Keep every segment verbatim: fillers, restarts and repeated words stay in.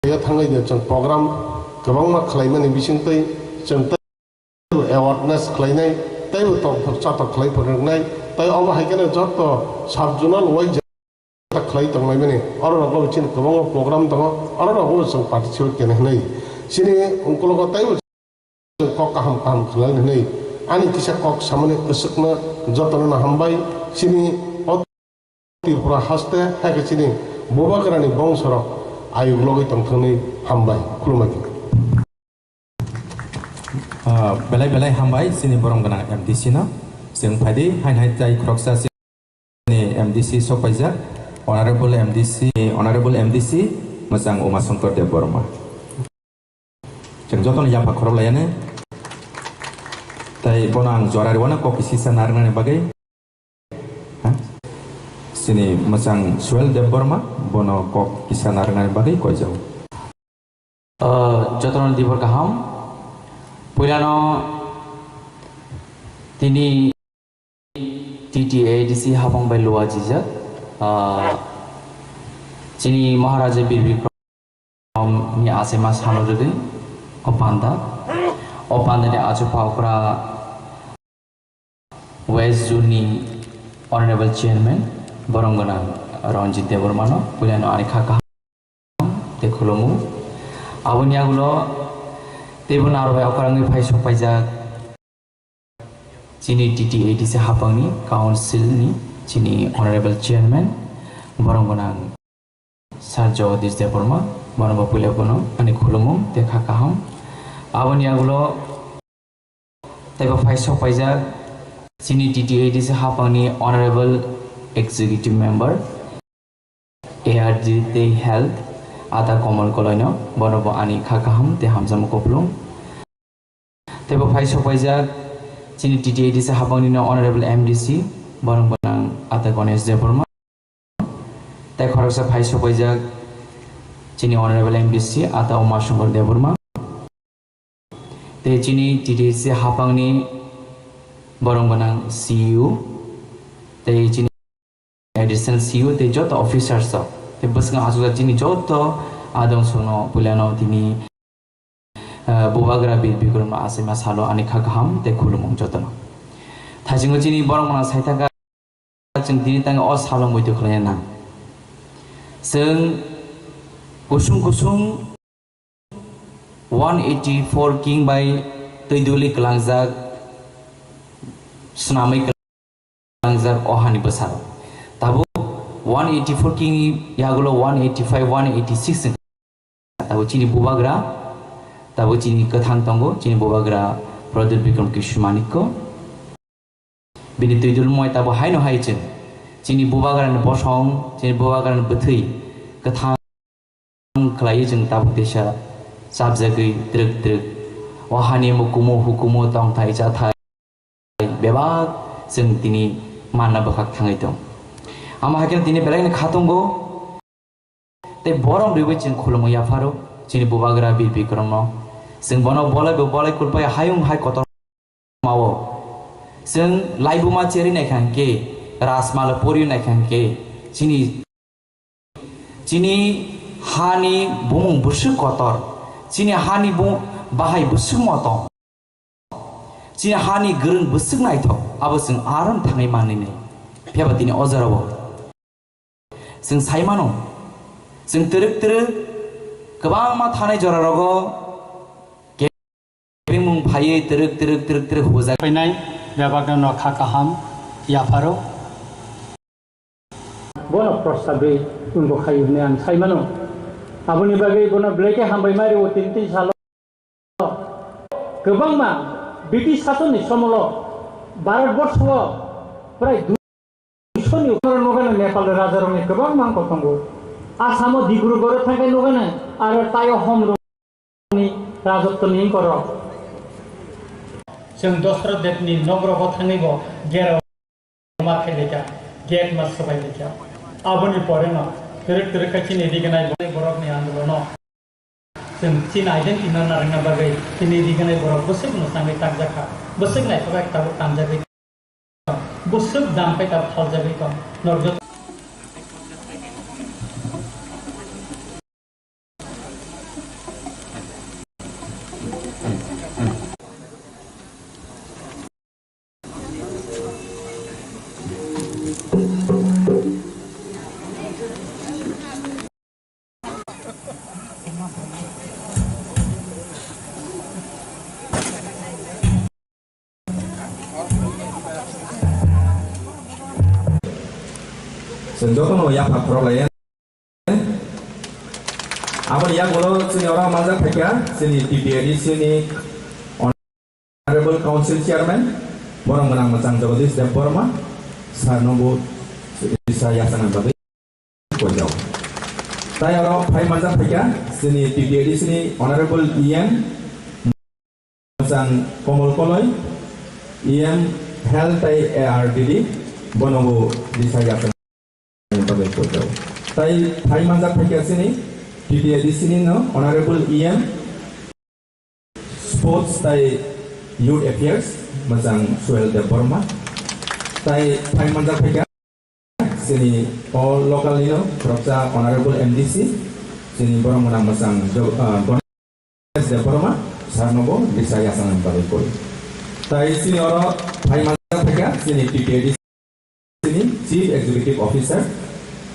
Khlaiya thangwi de chwng program kwbangma khlaimani bisingtwi chwng tei awareness khlainai, tei bo tongthok chathok khlai phwrwngnai, tei omo hai kheno joto sub-zonal wise khlai tonglaimani, oro rokbo chini kwbangma program tongo, oro rokbo chwng participate khaina hinwi chini ungkulugo tei bo kok kaham kaham khlai hinwi ani kisa kok samani aswkno jotono no hambai. Chini o Tripura haste hai khe chini bubagrani bongsorok ayuk logwi tongthokni hambai. Khulumadi. Ah, belai belai hambai chini borom gwnang M D C no. Chwng phaidi hain hai tai khoroksa chini M D C sok paijak, Honorable M D C, Honorable M D C, Mwchang Uma Shankar Debbarma. Chwng jotono yapha khorok laiyanai. Tai bono ang jora rwano kok kisa narwknani bagwi. Ha? Chini Mwchang Suel Debbarma, bono kok kisa narwknani bagwi koijago. Ah, jotono dibor kaham. Puilano tini T T A D C hapang bai lua jijak. Ah, chini Maharaja Bir Bikram ni achaima salo rwgwi o panda. O panda ni achukha okra West Zone ni Honorable Chairman borom gwnang Ranjit Debbarma no puilano ani kha kaham tei khulumu. Aboni yagulo teibo naro bai okra wngwi phai sok paijak. Chini T T A D C hapangni council ni chini honorable chairman borom gwnang Sir Jagadish Debbarma, bono bo puila bono ani khulumung tei kha kaham. Aboni yagulo teibo phai sok paijak chini T T A D C hapangni honorable executive member, A R D tei Health, Ada Komol Koloino, bono bo ani kha kaham tei hamjakma kupulung. Teibo phai sok paijak chini T T A D C hapangni no Honorable M D C, borom gwnang Ata Ganesh Debbarma. Tei khoroksa phai sok paijak chini Honorable M D C, Ata Uma Shankar Debbarma. Tei chini T T A D C hapangni borom gwnang C E O, tei chini additional C E O tei joto officers rok tei bwskango achukjak chini joto adong songno puilano tini, ah, bubagra Bir Bikram no achaima salo ani kha kaham tei khulumung jotono. Thaisingo chini borom gwnang saithaka chwng tini tangwi o salo muitu khlaina nang. Chwng kusung kusung one eighty four king bai twi duli kwlangjak, swnamwi kwlangjak o hani bwsarok. Tabuk one eighty four king ni yagulo one eighty five, one eighty six wng kha. Tabuk chini bubagra, tabuk chini kwthang tongo, chini bubagra Pradyot Bikram Kishore Manikya. Bini twi dulmoi tabuk haino hai chwng chini bubagrani bosong, chini bubagrani bwthwi kwthang khlaiwi chwng tabuk teisa chapjagwi twrwk twrwk o hani mukumu hukumu tongthai chathai bebak chwng tini manna bwkhak thangwi tong. Amo hai kheno tini belai no kha tongo. Tei borom rwui chwng khulumwi yapharo chini bubagra Bir Bikramno. Chwng bono bolai bo bolai kulpai hayung hai kotor mao. Chwng laibuma cheri naikha hwnkhe, rajmala pori naikha hwnkhe, chini, chini hani bumung bwswk kotor, chini hani bu-, bahai bwswk motom. Chini hani gwrwng bwswk naithok, abo chwng aro thangwi manlinai. Phiya ba tini o jorao chwng sai mano, chwng twrwk twrwk kwbangma thanai jorarogo kebengmung phaiwi twrwk twrwk twrwk twrwk hujak. Phainai bebakno no kha kaham yapharo. Bono prostabwi wngbo khai hwnwi ang sai mano. Aboni bagwi bono belai khe hambai ma rwo tini tini salo. Kwbangma British sasonni somolo Bharat borsho prai duisho ni upor nogana Nepal rajarokni kwbangma wngkok tongo. Asamo Dibrugarh thangkhe nogana aro taio hom ni rajotwni wngkorok. Chwng Dosroth Debni nogrogo thangwi bo gera ma khailai kha, gate ma swbailai kha. Aboni pore no twrwk twrwk khe chini rignai borokni andolono chwng chini identity no narwkna bagwi chini rignai borok bwswk mwchangwi takjak kha, bwswk naithok khe tabuk tanjagwi. Bwswk dam khe tabuk thaljagwi tong. Norok joto. Chwng jotono yapha khorok laiya. Aboni yagulo chini oro manjak phaikha chini T T A D C ni Honorable Council Chairman, borom gwnang mwchang Jagadish Debbarma, sir no bo isa yachana bagwi koijak. Tai oro phai manjak phaikha chini T T A D C ni Honorable E M, Mwchang Komol Koloi, E M Health tai A R D D, bono bo risa yachana bagwi koijak. Tai phai manjak phaikha chini T T A D C ni no Honorable E M Sports tai Youth Affairs, Mwchang Suhel Debbarma. Tai phai manjak phaikha chini o local ni no khoroksa Honorable M D C, chini borom gwnang Mwchang Jo-, ah, Ganesh Debbarma, sir no bo risa yachana bagwi koi. Tai chini oro phai manjak phaikha chini T T A D C ni Chief Executive Officer,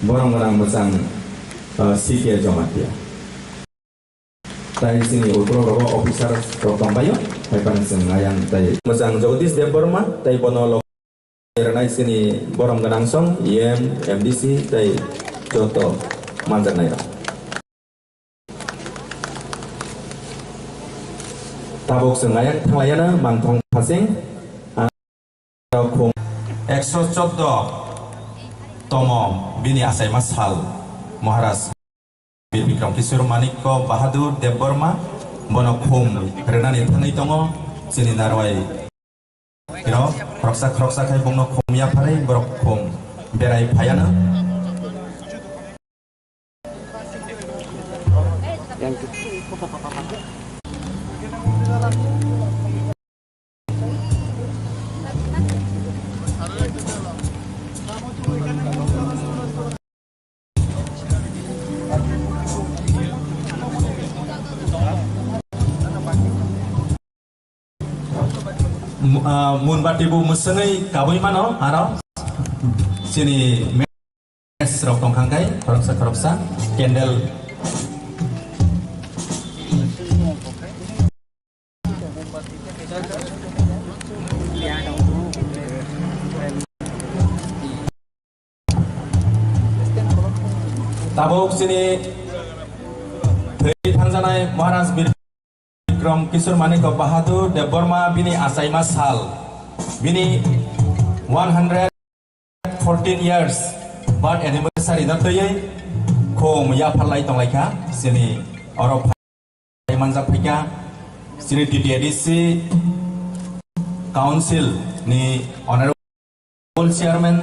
borom gwnang Mwchang, ah, C K Jamatia. Tai chini ukulok rogo officer rok tongbaio, hai phano chwng ayang tai. Mwchang Jagadish Debbarma, tai bono lo-, rwnai chini borom gwnang song, E M, M D C, tai joto manjaknai rok. Tabuk chwng ayang thanglaiano mangthong phasing, ang khum. Ekso choddo tomo bini achaima sal, Maharaj Bir Bikram Kishore Manikya Bahadur Debbarma, bono khum rwnani thangwi tongo, chini narwai rok khoroksa khoroksa khai bongno khum yapharwi borok khum berai phaiano. Mu-, ah, munbati bo mwswngwi kabui mano, aro chini match rok tongkha khe khoroksa khoroksa candle. Tabuk chini thwi thangjanai Maharaj Bir Bikram Kishore Manikya Bahadur Debbarma bini achaima sal, bini one hundred fourteen years birth anniversary no twiwi khum yapharlai tonglaikha chini oro phai manjak phaikha chini T T A D C Council ni Honorable Chairman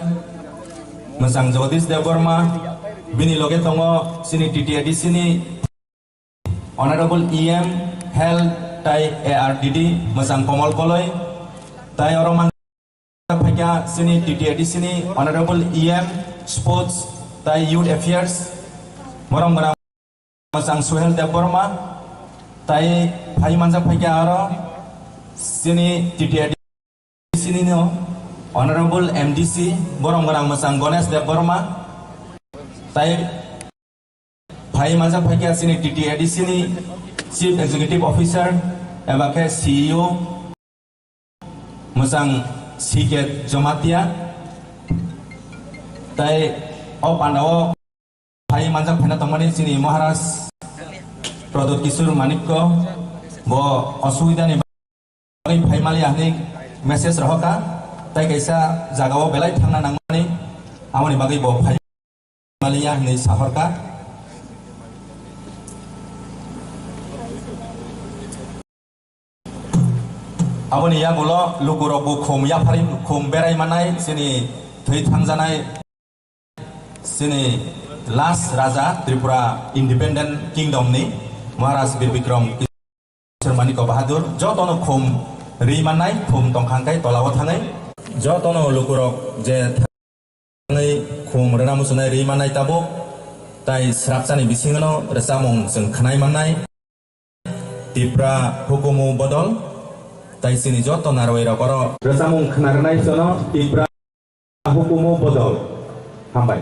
Mwchang Jagadish Debbarma, bini loge tongo chini T T A D C ni Honorable E M Health tai A R D D Mwchang Komol Koloi, tai oro man phaikha chini T T A D C ni Honorable E M Sports tai Youth Affairs, borom gwnang Mwchang Suhel Debbarma, tai phai manjak phaikha aro chini T T A D C ni no Honorable M D C, borom gwnang Mwchang Ganesh Debbarma, tai phai manjak phaikha chini T T A D C ni Chief Executive Officer eba khe C E O, Mwchang C K Jamatia, tai o panda o phai manjak phaina tongmani chini Maharaj Pradyut Kishore Manikya bo osubida ni bagwi phai maliya hwnwi message rohorkha, tai kaisa jaga o belai thangna nangmani, aboni bagwi bo phai maliya hwnwi sahorkha. Aboni yagulo lukurok bo khum yapharwi khum berai manai chini thwi thangjanai chini last raja Tripura Independent Kingdom ni Maharaj Bir Bikram Kishore Manikya Bahadur jotono khum ri manai khum tongkhang kai tola o thangai jotono lukurok je Khum rwna muchunai ri manai tabuk. Tai srapchani bisingono rwchapmung chwng khwnai mannai. Tipra hukumu bodol, tai chini joto narwai rok oro rwchapmung khna rwnai jono Tipra hukumu bodol. Hambai.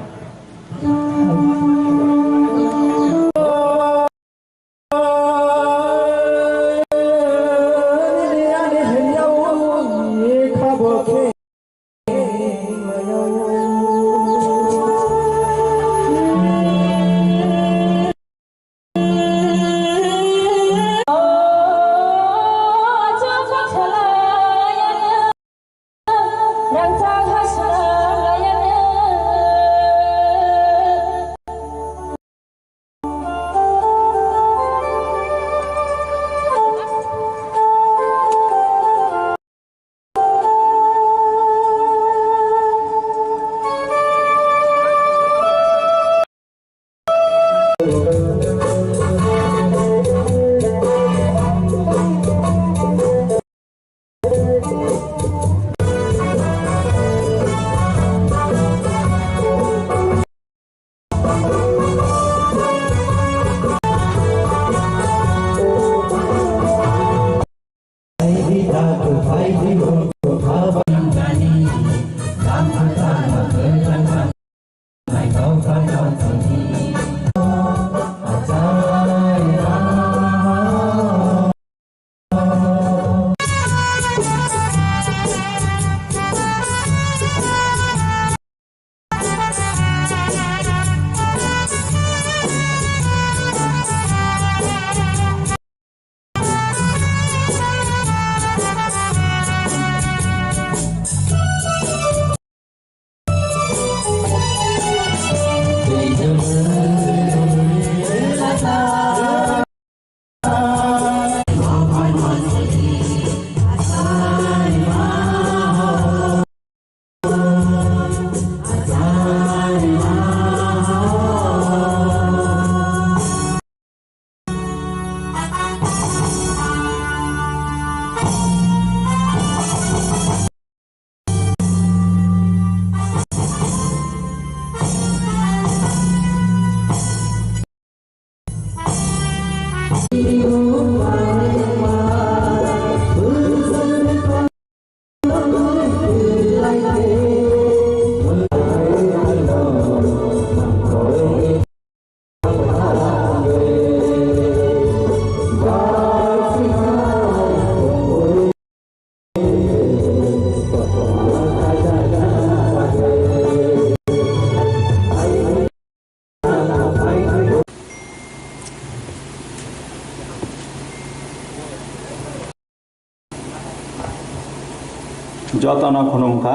Jotono khulumkha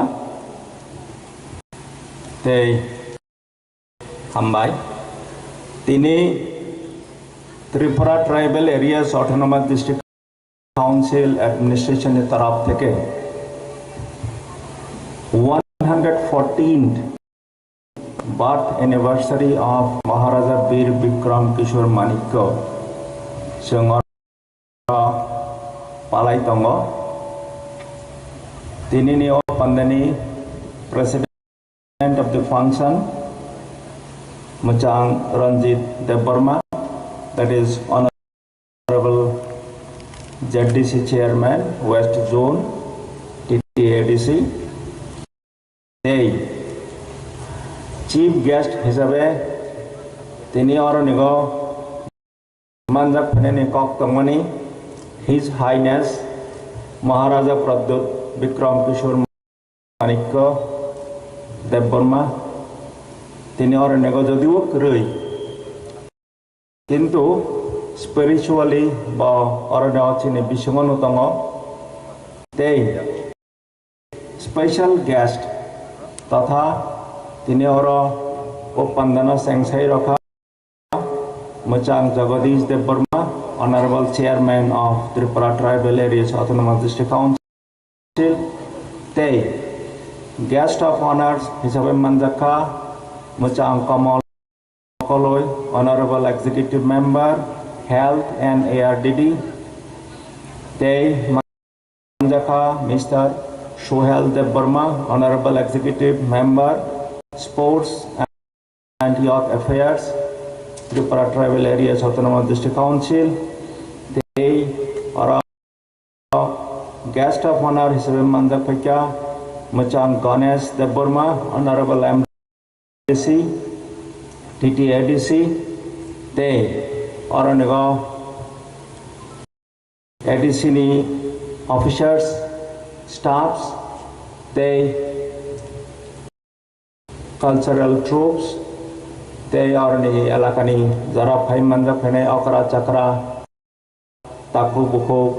tei hambai. Tini Tripura Tribal Areas Autonomous District Council Administration ni taraf theke one hundred fourteenth birth anniversary of Maharaja Bir Bikram Kishore Manikya chwng oro palai tongo. Tinini o pandani President of the function, Mwchang Ranjit Debbarma, that is Honorable Z D C Chairman, West Zone, T T A D C. Tei Chief Guest hisabe tini oro nigo manjak phainani kok tongmani His Highness Maharaja Pradyut Bikram Kishore Manikya Debbarma, tini oro nego jodio kwrwi, kintu spiritually bo oro nego chini bisingo no tongo. Tei special guest totha tini oro o pandano sengsai rokha Mwchang Jagadish Debbarma, Honorable Chairman of Tripura Tribal Areas Autonomous District Council, tei Guest of Honors hisabe manjakha Mwchang Kamal Koloi, Honorable Executive Member, Health and A R D D, tei manjakha Mister Suhel Debbarma, Honorable Executive Member, Sports and Youth Affairs, Tripura Tribal Areas Autonomous District Council tei oro guest of honor hisabe manjak phaikha mwchang Ganesh Debbarma, Honorable M D C, T T A D C tei oro nigo A D C ni officers, staffs tei cultural troupes tei aroni elakani jora phai manjak phainai okra chakra, takhuk bukhuk,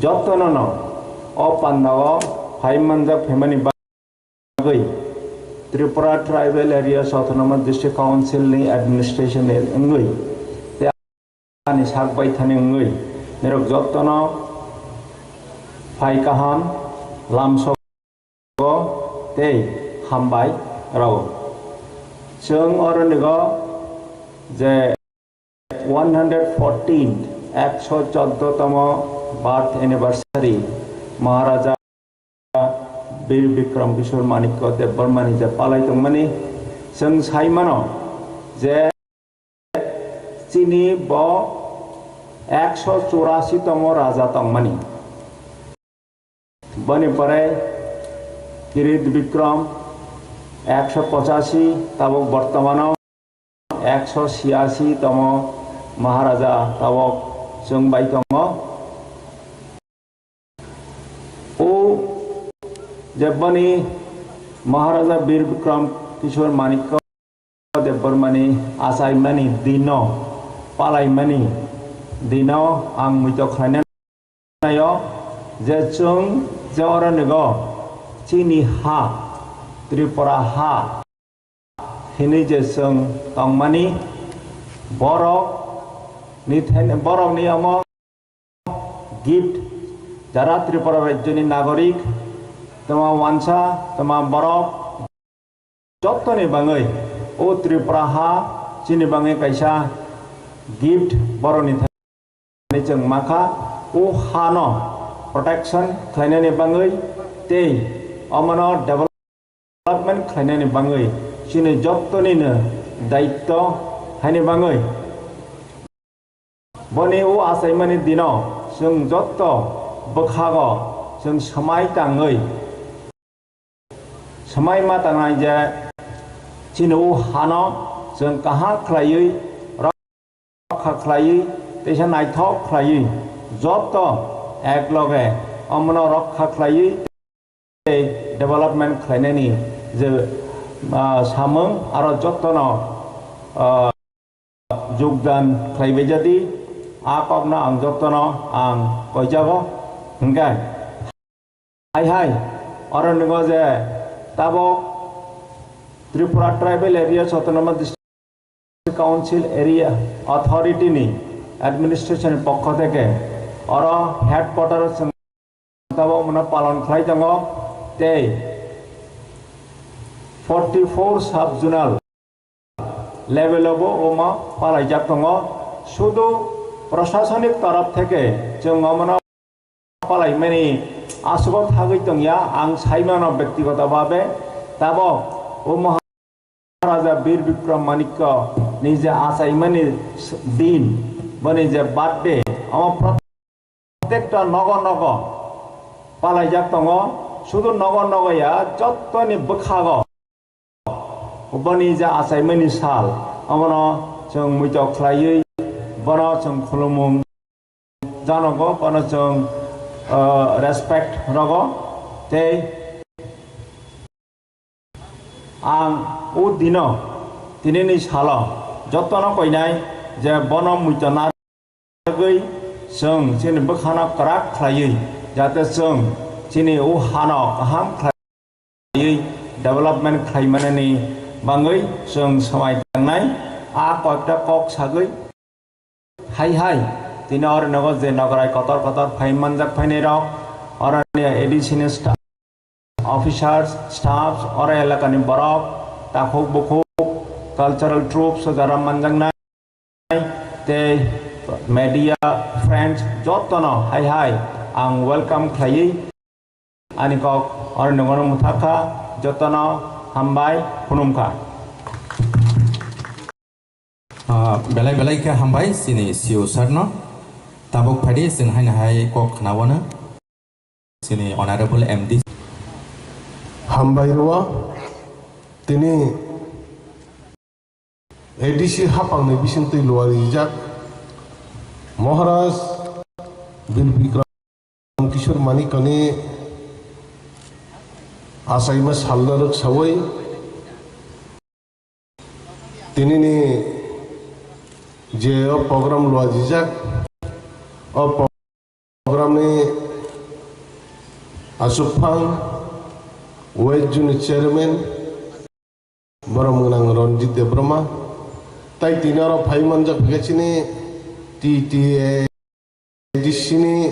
jotono no o pandao phai manjak phaimani bagwi Tripura Tribal Areas Autonomous District Council ni administration ni wngwi tei ani sak baithani wngwi norok jotono phai kaham lamsogo tei hambai rwo. Chwng oro nigo je one hundred fourteen, ekso choddo tomo birth anniversary Maharaja Bir Bikram Kishore Manikya Debbarmani je palai tongmani, chwng sai mano je chini bo ekso churasi tomo raja tongmani. Boni pore Kirit Bikram ekso pochashi, tabok bortomano ekso siyashi tomo Maharaja tabok chwng bai tongo. O je boni Maharaja Bir Bikram Kishore Manikya Debbarmani achaimani dino, palaimani dino ang muitok khlainai naio je chwng je oro nigo chini ha, Tripura ha hinwi je chwng tongmani, borok ni thani, borok ni omo gift, jara Tripura rajyoni nagorik, toma wansa, toma borok, jottoni bangwi o Tripura ha chini bangwi kaisa gift borokni thani chwng makha. O hano protection khlainani bangwi tei omono development khlainani bangwi chini jottonino daitto haini bangwi boni o achaimani dino chwng jotto bwkhago chwng swmai tangwi, swmai ma tangnai je chini o hano chwng kaham khlaiwi, rokha khlaiwi, teisa naithok khlaiwi, jotto ekloge omono rokha khlaiwi tei development khlainani je, ah, samung aro jottono, ah, jogdan khlaibai jadi, a kokno ang jottono ang koijago. Hingkhe hai hai oro nigo je tabok Tripura Tribal Areas Autonomous District Council Area Authority ni administration ni pokho theke oro headquarter o chwng tabok mano palon khlai tongo tei forty four sub zonal level o bo omo palaijak tongo. Sudu prashasonik torof theke chwng omono palaimani aswk thagwi tongya, ang saimano bektigoto bhabe tabok o Maharaja Bir Bikram Manikya ni je achaimani din, boni je birthday, omo protekta nogo nogo palaijak tongo. Sudu nogo nogo ya, jottoni bwkhago boni je achaimani sal, omono chwng muitok khlaiwi bono chwng khulumung janogo, bono chwng, ah, respect rogo. Tei ang o dino, tinini salo jotono koinai je bono muitok na bagwi chwng chini bwkhano kwrak khlaiwi, jate chwng chini o hano kaham khlaiwi development khlaimanani bangwi chwng swmai tangnai. A koita kok sagwi hai hai tini oro nogo je nograi kotor kotor phai manjak phainai rok, oroni A D C ni staff, officers, staffs, oro elakani borok, takhuk bukhuk, cultural troupes o jara manjaknai, tei media friends jotono hai hai ang welcome khlaiwi ani kok oro nungno mwthakha, jotono hambai khulumkha. Ah, belai belai khe hambai chini C E O sir no. Tabuk phaidi chwng haino hai kok khna wano. Chini Honorable M D. Hambai rwo tini A D C hapangni bisingtwi luarijak Maharaj Bir Bikram Kishore Manikani achaima salno rwksawi tinini je o program luajijak, o programni achukphang West Zone Chairman borom gwnang Ranjit Debbarma, tai tini oro phai manjak phaikha chini T T A D C ni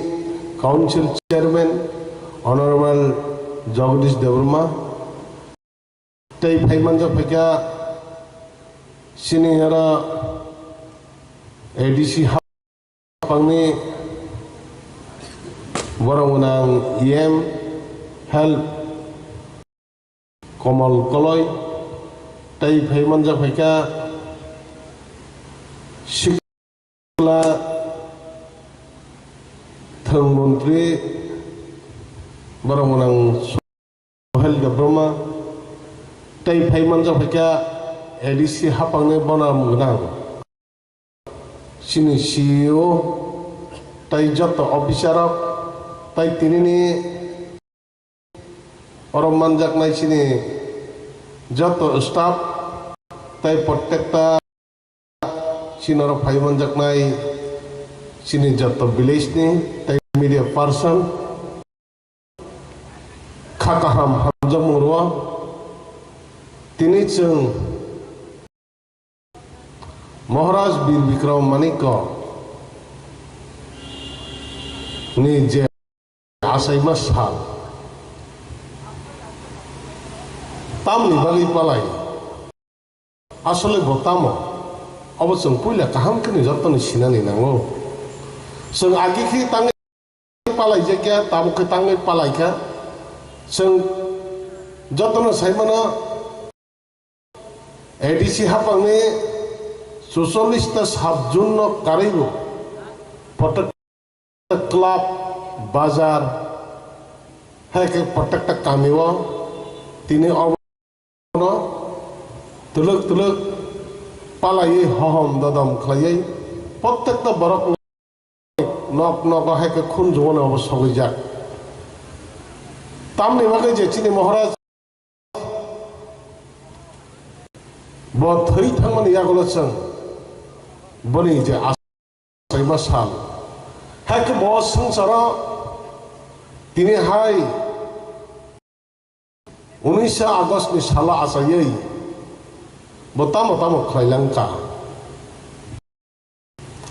Council Chairman Honorable Jagadish Debbarma, tei phai manjak phaikha chini oro A D C hapangni borom gwnang E M Health Komal Koloi, tei phai manjak phaikha sikla thwng montri borom gwnang Sohel Debbarma, tei phai manjak phaikha A D C hapangni borom gwnang chini C E O, tei joto officer rok, tei tinini oro manjaknai chini joto staff, tei protekta chini oro phai manjaknai chini joto village ni tei media person. Kha kaham hamjakmung rwo. Tini chwng Maharaj Bir Bikram Manikya ni je achaima sal, tamni bagwi palai? Asole bo tamo? Obo chwng puila kaham khe ni jotono sinani nango. Chwng agi khe tangwi palaijakya, tabuk khe tangwi palaikha. Chwng jotono saimano, A D C hapangni chuchollish ta sub zone no karwibo, protekta club, bazar, hai khe protekta kamio tini obo no twlwk twlwk palaiwi hohom dodom khlaiwi protekta borok nok nogo hai khe khun jumano obo sogwijak. Tamni bagwi je chini Maharaj bo thwi thangmani yagulo chwng boni je achaima sal, hai khe bo swngcharo tini hai unisa August ni salo achaiwi bo tamo tamo khlai lang kha,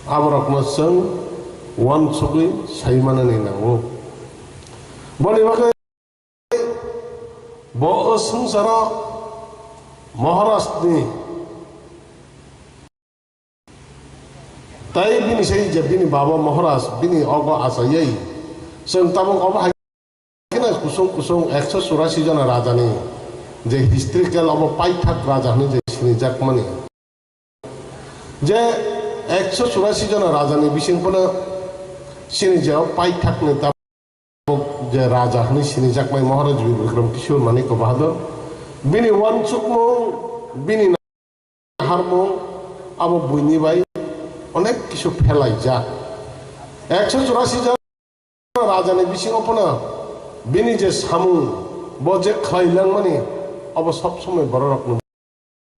aborokno chwng uansugwi sai manani nango. Boni bagwi bo o swngcharo Maharaj ni tai bini sai je bini baba Maharaj bini ogo achaiwi chwng tabuk obo hai kheno kusung kusung ekso churasi jona rajani je historical obo paithak raja hwnwi je sinijakmani. Je ekso churasi jona rajani bising phano chini je o paithakni tabuk je raja hwnwi sinijakmai Maharaj Bir Bikram Kishore Manikya Bahadur, bini uansukmung, bini naharmung, abo buini bai onek kisu phelaijak. Ekso churasi jona rajani bisingo phano bini je samung, bo je khlai langmani, abo sob somoi bororokno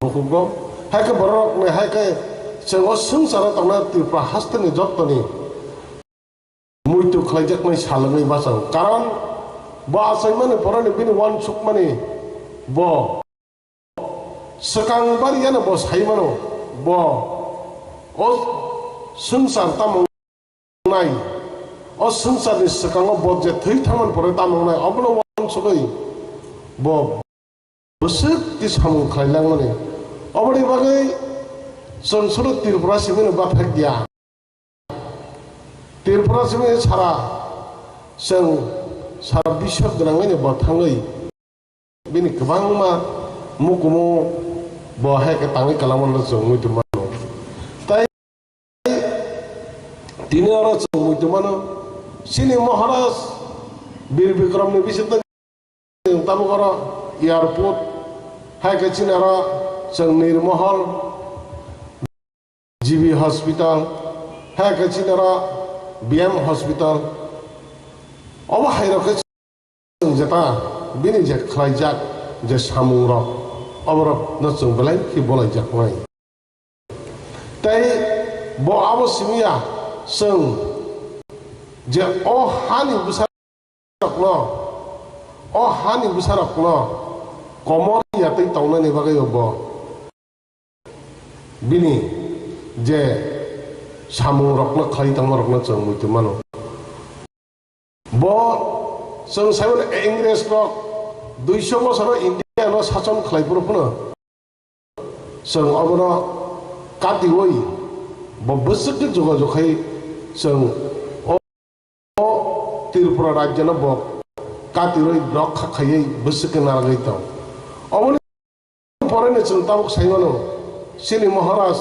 bukugo. Hai khe bororokni, hai khe chwng o swngcharo tongnai Tripura hasteni jottoni muitu khlaijaknai salwngwi bachao. Karon bo achaimani poroni bini uansukmani bo swkang bariyano bo sai mano, bo o swngchar tamo wngnai, o swngcharni swkango bo je thwi thangmani pore tamo wngnai, obono uansugwi bo bwswk twi samung khlai langmani. Oboni bagwi chwng solo Tripura simino bathak ya. Tripura simi sara chwng sara biswk gwnangwi bo thangwi bini kwbangma mukumu bo hai khe tangwi kwlangmano chwng muitu mano. Tini oro chwng muitu mano, chini Maharaj Bir Bikramni bisingtwi chwng tabuk oro airport, hai khe chini oro chwng Nirmohol, G B hospital, hai khe chini oro B M hospital. Obo hai rok khe chwng jeta bini je khlaijak je samung rok, oborok no chwng belai khe bolai jak nai. Tei bo abo simi ya, chwng je o hani bwsa rokno, o hani bwsa rokno komor ya tei tongnani bagwi bo bini je samung rokno khlai tongma rokno chwng muitu mano. Bo chwng saimano Ingres rok duiso bosoro India no sason khlai phuru phano chwng obono katiwi bo bwswk khe jogajog khai chwng o, o Tripura rajyo no bo katirwi rokha khaiwi bwswk khe narwgwi tong. Oboni poreno chwng tabuk sai mano, chini Maharaj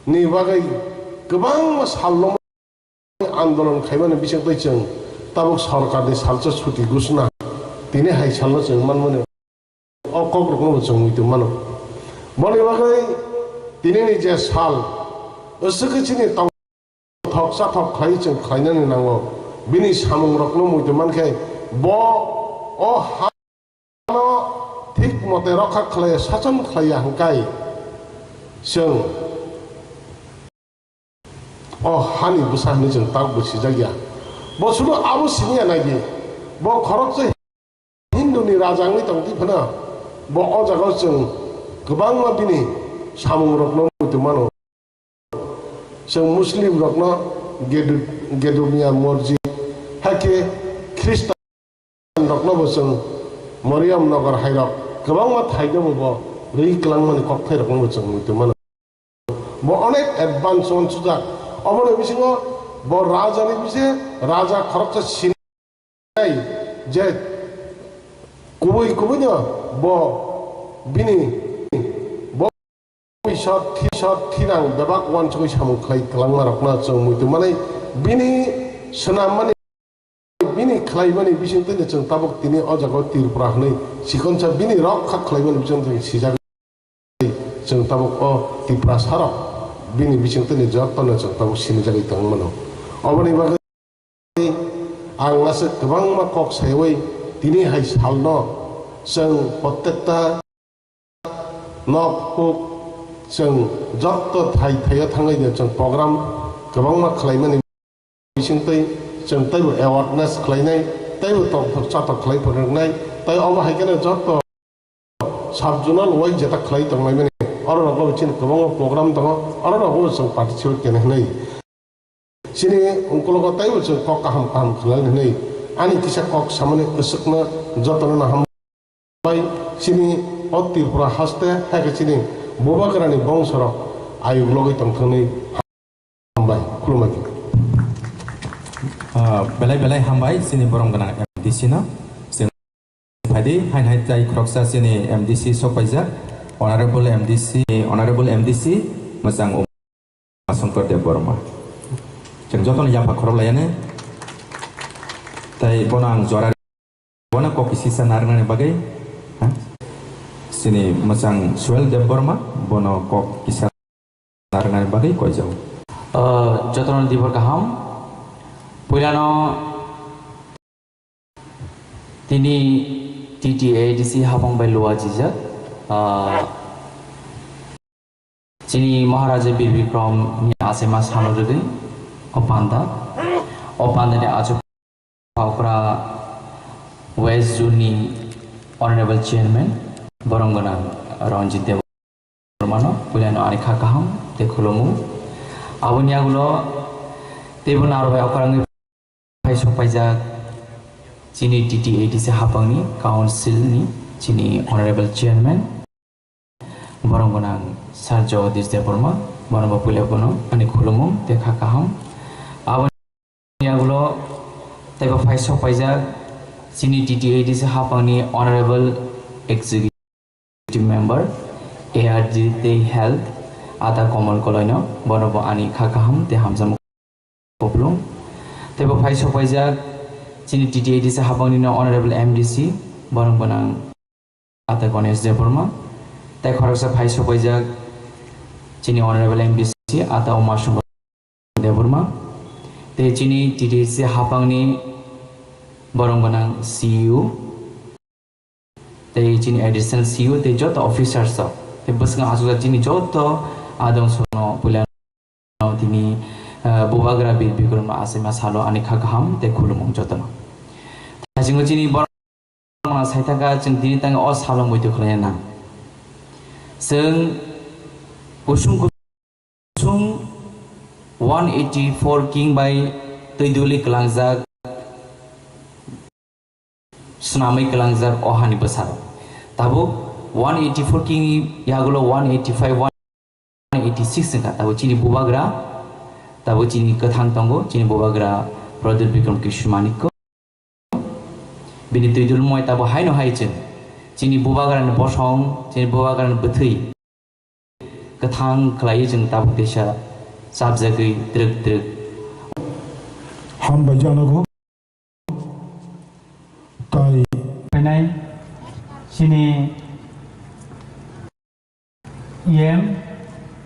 ni bagwi kwbangma sal no andolon khaimani bisingtwi chwng tabuk sorkarni salsa suti gusna tini hai salno chwng manmani o kokrokno bo chwng muitu mano. Boni bagwi tinini je sal, aswk khe chini tong thok chathok khlai chwng khlainani nango. Bini samungrokno muitu mankhe bo o ha no thik mote rokha khlai, sason khlaiya hwnkhe chwng o hani bwsa hwnwi chwng tabukbo sijak ya. Bo sudu abo siniya naidi, bo khoroksa Hinduni raja wngwi tongtwi phano bo o jagao chwng kwbangma bini samungrokno muitu mano. Chwng Muslim rokno Gedu-, Gedumia Morji, hakhe Khristan rokno bo chwng Mariam Nagar hairok kwbangma thaino bo bo rwi kwlangmani kokthai rokno bo chwng muitu mano. Bo onek advance uansukjak. Oboni bisingo bo raja ni bise raja khoroksa sini je kubui kubui no bo bini bo Isor, Isor thinang bebak uansugwi samung khlai kwlangmarokno chwng muitu manwi bini swnammani, bini khlaimani bisingtwi chwng tabuk tini o jagao Tripura hwnwi chikonsa bini rokha khlaimani bisingtwi sijak. Chwng tabuk o Tiprasarok bini bisingtwi jotono chwng tabuk sinijagwi tongmano. Oboni bagwi ang aswk kwbangma kok saiwi tini hai salno chwng protekta nok huk chwng jotto thai thaio thangwi de chwng program kwbangma khlaimani bisingtwi chwng teibo awareness khlainai, teibo tongthok chathok khlai phunuknai, tei obo hai kheno jotto sub-zonal wise jeta khlai tonglaimani, oro rogo chini kwbangma program tongo, oro rogo chwng participate khaina hinwi. Chini ungkulugo teibo chwng kok kaham kaham khlaina hinwi ani kisa kok samani aswkno jotono no ham bai chini o Tripura haste, hai khe chini bubagrani bongsorok ayuk logwi tongthokni hambai, khulumbai. Ah, belai belai hambai chini borom gwnang M D C no. Chwng phaidi, hai hai tai khoroksa chini M D C sokpaijak, Honorable M D C, Honorable M D C, mwchang Songkor Debbarma. Chwng jotono yapha khorok layani. Tai bono ang jora, bono kok kisa narwknani bagwi, ha? Chini mwchang Suel Debbarma, bono kok kisa narwknani bagwi koijago. Ah, jotono dibor kaham. Puilano tini T T A D C hapang bai lua jijak. Ah, Chini Maharaja Bir Bikram ni achaima salo rwgwi o panda, o panda ni achuk okra West Zone ni Honorable Chairman borom gwnang Ranjit Debbarma no puilano ani kha kaham tei khulumung. Aboni yagulo teibo naro bai okra wngwi phai sokpaijak chini T T A D C hapangni council ni chini honorable chairman borom gwnang Sir Jagadish Debbarma, bono bo puila bono ani khulumung tei kha kaham. Aboni yagulo teibo phai sokpaijak chini T T A D C hapangni honorable executive member, A R D tei health, Ada Komal Koloino, bono bo ani kha kaham tei hamjakmung Koplung. Tei bo phai sokpaijak chini T T A D C hapangni no Honorable M D C, borok gwnang Ata Ganesh Debbarma. Tei khoroksa phai sokpaijak chini Honorable M D C Ata Uma Shankar Debbarma. Tei chini T T A D C hapangni borok gwnang C E O, tei chini additional C E O tei joto officers rok, tei bwskango achukjak chini joto adong sono puila tini, ah, Bubagra Bir Bikram achaima salo ani kha kaham tei khulumung jotono. Thasingo chini borok saithaka chwng tini tang o salo muitu khlaina nang. Chwng kusung kusung one eighty four king bai twi duli kwlangjak. Swnamwi kwlangjak o hani bwsarok. Tabuk one eighty four kini yagulo one eighty five, one eighty six wngkha. Tabuk chini bubagra, tabuk chini kwthang tongo, chini bubagra Pradyot Bikram Kishore Manikko. Bini twi dulmoi tabuk haino hai chwng chini bubagrani bosong, chini bubagrani bwthwi kwthang khlaiwi chwng tabuk teisa chapjagwi twrwk twrwk. Hambai janogo. Tai phainai chini E M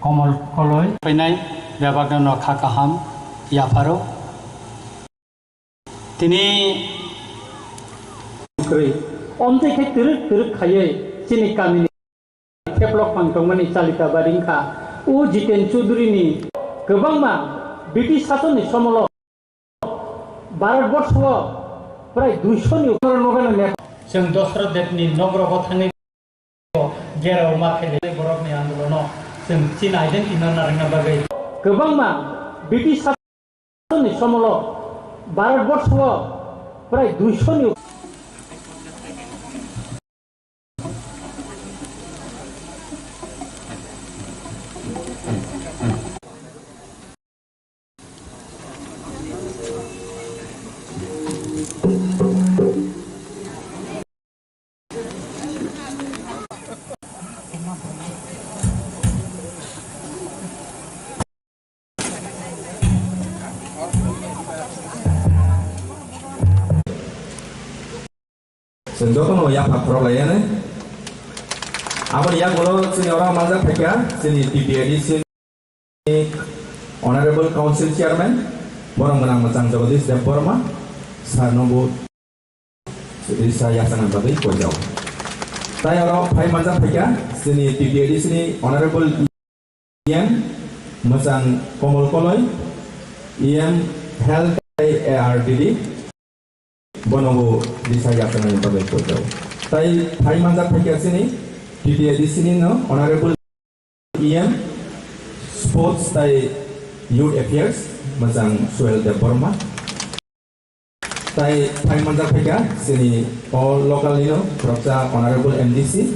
Komol Koloi. Phainai bebakno no kha kaham yapharo. Tini kwrwi. Omtwi khe twrwk twrwk khaiwi chini kamini theplok phang tongmani chalita bari wngkha. O Jiten Chaudhury ni kwbangma British sasonni somolo Bharat borso o prai duiso ni nogano Nepal. Chwng Dosroth Debni nogrogo thangwi Gerao ma khailai borokni andolono chwng chini identity no narwkna bagwi. Kwbangma British sasonni somolo Bharat borso o prai duiso ni Chwng jotono yapha khorok laiyani. Aboni yagulo chini oro manjak phaikha chini T T A D C ni Honorable Council Chairman, borom gwnang mwchang Jagadish Debbarma, sir no bo risa yachangni bagwi koijao. Tai oro phai manjak phaikha chini T T A D C ni Honorable E M mwchang Komol Koloi, E M Health tai A R D D, bono bo risa yachangni bagwi koijao. Tai phai manjak phaikha chini T T A D C ni no Honorable E M Sports tai Youth Affairs mwchang Suel Debbarma. Tai phai manjak phaikha chini o local nino khoroksa Honorable M D C,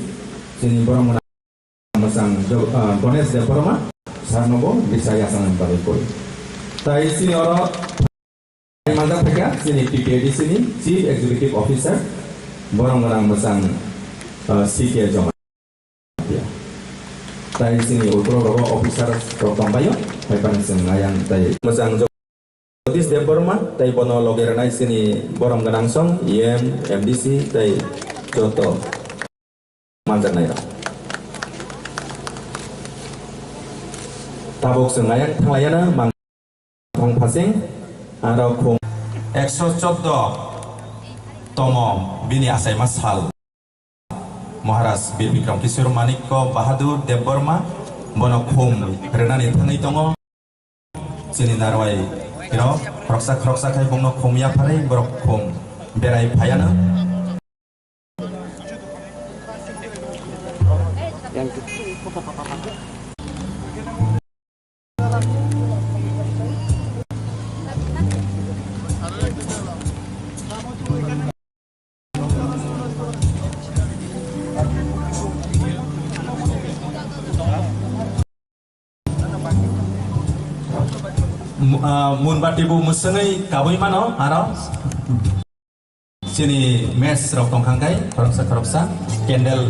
chini borom gwnang mwchang Jo-, ah, Ganesh Debbarma, sir no bo risa yachangni bagwi koi. Tai chini oro phai manjak phaikha chini T T A D C ni Chief Executive Officer, borom gwnang mwchang, ah, C K Joma. Tai chini ukulok rogo officer rok tongbaio, hai phano chwng ayang tai mwchang Jagadish Debbarma, tai bono loge rwnai chini borom gwnang song, E M, M D C, tai joto manjaknai rok. Tabuk chwng ayang thanglaiano mang thong phasing, aro khum. Ekso choddo tomo bini achaima sal. Maharaj Bir Bikram Kishore Manikya Bahadur Debbarma bono khum rwnani thangwi tongo. Chini narwai rok khoroksa khoroksa khai bongno khum yapharwi borok khum berai phaiano. Mu-, ah, munbati bo mwswngwi kabui mano, aro chini mess rok tongkha khe khoroksa khoroksa candle.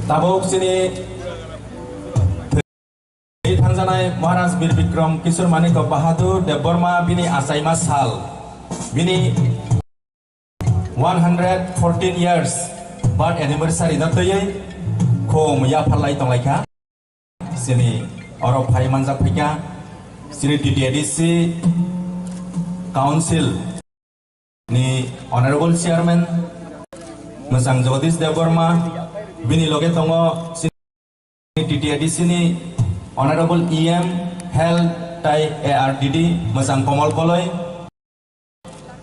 Tabuk chini thwi thangjanai Maharaj Bir Bikram Kishore Manik Bahadur Debbarma bini achaima sal, bini one hundred fourteen years birth anniversary no twiwi khum yapharlai tonglaikha. Chini oro phai manjak phaikha chini T T A D C Council ni Honorable Chairman Mwchang Jagadish Debbarma, bini loge tongo chini T T A D C ni Honorable E M Health tai A R D D Mwchang Komal Koloi,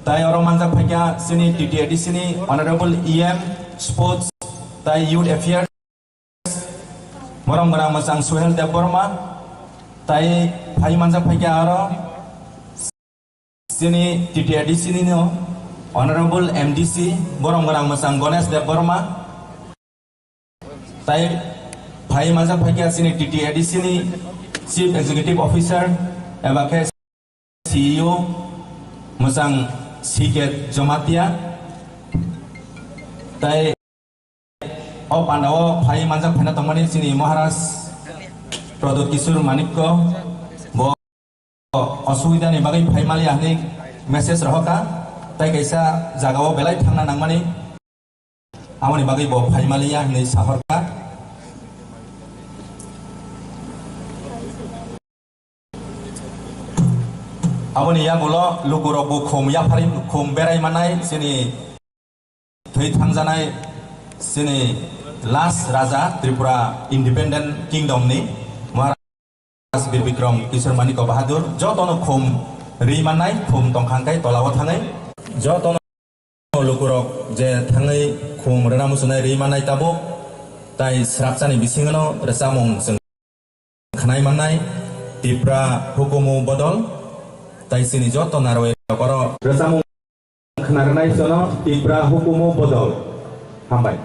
tai oro manjak phaikha chini T T A D C ni Honorable E M Sports tai Youth Affairs, borom gwnang Mwchang Suhel Debbarma, tai phai manjak phaikha aro chini T T A D C ni no Honorable M D C, borom gwnang Mwchang Ganesh Debbarma, tai phai manjak phaikha chini T T A D C ni Chief Executive Officer eba khe C E O Mwchang C K Jamatia, tai o pandao phai manjak phaina tongmani chini Maharaj Pradyot Kishore Manikko, bo osubida ni bagwi phai maliya hwnwi message rohorkha, tai kaisa jagao belai thangna nangmani, aboni bagwi bo phai maliya hwnwi sahorkha. Aboni yagulo lukurok bo khum yapharwi khum berai manai chini thwi thangjanai chini last raja Tripura Independent Kingdom ni Maharaj Bir Bikram Kishore Manik Bahadur jotono khum ri manai, khum tongkhang kai tolao thangwi jotono lukurok je thangwi khum rwna muchunai ri manai tabuk tai srapchani bisingono rwchapmung chwng khnai mannai Tipra hukumu bodol tai chini joto narwai rok oro rwchapmung khna rwnai jono Tipra hukumu bodol. Hambai.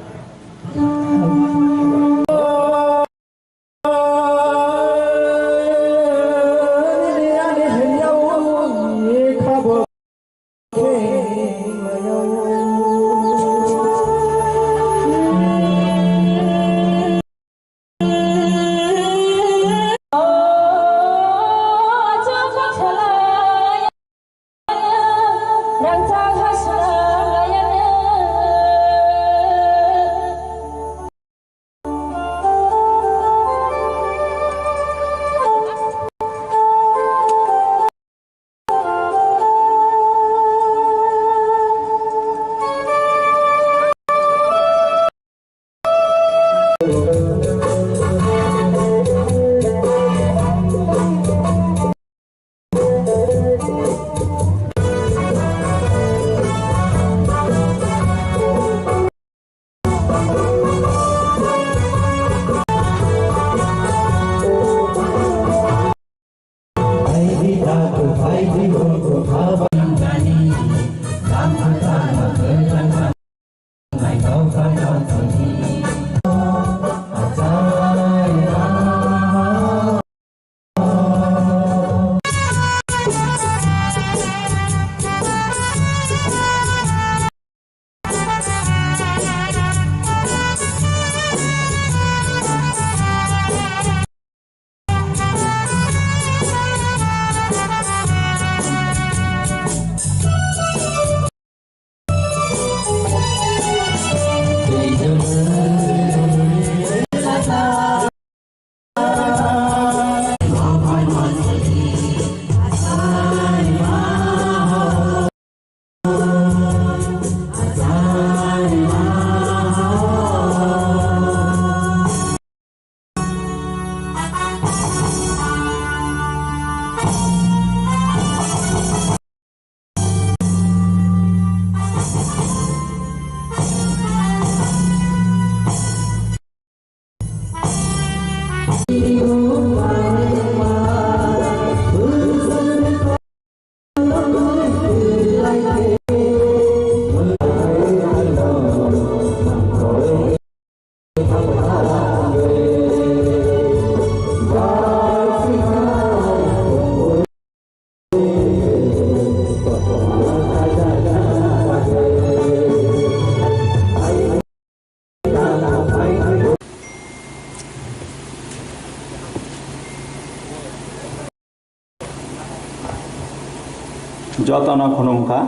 Jotono khulumkha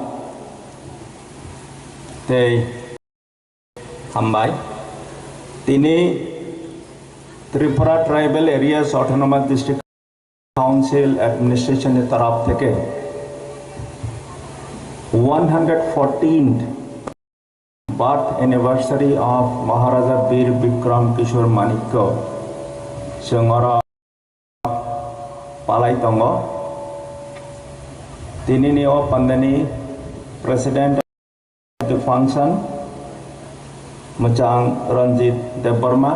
tei hambai. Tini Tripura Tribal Areas Autonomous District Council Administration ni taraf theke one hundred fourteenth birth anniversary of Maharaja Bir Bikram Kishore Manikya chwng oro palai tongo. Tinini o pandani President of the function, Mwchang Ranjit Debbarma,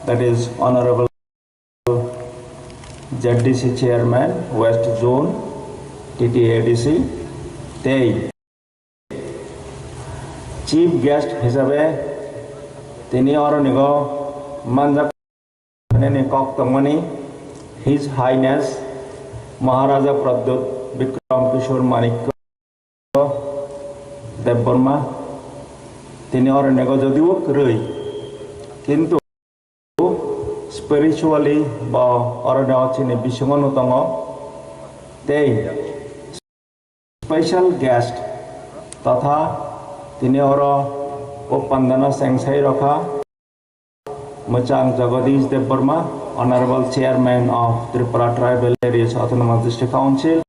that is Honorable Z D C Chairman, West Zone, T T A D C, tei Chief Guest hisabe tini oronigo manjak nini kok tongmani His Highness Maharaja Pradyut Bikram Kishore Manikya Debbarma. Tini oronigo jodio kwrwi, kintu spiritually bo oroni o chini bisingo no tongo. Tei special guest totha tini oro o pandano chengsai rokha Mwchang Jagadish Debbarma, Honorable Chairman of Tripura Tribal Areas Autonomous District Council.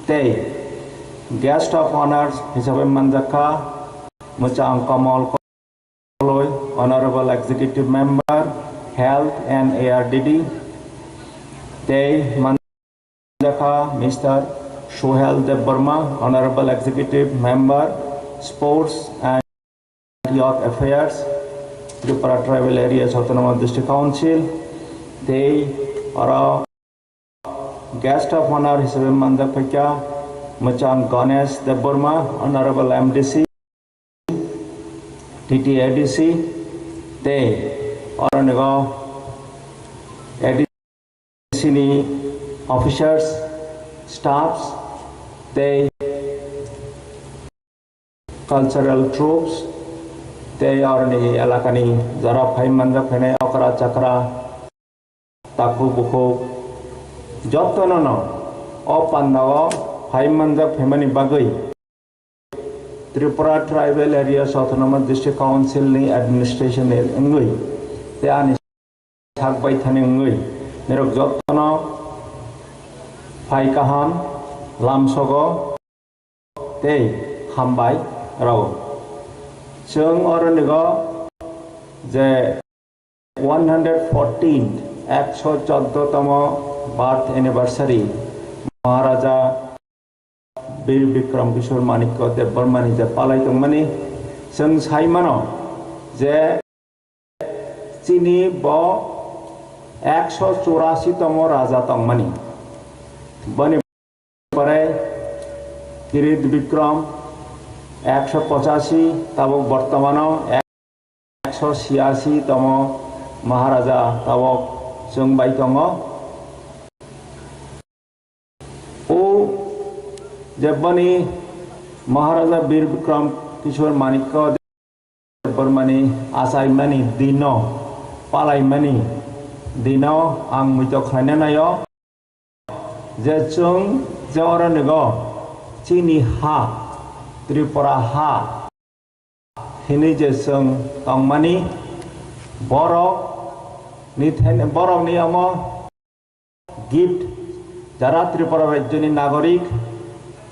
Tei guest of honors hisabe manjakha Mwchang Kamal Koloi, Honorable Executive Member, Health and A R D D. Tei manjakha Mister Suhel Debbarma, Honorable Executive Member, Sports and Youth Affairs, Tripura Tribal Areas Autonomous District Council. Tei oro guest of honor hisabe manjak phaikha Mwchang Ganesh Debbarma, Honorable M D C, T T A D C, tei oronigo A D C ni officers, staffs, tei cultural troupes, tei oroni elakani jora phai manjak phainai okra chakra, takhuk bukhuk, jotono no o pandao phai manjak phaimani bagwi Tripura Tribal Areas Autonomous District Council ni administration ni wngwi tei ani sak baithani wngwi nirok jotono phai kaham lamsogo tei hambai rw. Chwng oronigo je one hundred fourteen, ekso choddo tomo birth anniversary Maharaja Bir Bikram Kishore Manikya Debbarmani je palai tongmani, chwng sai mano je chini bo ekso churasi tomo raja tongmani. Boni pore Kirit Bikram ekso pochashi, tabuk bortomano ekso siyashi tomo Maharaja tabuk chwng bai tongo. O jebbani Maharaja Bir Bikram Kishore Manikya Debbarmani achaimani dino, palaimani dino ang muito khlaina naio je chwng je oro nigo chini ha, Tripura ha hinwi je chwng tongmani, borok ni then-, borok ni omo gift, jara Tripura rajyoni nagorik,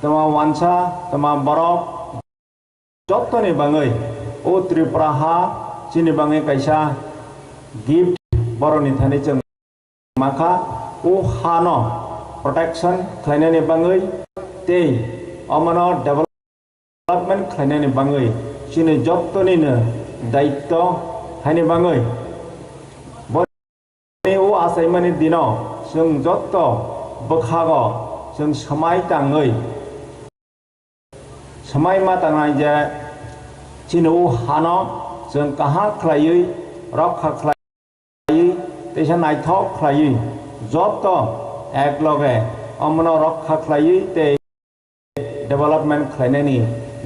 tama wansa, tama borok, jottoni bangwi o Tripura ha chini bangwi kaisa gift borokni thani chwng makha, o hano protection khlainani bangwi tei omono develop development khlainani bangwi chini jottonino daitto haini bangwi boni o achaimani dino chwng jotto bwkhago chwng swmai tangwi, swmai ma tangnai je chini o hano chwng kaham khlaiwi rokha khlai teisa naithok khlaiwi jotto ekloge omono rokha khlaiwi tei development khlainani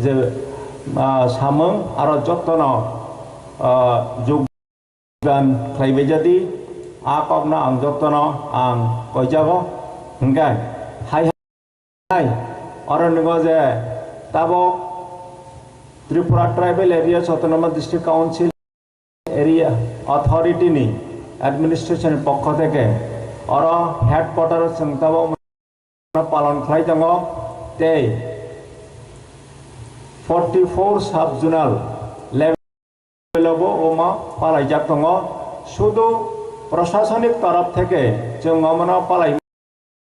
je, ah, samung aro jottono, ah, jogdan khlaibai jadi, a kokno ang jottono ang koijago, hwnkhe hai hai Oro nego je tabok Tripura Tribal Areas Autonomous District Council Area Authority ni administration ni pokho theke oro headquarter o chwng tabok palon khlai tongo tei forty four sub zonal level o bo omo palaijak tongo. Sudu prashasonik torof theke chwng omono palai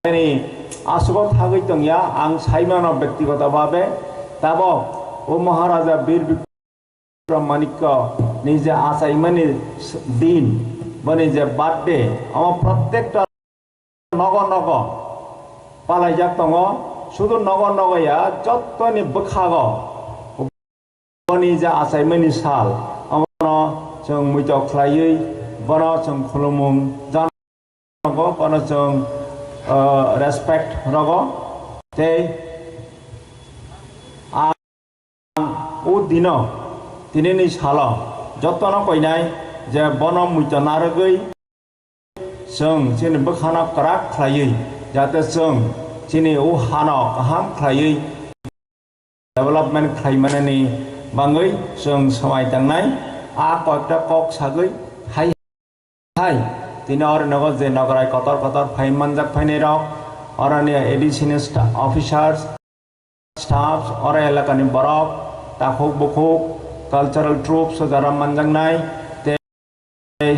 Ani aswk thagwi tongya, ang saimano bektigoto bhabe, tabok o Maharaja Bir Bikram Manikya ni je achaimani din, boni je birthday, amo protekta nogo nogo palaijak tongo, sudu nogo nogo ya, jottoni bwkhago. Boni je achaimani sal, abono chwng muitok khlaiwi, bono chwng khulumung jano, bono chwng, ah, respect rogo, tei ang o dino, tinini salo jotono koinai je bono muito narwgwi, chwng chini bwkhano kwrak khlaiwi, jate chwng chini o hano kaham khlaiwi development khlaimanani bangwi chwng swmai tangnai. A kokta kok sagwi hai hai tini oro nogo je nograi kotor kotor phai manjak phainai rok, oroni A D C ni sta-, officers, staffs, oro elakani borok, takhuk bukhuk, cultural troupes o jara manjaknai, tei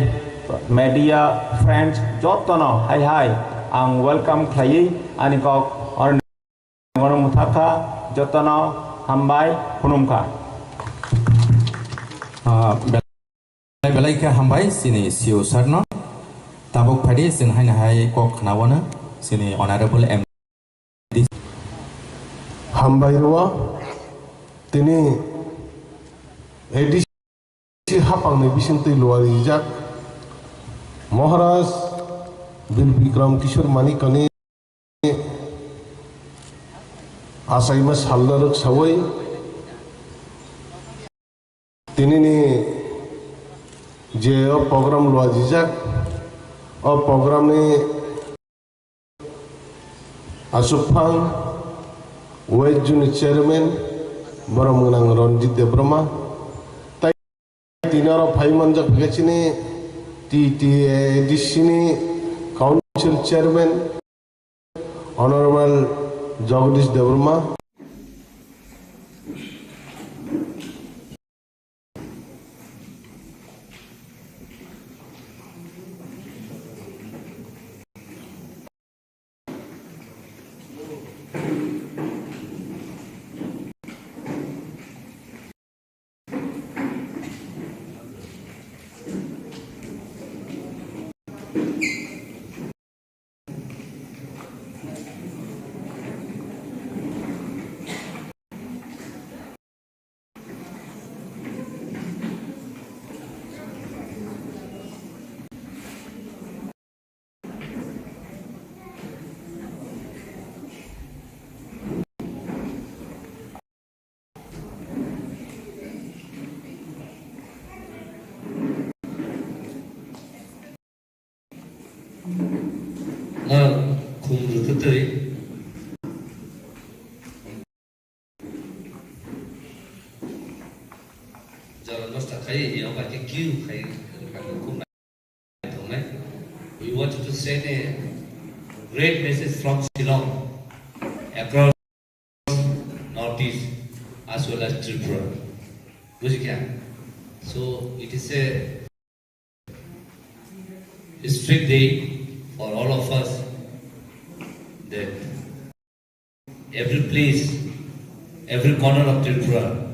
media friends jotono hai hai ang welcome khlaiwi ani kok oro ni muthakha, jotono hambai khulumkha. Ah, belai belai khe hambai chini C E O sir no. Tabuk phaidi chwng haino hai kok khnaono chini honorable M D. Hambai rwo tini A D C hapangni bisingtwi luarijak Maharaj Bir Bikram Kishore Manikyani achaima salno rwksawi tinini je o program luajijak, o programni achukphang West Zone ni chairman borok mwnang Ranjit Debbarma, tei tini oro phai manjak khe chini T T A D C ni council chairman Honorable Jagadish Debbarma. Khum rwtwtwi jora nosto khai, yak bai khe kiu khai rwkha, khum nai thwngnai. We wanted to send a great message from Shillong across Northeast as well as Tripura. Bujikha? So it is a historic day for all of us that every place, every corner of Tripura,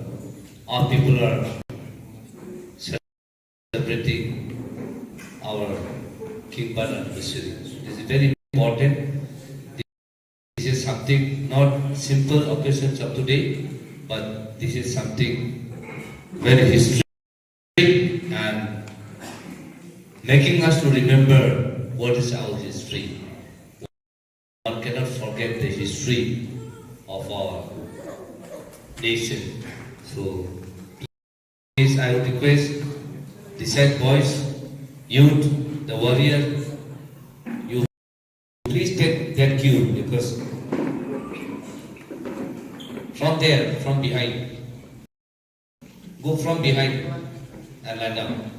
our people are celebrating our King Bird anniversary. So it is very important. This is something not simple occasions of today, but this is something very historic and making us to remember what is our history. One cannot forget the history of our nation. So, please, I would request the said boys, youth, the warrior, you please take that cue because From there, from behind. Go from behind and lie down.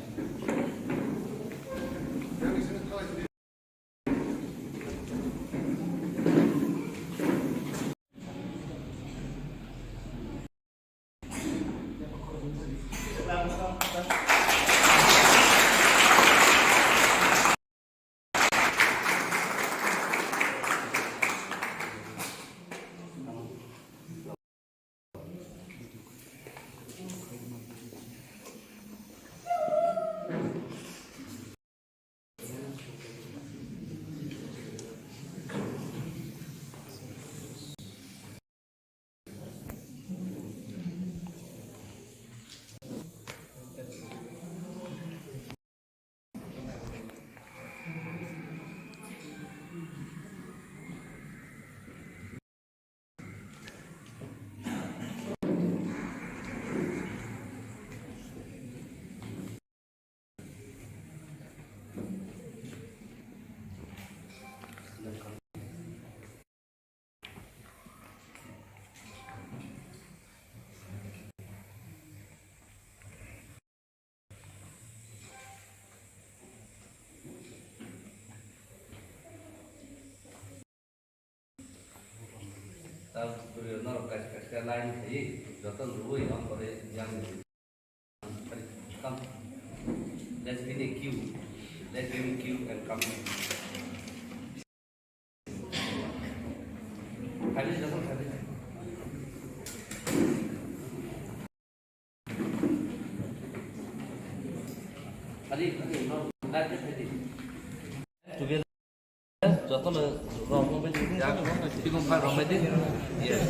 Tabuk norok kaisa kaisa line khaiwi joto rwui ang pore yang. Come. Let's be in a queue. Let's be in queue and come. Khaiwi joto khaiwi. Khaiwi, khaiwi, no, line khaiwi. Together. Jotono romwi di, ya, tikung pha romwi di. Yes.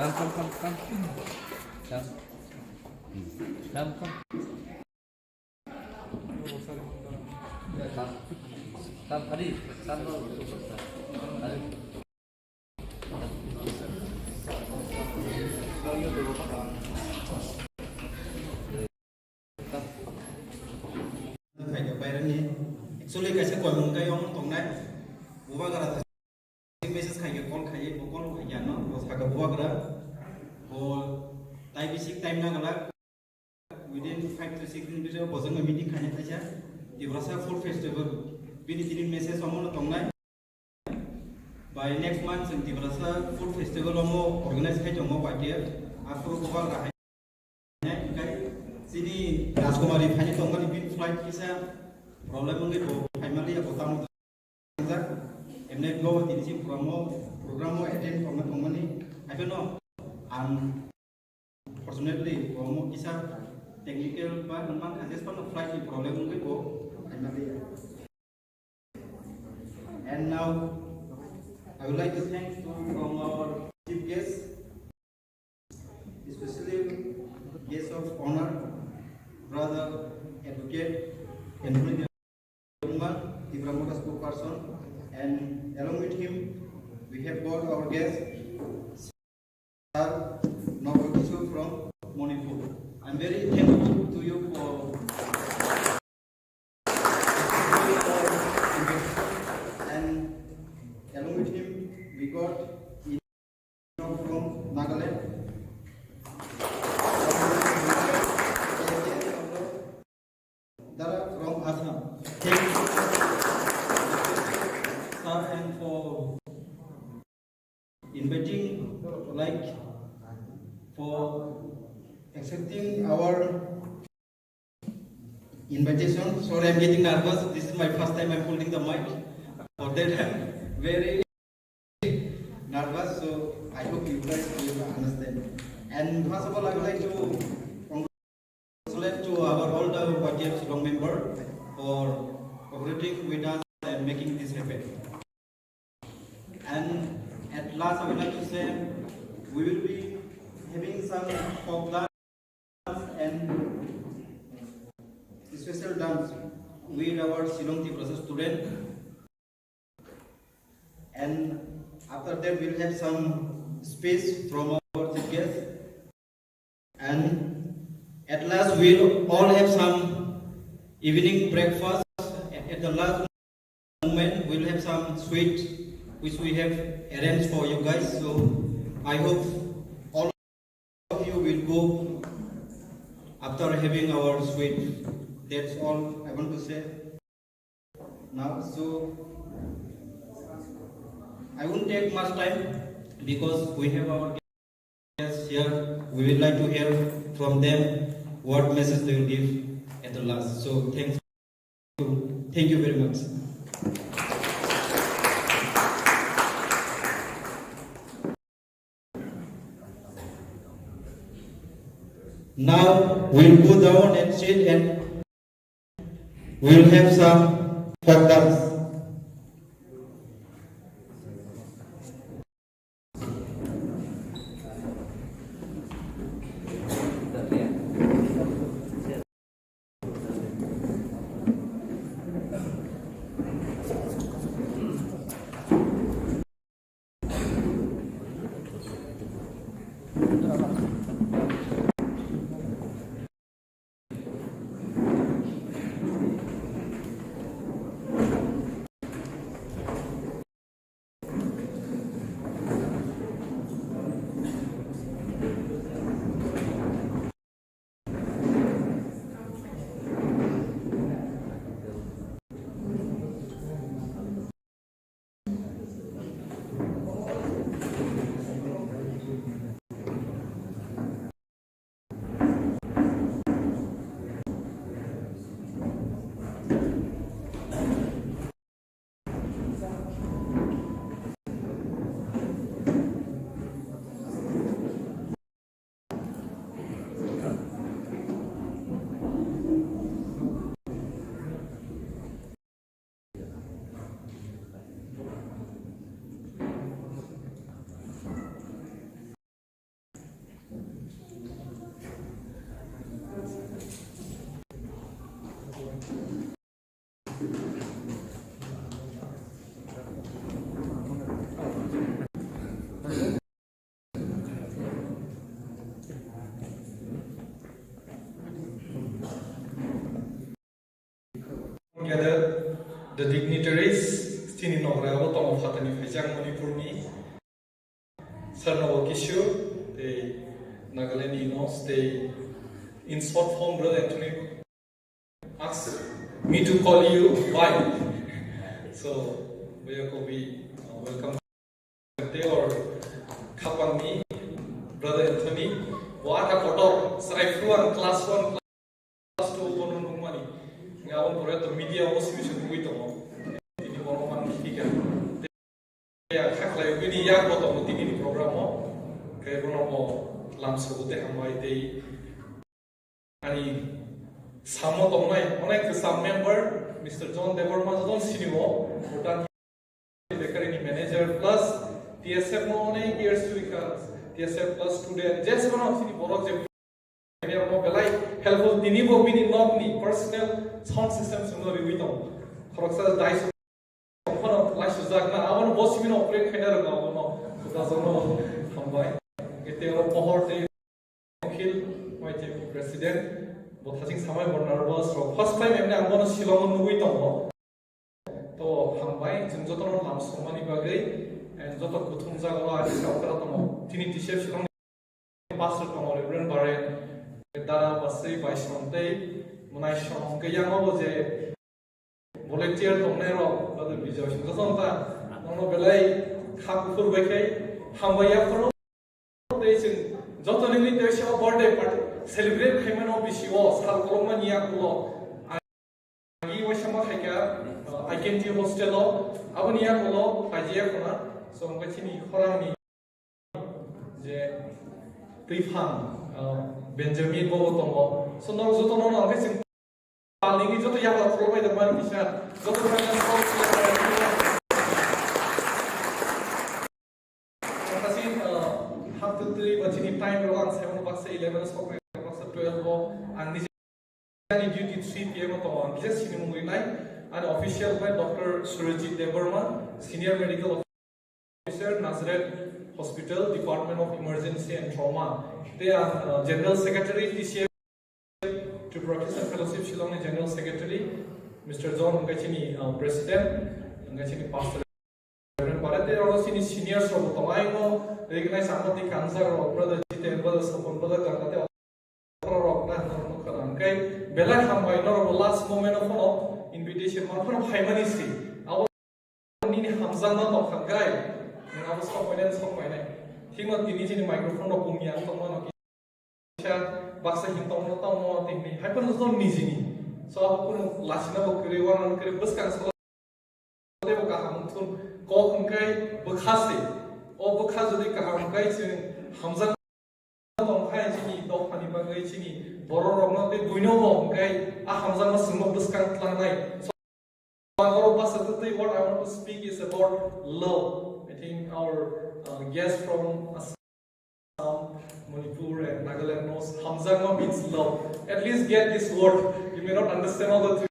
Come, come, come, come. Come. Come, come. Actually, kaisa koimung kai omo tongnai. Bubagra message khai khe call khai, bo call khai ya no, bo saka bubagra. Bo tai bisi time na gala. Within five to six din bising bo jwng meeting khai kaisa Tiprasa Food Festival. Bini tini message omo no tongnai. By next month jwng Tiprasa Food Festival omo organize khai tongo by year. Aphuru bubagra hai. Chini Rajkumari phaini tongmani bini flight kisa problem wngwi bo phaimaliya bo tamo. Emne bo tini si program o, program o attend tongna tongmani. Haikhe no ang fortunately bo mo kisa technical ba nang man kha jespa no flight ni problem wngwi bo phaimaliya. And now, I would like to thank to from our chief guest, especially guest of honor, brother advocate Anthony Debbarma, Tipra Motha spokesperson, and along with him, we have got our guest, Sir Noble Kishore from Manipur. I'm very thankful to you for and along with him we got Enoch from Nagaland. Dara from Assam. Thank you, sir, and for inviting, like, for accepting our invitation. Sorry, I'm getting nervous. This is my first time I'm holding the mic. For that, I'm very nervous. So I hope you guys will understand. And first of all, I would like to congratulate to our all the Y T F Shillong member for cooperating with us and making this happen. And at last, I would like to say we will be having some folk dance and special dance with our Shillong Tiprasa student. And after that, we'll have some speech from our chief guest. And at last, we'll all have some evening breakfast. At the last moment, we'll have some sweet which we have arranged for you guys. So I hope all of you will go after having our sweet. That's all I want to say now. So I won't take much time because we have our guests here. We would like to hear from them what message they will give at the last. So thanks. Thank you very much. Now we'll go down and sit and we'll have some folk dance. Together, the dignitaries, chini nograi o tongo phatani phaijak Manipurni, Sarnawa Kishore, tei Nagaland Inos, tei in short form, Brother Anthony asked me to call you why. So, we are we, uh, welcome. Tei or khapangni Brother Anthony, bo ata kotor, chwrai phuru ang class one, class two bono nukmani. Nga aboni pore to media o simi se nugui tongo. Tini bono man khika. Tei ang khaklai bini yak bo tongo tini ni program o. Khe bono bo lam sobo tei hambai tei Ani samo tongnai onek kwcham member Mister John Debbarma joto sini o, Bhutan Bakery ni manager plus T S F no onek years to become T S F plus student, je sano sini borok je mo belai helpful, tini bo bini nok ni personal sound system sungno riwi tong. Khoroksa dai Ophano lai sujak na, abono bo simi no operate khaina rwkha, abono sujak no hambai. Ete oro pohor tei Nikhil, Y T F president, bo thajing samai bo nervous rok. First time emni ang bono Shillong o nugui tongo. To hambai, chwng jotono lam songmani bagwi, and joto kuthum jagao ani saokra tongo. Tini T C F Shillong Pastor tongo Reverend Baren, Dara Basri Baisong tei Mwnaisong hwnkhe yang obo je volunteer tongnai rok, brother Bijay Singh joto ta, nono belai kha kuphur bai khai hambai ya phuru. Tei chwng joto nini tei se birthday party celebrate khaimano bisi o sal kolokma ni yakulo. Agi waisa ma khaikha, uh, I K N G hostel o, aboni yakulo phaijaya khuna, so hwnkhe chini khorang ni je twiphang, uh, Benjamin bobo tongo. So norok joto no hwnkhe chwng Nini joto yapha khulumbai tongmani kisa, joto finance box, Kasin, uh, haptwi twi ba chini time rok ang seven baksa eleven o soknai, baksa twelve o ang nijeni duty three P M o tongo, ang kisa sinimung rinai. Ani official bai Doctor Surajit Debbarma, Senior Medical Officer, Nazareth Hospital, Department of Emergency and Trauma. Tei ang, uh, General Secretary, T C F, Tripura Christian Fellowship Shillong ni General Secretary, Mister John wngkha chini, uh, President, wngkha chini Pastor. Reverend Bharat tei oro chini seniors rok bo tongo, ayang recognize ang tei kanjak rok, Brother Jiten, Brother Sopon, Brother Ganga tei rok na hwnwi khna hwnkhe belai hambai norok bo last moment o phano invitation man phano phaimani si. Abo nini hamjakma tong kha hwnkhe nwng abo sok mainai, sok mainai. Thikno tini chini microphone rok bumya wng tongmano kisa baksa hin tongno tongmo tini hai phano joto nijini. So abo kunu lachina bo kwrwi, uanani kwrwi, bwskang salo tei bo kaham wngthun kok hwnkhe bwkha se. O bwkha jodi kaham hwnkhe chwng hamjak tong khai chini dophani bagwi chini borok rokno tei buino bo hwnkhe a hamjakma chwngno bwskang tlangnai. So, borok basa tei what I want to speak is about love. I think our, uh, guest from Assam, Manipur and Nagaland knows hamjakma means love. At least get this word. You may not understand all the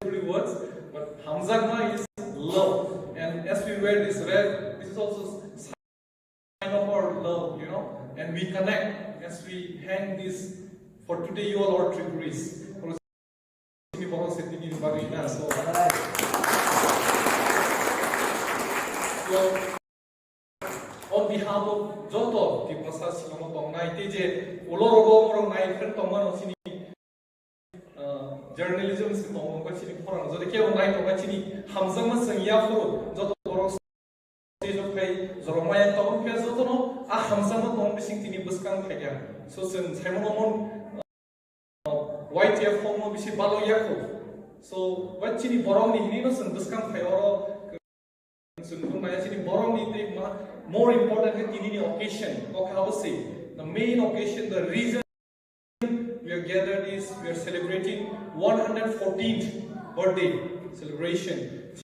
three words, but hamjakma is love. And as we wear this red, this is also sign of our love, you know, and we connect as we hang this for today, you all are Tripuris. Chini borok se tini ni bagwi na, so, so, on behalf of joto Tiprasa Shillong o tongnai, tei je ulo rogo borok nai khe tongmano chini, uh, journalism se tongo, ba chini khorang, jodi kebo nai tongo, chini hamjakma chwng yaphuru joto borok stage o phai jorok maya tongo, khe jotono a hamjakma tong bising tini bwskang phaikha. So chwng saimano mon, uh, Y T F hokno bisi balo yakho. So, wa chini borokni hinino chwng bwskang phai oro chwng nuknaya chini borokni tei ma-, more important khe tinini occasion, o kha abo se. The main occasion, the reason we are gathered is we are celebrating one hundred fourteenth birthday celebration.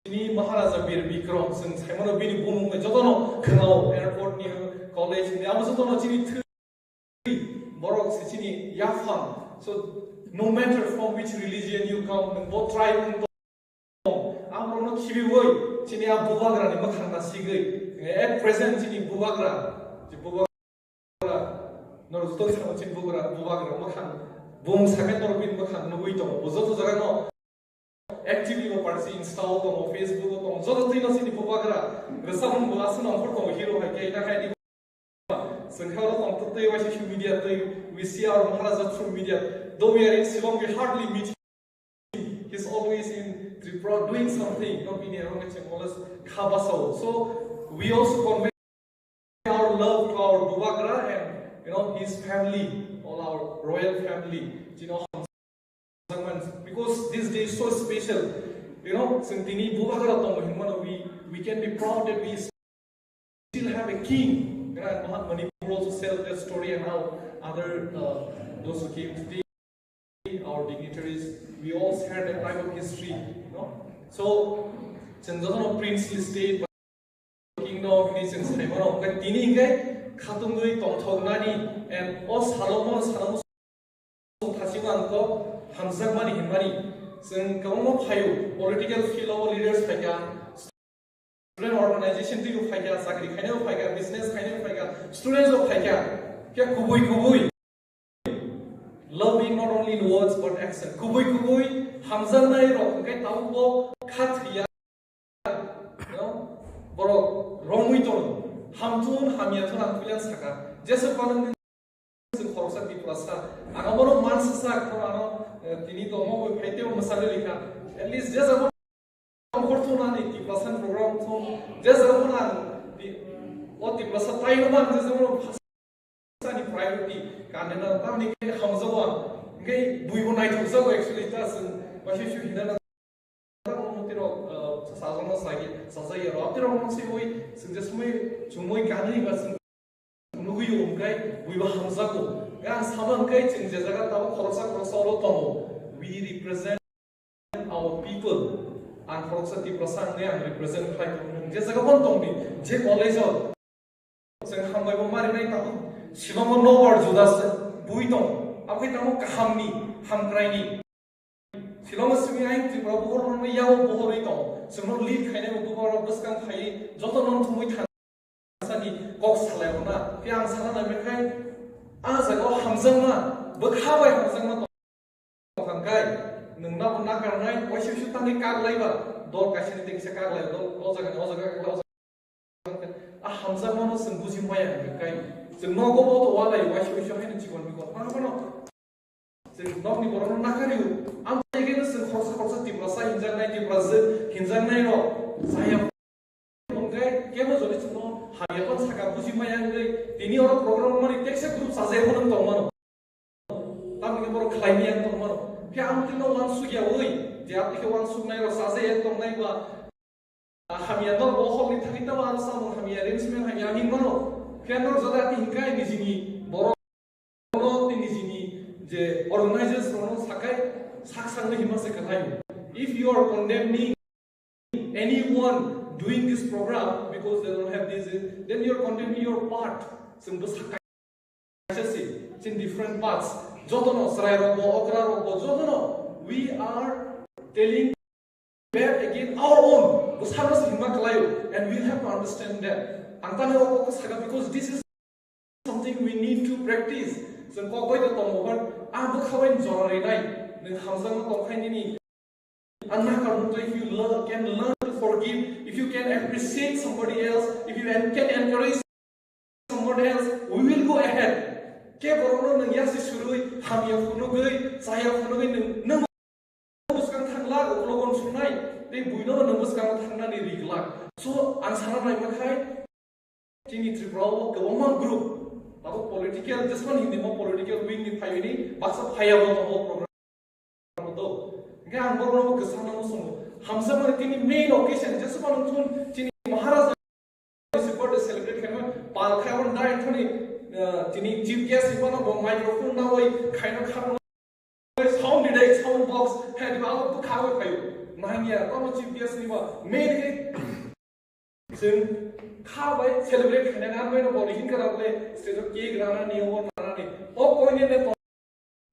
Chini Maharaja Bir Bikram, chwng saimano bini bumung bai jotono khwnao, airport ni, college ni, abo jotono chini thwi borok se chini yaphang. So, no matter from which religion you come, nwng bo tribe nwng tong, ang borokno khibiwi chini a bubagrani mwkhang nasigwi, at present chini bubagra, je bubagra, norok joto chini bubagra, bubagra mwkhang, bumung sakhe norok bini mwkhang nugwi tongo, bo joto jagano actively bo parsi Insta o tongo, Facebook o tongo, joto twi no chini bubagra, rwchapmung bo aswk nongkhor tongo, hero hai khe, ina khai di. Chwng khe oro tong twi waisa social media twi, we see our Maharaja through media. Though we are in Shillong, we hardly meet him. He's always in Tripura doing something. No, bini aro khe chwng always kha basao. So we also convey our love to our Bubagra and, you know, his family, all our royal family. Chini o hamjakmani, because this day is so special. You know, chwng tini Bubagra tongo hinmano, we, we can be proud that we still have a king. You know, and Maha-, Manipur also share that story and how other, uh, those who came today, our dignitaries, we all share that type of history, you know. So, chwng jotono princely state, kingdom hwnwi chwng saimano, hwnkhe tini hwnkhe khatungwi tongthoknani, and o salomo, salomo thasima ang kok hamjakmani hinmani. Chwng kwbangma phaio, political field o leaders phaikha, student organization twibo phaikha, chakri khainaibo phaikha, business khainaibo phaikha, students bo phaikha. Khe kubui kubui, loving not only in words but action. Kubui kubui hamjaknai rok hwnkhe tabukbo kha thwiya. No? Borok romwi tongo. Hamthun hamya thun ang puila saka. Jesa panang din se khoroksa Tiprasa. Ang abono mansa sak, ano, eh, tini to mo phaite mo masale likha. At least jesa Khorthunani Tiprasa program thung, je jago nang, o Tiprasa taino man, je jago phasani priority, kanena tamni khe hamjago ang, hingke buibo naithok jago actually ta sung, waisa su hinana, tamo mutiro, sajano sagi, sajai ro, apni rok mangsi mui, sung je sumui, chumui kanui ba sung. Nugwi o hwnkhe buiba hamjago. Ang sama hwnkhe chwng je jaga tabuk khoroksa khoroksa oro tongo. we represent our people. Ang khoroksa Tiprasa wngwi ang represent khlai tongo. Nwng je jaga bono tongdi, je college-o, chwng hambai bo marinai tongo. Shillong-o nobar juda se bui tongo. Abo khe tamo kahamni, hamkraini. Shillong-o simi ayang Tripura bohor rokno yao bohorwi tongo. Chwngno lead khainai bo bohor rok bwskang phaiwi joto non thumwi thang. Sani kok salai rwna, khe ang sana nai mekhai, a jaga o hamjakma, bwkha bai hamjakma tong kha kai, nwng nabo nakarnai, waisa waisa tangwi kak lai ba, dol kaisa ni tei kisa kak lai, dol o jaga ni o jaga kak lai, o jaga kak lai. A hamjakma no chwng buji maya hwnkhe kai, chwng nogo bo to walai, waisa waisa haino chikon mikon, ano phano. Chwng nokni borokno nakhario. Amtwi khe no chwng khoroksa khoroksa Tiprasa hinjaknai, Tiprasa hinjaknai rok chaya. Hwnkhe kebo jodi chwngno hamya phano saka buji maya wngwi tini oro program mani teksa group chajak phano tongmano. Tamni khe borok khlai maya tongmano. Khe amtwi no wansukya wi je amtwi khe wansuknai rok chajak tongnai ba. Hamya norok bo hokni thangwi tamo aro samung hamya arrangement hamya hinmano. Phiya norok jodi ati hinkai nijini borok no tei nijini je organizers rokno sakai sak sakno hinma se kwthai. If you are condemning anyone doing this program because they don't have this, then you are condemning your part. Chwng bo sakai. Kaisa si, chini different parts. Jotono, chwrai rok bo, okra rok bo, jotono, we are telling bad again our own. Bwsano si himma kwlaio, and we have to understand that. Ang tani o kok saka because this is something we need to practice. Chwng kok bai to tongo hwn, a bwkha bai jora rinai, nwng hamjakma tongkhainini. Anna Karmuto, if you learn, can learn to forgive, if you can appreciate somebody else, if you en- can encourage somebody else, we will go ahead. Ke borokno nwng yasi surui, hamya phunugwi, chaya phunugwi nwng, nwng bwskang thangla, uklogon sunai, tei buino nwng bwskango thangnani riglak. So, ang sana naimakhai, Chini Tripura o kwbangma group, abo political, jesmani hindi mo political wing ni phaiwi ni baksa phaiya bo tongo program o to. Hingke ang borok no kwchangno muchungo. Hamjakmani tini main occasion, jesmani thun chini Maharaja ni birthday celebrate khaima, pal khai on dai thani, ah, chini chief guest ni bono bo microphone nawi khaina kharno. Sound didai, sound box, hai diba abo bwkha bai phaio. Nangya, tamo chief guest ni ba, main khe chwng kha bai celebrate khaina nang bai no bo hin kara ble stage o cake rana ni, o rana ni. O koi ne ne to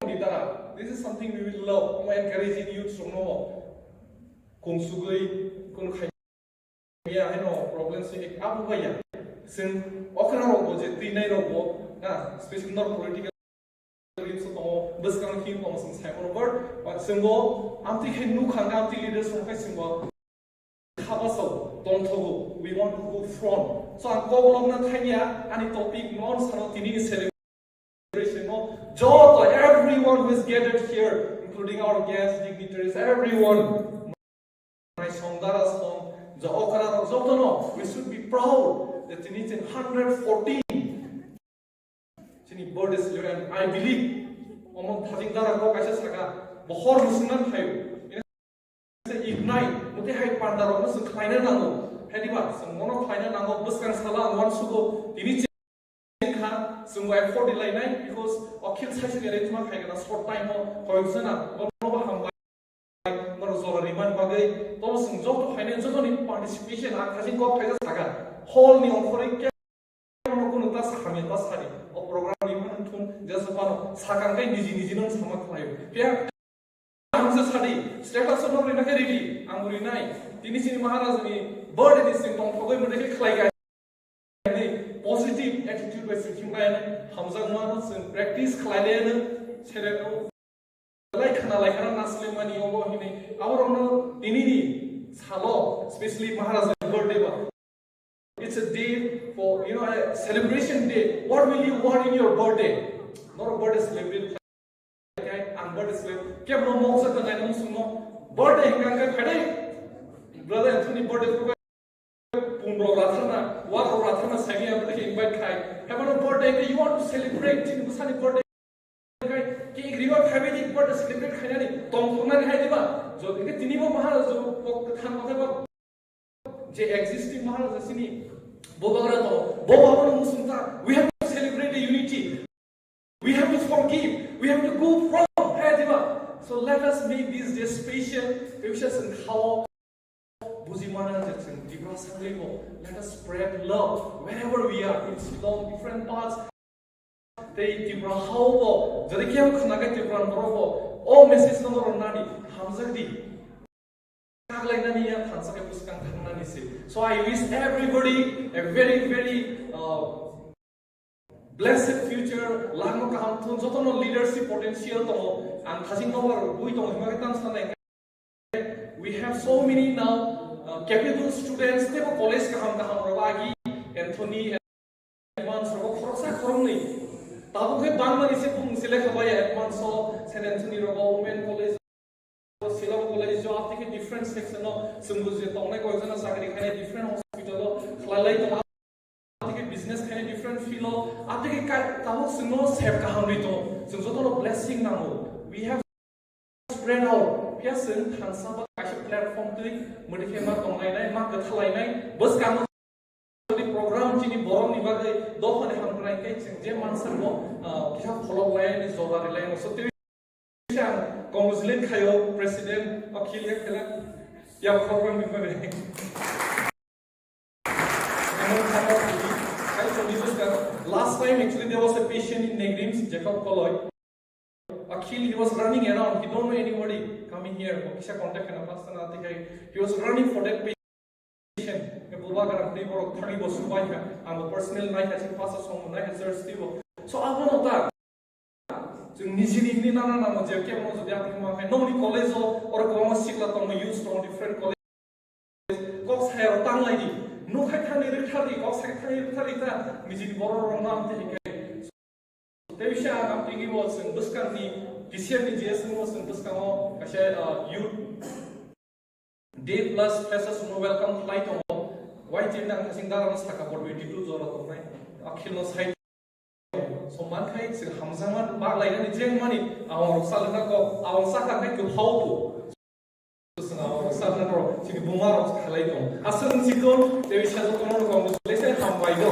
di dara. This is something we will love. Omo encouraging youth from no. Kung sugui, kun khai. Ya, haino problem se ek abu baya. Sing okra rok bo je twi nai rok bo na special nor political reels tongo, bwskang film tongo, sing sai mano, but, but sing bo amtwi khai nuk khang amtwi leaders rok khai sing bo khaba sao tongthogo, we want to go front. So ang kok lobna thangya ani topic non sano tini ni celebration no joto everyone who is gathered here, including our guests, dignitaries, everyone. Naisong dara song, je okra rok jotono, we should be proud that tini chini hundred fourteen chini birthday celebrate, and I believe omo thajing dara kok kaisa saka, bo hor musungna thaio. Ini se ignite, muti hai panda rok no se khlaina nango. Hai diba, se mono khlaina nango, bwskang sala ang wan sugo, tini kha, chwng bai forty lainai, because o khil saisani arrangement khai gana short time o, koyok jana, bono bo hambai, bono jora rimani bagwi, tobo chwng joto phainai, jotoni participation, a khajing kok khaijak saga, hall ni ongkhorwi kebono kunu ta sakhamya ta sadi, o program ni manu thung, jesa phano sakang kai niji niji no sama khlaio. Phiya Ang se sadi, status no rina khe ready, ang rinai. Tini chini Maharaj ni birthday ni sing tong thogwi mode khe khlai ga. Ni positive attitude bai sing khlai ani, hamjak ma no sing practice khlai le no, sere no. Lai khana lai khana nasle mani obo hini, abo rok no tini ni salo, specially Maharaj ni birthday ba. It's a day for, you know, a celebration day. What will you want in your birthday? Norok birthday celebrate khlai, ang birthday celebrate. Kebo no moksa ta nai nung sung no. Birthday hingka hingka khaidai. Brother Anthony birthday ko pun rok ratharna, war rok ratharna sami ang birthday invite khai. Hebo no birthday hingka you want to celebrate. Chini bwsani birthday. Cake riba phaibai di, birthday celebrate khainani tongthoknani hai diba? Jodi khe tini bo maha jo kok kwthang kok ba je existing maha jo sini bo bagra to bo bagra musung ta, we have to celebrate the unity, we have to forgive, we have to go from hai diba? So Let us make this day special. Tei bisa chwng khao buji mana je chwng Tiprasa wngwi bo. Let us spread love wherever we are, in Shillong, different parts. Tei Tripura hao bo, jodi khe khna khe Tripura borok bo, o message no rwnani, hamjak di. Kaglainani ya thansa khe bwskang thangnani se. So I wish everybody a very, very, uh, blessed future. Langno kaham thun, jotono leadership potential tongo. Ang thasing no bar bui tongo, hima khe tang sanai. We have so many now, uh, capable students, tebo college kaham kaham rok agi, Anthony, Edmonds rok khoroksa khoroknwi. Tabuk khe bangmani se bumung se lekha bai Edmonds o, Saint Anthony rok o, Women College o, Shillong College o, aptike different section o, chwng bo je tongnai koi jana chakri khainai different hospital o khlai lai tongo. Atike business khainai different field o, atike kai, tabuk chwngno sep kaham ri tongo. Chwng jotono blessing nango. We have spread out. Phiya chwng thansa ba kaisa platform twi, mwdikhe ma tonglainai, ma kwthalainai. Bwskango jodi program chini borokni bagwi dophani hamkrai khe chwng je mansa bo, ah, kisa pholok lainai, jora ri lainai. So, tei Ang congratulate khayo President Akhil ya khela. Ya program ni pare. Last time actually there was a patient in Negrims, Jacob Koloi. Akhil, he was running around, he don't know anybody coming here. Kisa contact kana pastor na tikai. He was running for that patient. Bubagra tei borok thani bo subai kha. Ang bo personal nai kha, chini pastor song nai kha, church tei bo. So abono ta. Chwng nijini hwnwi nana nango je kebo jodi ang thangma khe nokni college o oro kwbangma sikla tongo, youth tongo, different college. Kok saya ro tang lai di. Nuk khai thani rwkthar di, kok sai thani rwkthar di ta. Nijini borok rok no ang tei khe. Tei bisa ang tini bo chwng bwskang ni T C R ni G S ni bo chwng bwskango kaisa, uh, youth Day plus freshers no welcome khlai tongo. Wai chini ang thasing dara no saka bo twenty two jora tongnai. Akhil no sai. So man khai se hamjama bak lai nani jeng mani awang rok sal na ko awang saka khai ko hau to. Sing awang rok sal na ko chini buma rok khalai tong. Asal ni sikon dewi sajo kono ko mo le se ham bai do.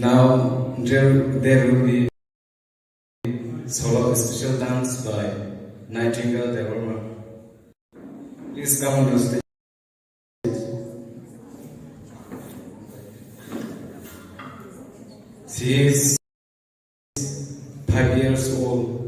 Now there, there will be solo special dance by Nightingale Debbarma. Please come on the stage. She is five years old.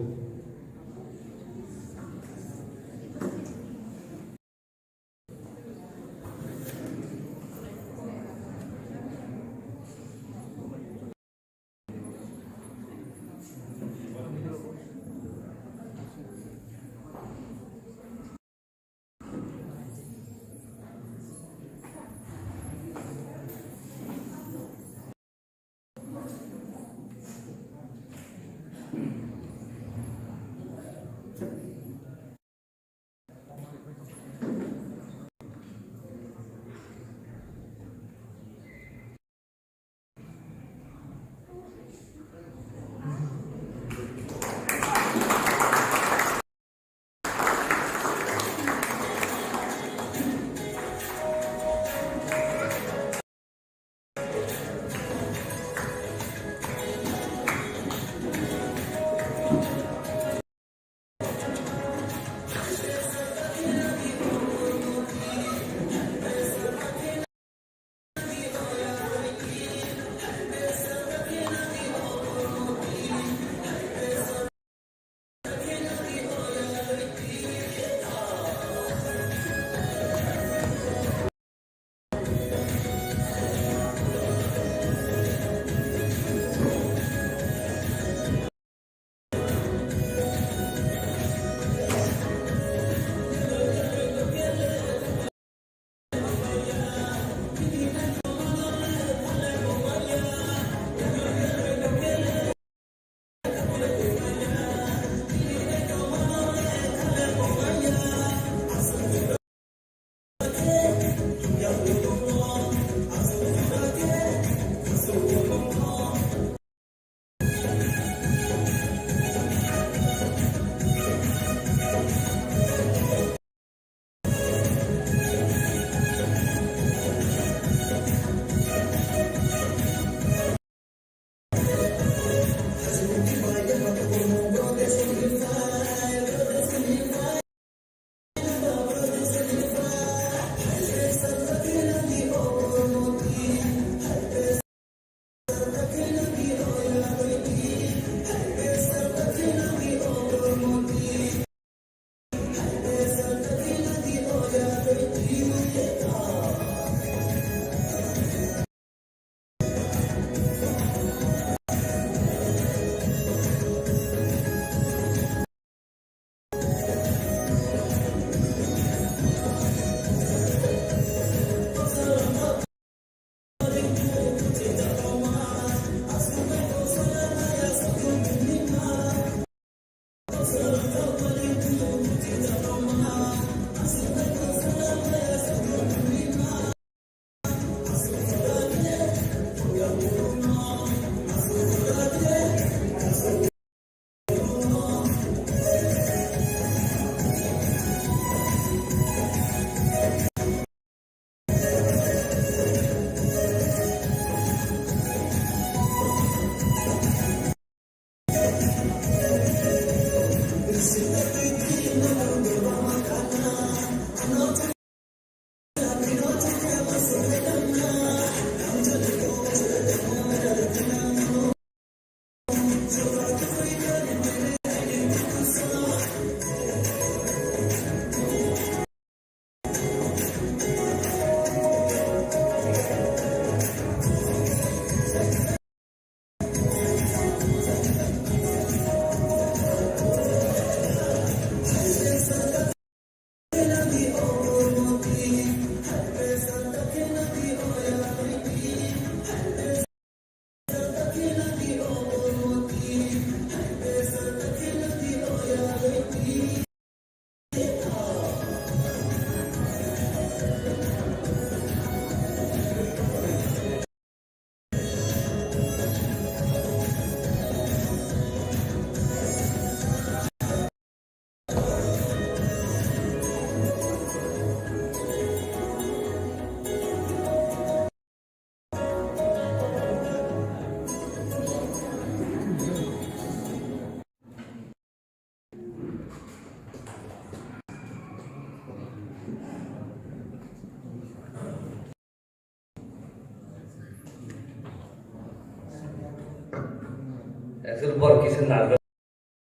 Actually, bor kisa nervous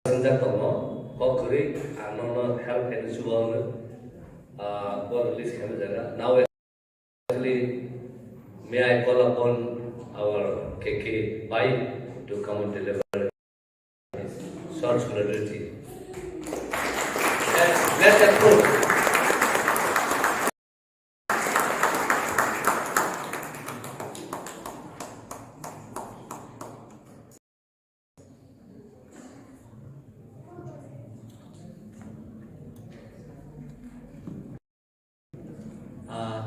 wngjak tongo, kok kwrwi ang nono help khaina chubago, ah, bor release khaina jaga. Now, actually, may I call upon our K K bhai to come and deliver his short solidarity. Let's, let's applaud. Uh,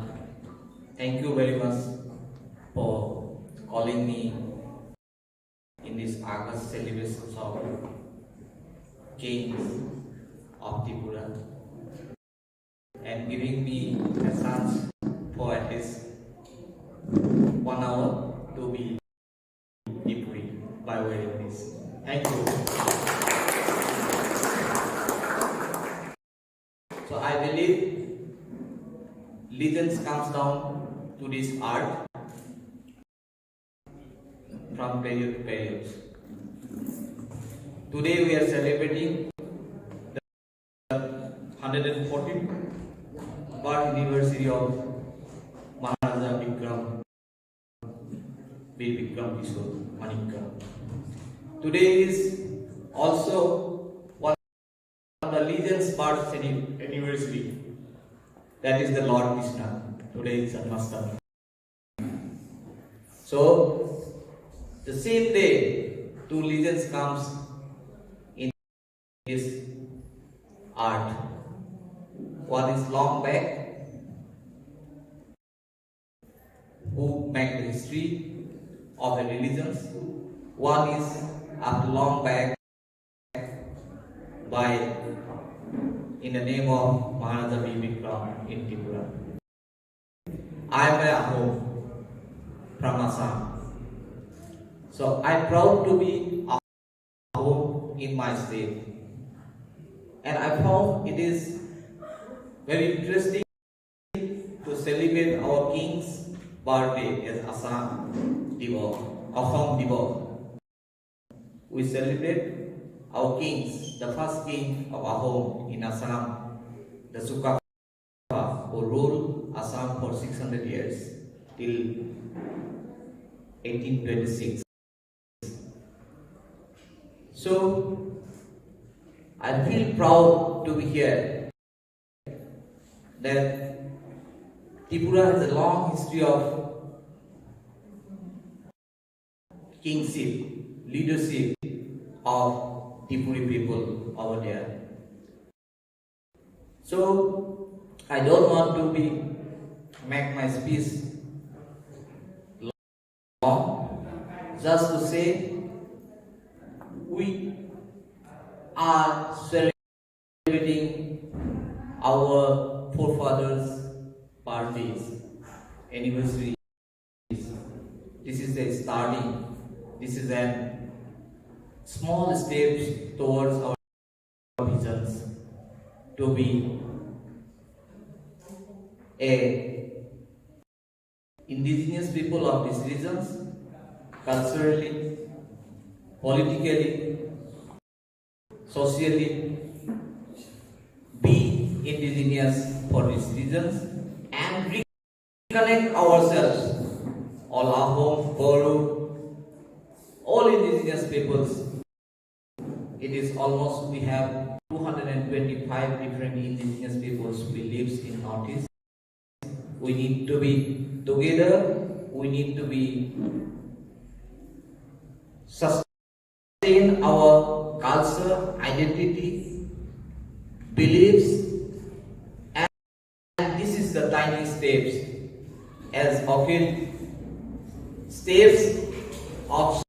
thank you very much for calling me in this August celebrations of Kings of Tripura and giving me a chance for at least one hour to be deeply by wearing this. Thank you. So I believe legends comes down to this earth from period to period. Today we are celebrating the hundred and fourteenth birth anniversary of Maharaja Bikram, Bir Bikram Kishore Manikya. Today is also one of the legends' birth anni-, anniversary, that is the Lord Krishna. Today is Janmashtami. So, the same day, two legends comes in this art. One is long back, who make the history of the religions. One is after long back by, in the name of Maharaja Bir Bikram in Tripura. I am a Ahom from Assam. So I proud to be Ahom in my state. And I found it is very interesting to celebrate our king's birthday as Assam Divo, Ahom Divo. We celebrate our kings, the first king of Ahom in Assam, the Chukapa, who ruled Assam for six hundred years till eighteen twenty-six. So, I feel proud to be here that Tripura has a long history of kingship, leadership of Tripuri people over there. So, I don't want to be, make my speech long, just to say we are celebrating our forefathers' birthdays, anniversaries. This is a starting. This is a small steps towards our visions to be a indigenous people of these regions, culturally, politically, socially, be indigenous for these regions and reconnect ourselves, all Ahom, Garo, all indigenous peoples. It is almost, we have two hundred and twenty-five different indigenous peoples who lives in Northeast. We need to be together. We need to be sustain our culture, identity, beliefs, and this is the tiny steps, as often steps of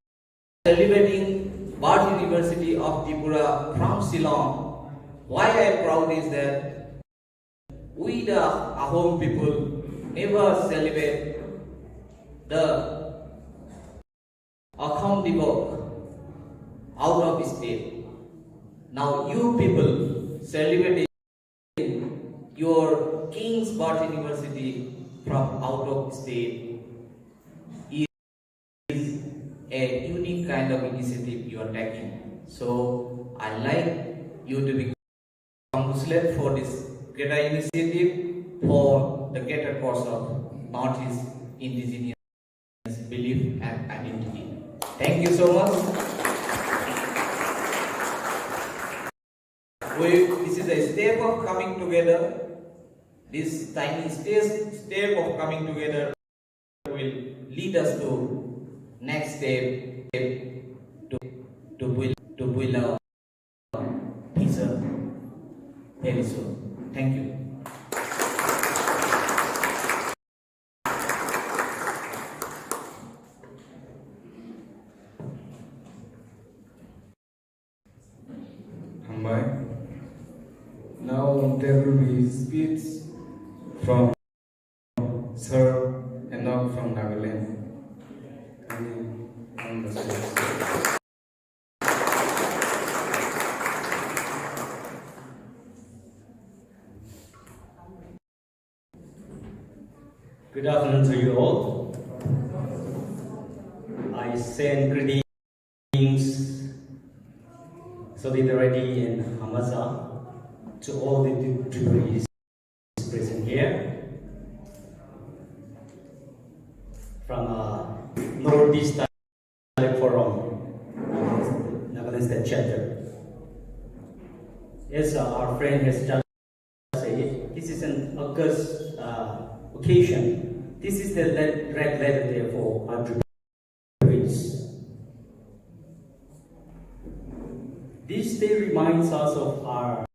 celebrating Birth Anniversary of Tripura from Shillong. Why I am proud is that we, the Ahom people, never celebrate the Ahom Divo out of state. Now you people celebrating your king's birth anniversary from out of state is a unique kind of initiative you attacking. So I like you to be congratulated for this greater initiative for the greater cause of Northeast indigenous belief and identity. Thank you so much. We, this is a step of coming together. This tiny step, step of coming together will lead us to next step, step to, to build, to build our future very soon. Thank you. Hambai. Now there will be speech from Sir Enoch from Nagaland. Kindly on the stage. Good afternoon to you all. I send greetings, solidarity, and hamaza to all the Tripuris present here from uh, Northeast Forum, Nagaland State Chapter. As uh, our friend has just said, this is an August uh, occasion. This is the le- red letter day for our Tripuris. This day reminds us of our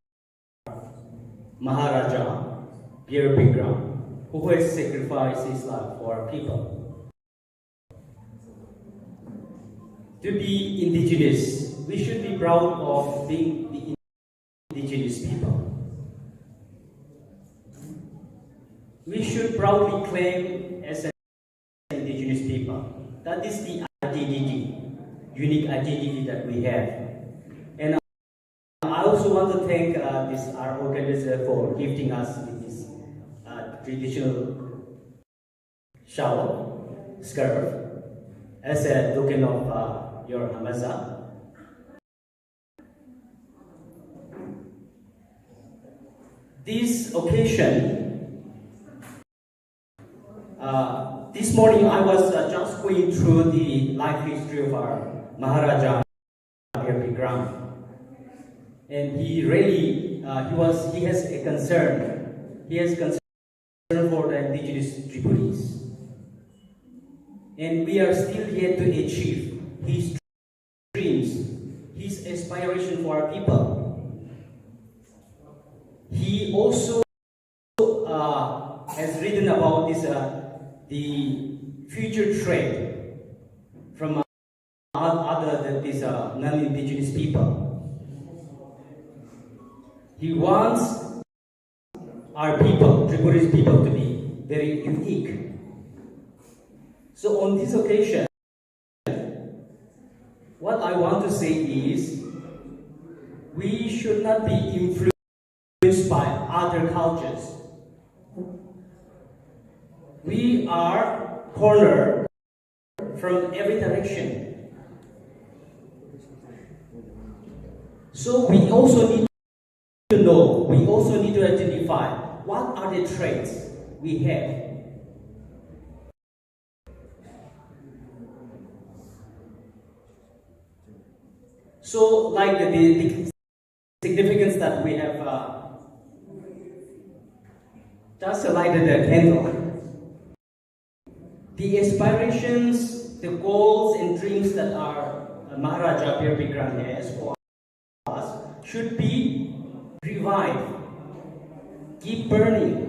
Maharaja Bir Bikram, who has sacrificed his life for our people. To be indigenous, we should be proud of being the indigenous people. We should proudly claim as an indigenous people. That is the identity, unique identity that we have. And I also want to thank uh, this our organizer for gifting us with this uh, traditional shawl, scarf, as a token of uh, your hamaza. This occasion, uh, this morning I was uh, just going through the life history of our Maharaja Bir Bikram, and he really uh, he was he has a concern. He has concern for the indigenous Tripuris. And we are still yet to achieve his dreams, his aspiration for our people. He also uh, has written about this, uh, the future threat from other than these uh, non-indigenous people. He wants our people, Tripuris people, to be very unique. So on this occasion, what I want to say is, we should not be influenced by other cultures. We are cornered from every direction. So we also need to know, we also need to identify what are the traits we have. So, like the, the significance that we have uh, just lighted the candle. The aspirations, the goals and dreams that our uh, Maharaja Bir Bikram has for us should be revived, keep burning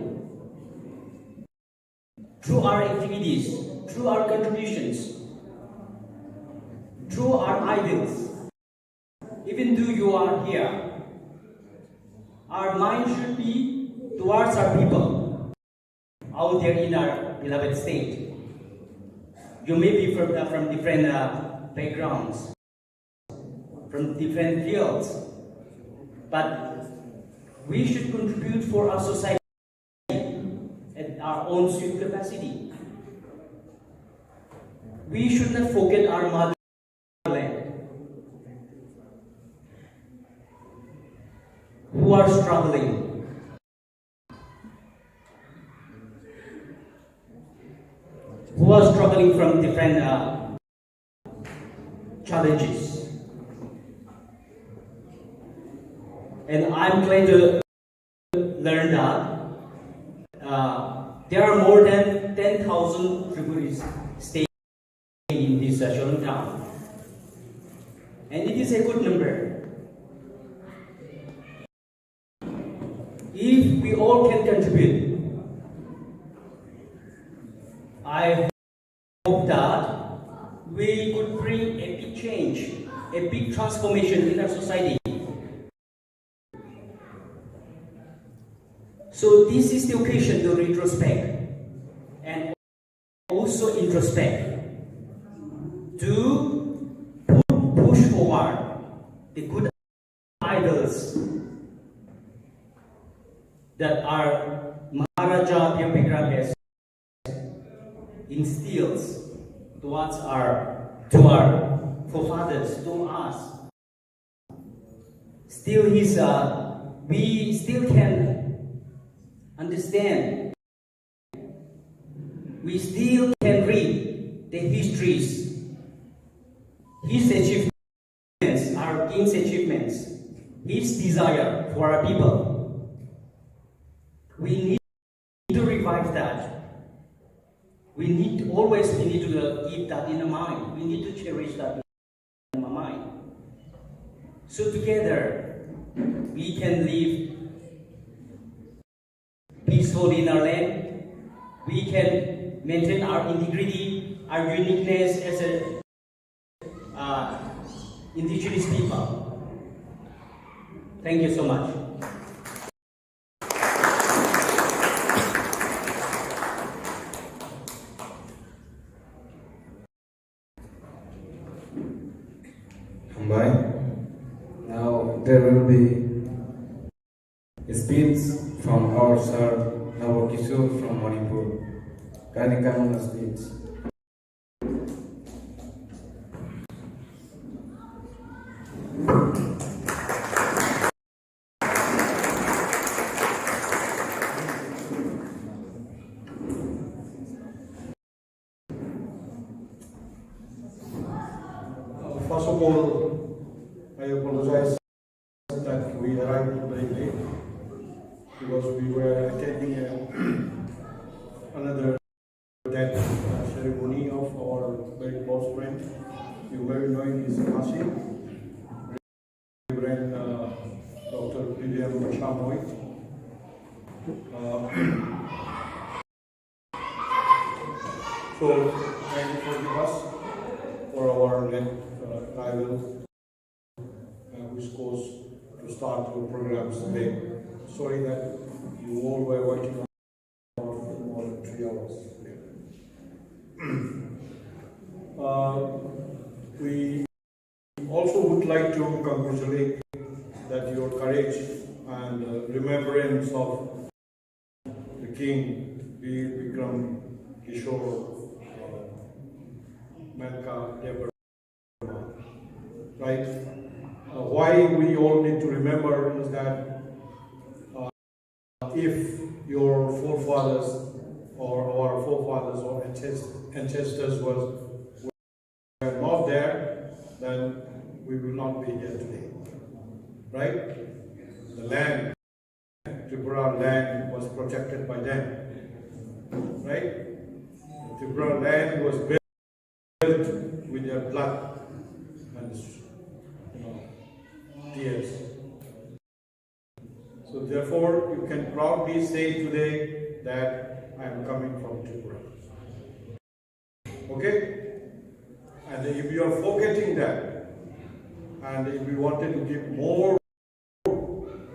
through our activities, through our contributions, through our ideals. Even though you are here, our mind should be towards our people out there in our beloved state. You may be from, uh, from different uh, backgrounds, from different fields, but we should contribute for our society at our own sweet capacity. We should not forget our motherland. are struggling, who are struggling from different uh, challenges. And I'm glad to learn that uh, there are more than ten thousand Tripuris staying in this uh, Shillong town. And it is a good number. If we all can contribute, I hope that we could bring a big change, a big transformation in our society. So this is the occasion to retrospect and also introspect, to pu- push forward the good ideals that our Maharaja Bikram has instills towards our, to our forefathers, to us. Still, he's, uh, we still can understand. We still can read the histories, his achievements, our king's achievements, his desire for our people. We need to revive that. We need to always, we need to uh, keep that in the mind. We need to cherish that in the mind. So together, we can live peaceful in our land. We can maintain our integrity, our uniqueness as a uh, indigenous people. Thank you so much. Hambai. Now there will be a speech from our sir Nabo Kishore from Manipur. Kindly come on the speech. Uh, first of all, I apologize that we arrived very late because we were attending a, another death uh, ceremony of our very close friend. You may be knowing his passing. Reverend uh, Doctor William Chamoy. Uh, so, kindly forgive us for our late uh, arrival, uh, which caused to start your programs late. Sorry that you all were waiting for more than three hours. Uh, we also would like to congratulate that your courage and uh, remembrance of the king, Veer Bikram Kishore uh, Manka Dev Barma, right? Uh, why we all need to remember is that uh, if your forefathers or our forefathers or ancest- ancestors was were not there, then we will not be here today. Right? The land, Tripura land was protected by them. Right? Tripura land was built with their blood and you know, tears. So therefore, you can proudly say today that I am coming from Tripura. Okay? And if you are forgetting that, and if you wanted to give more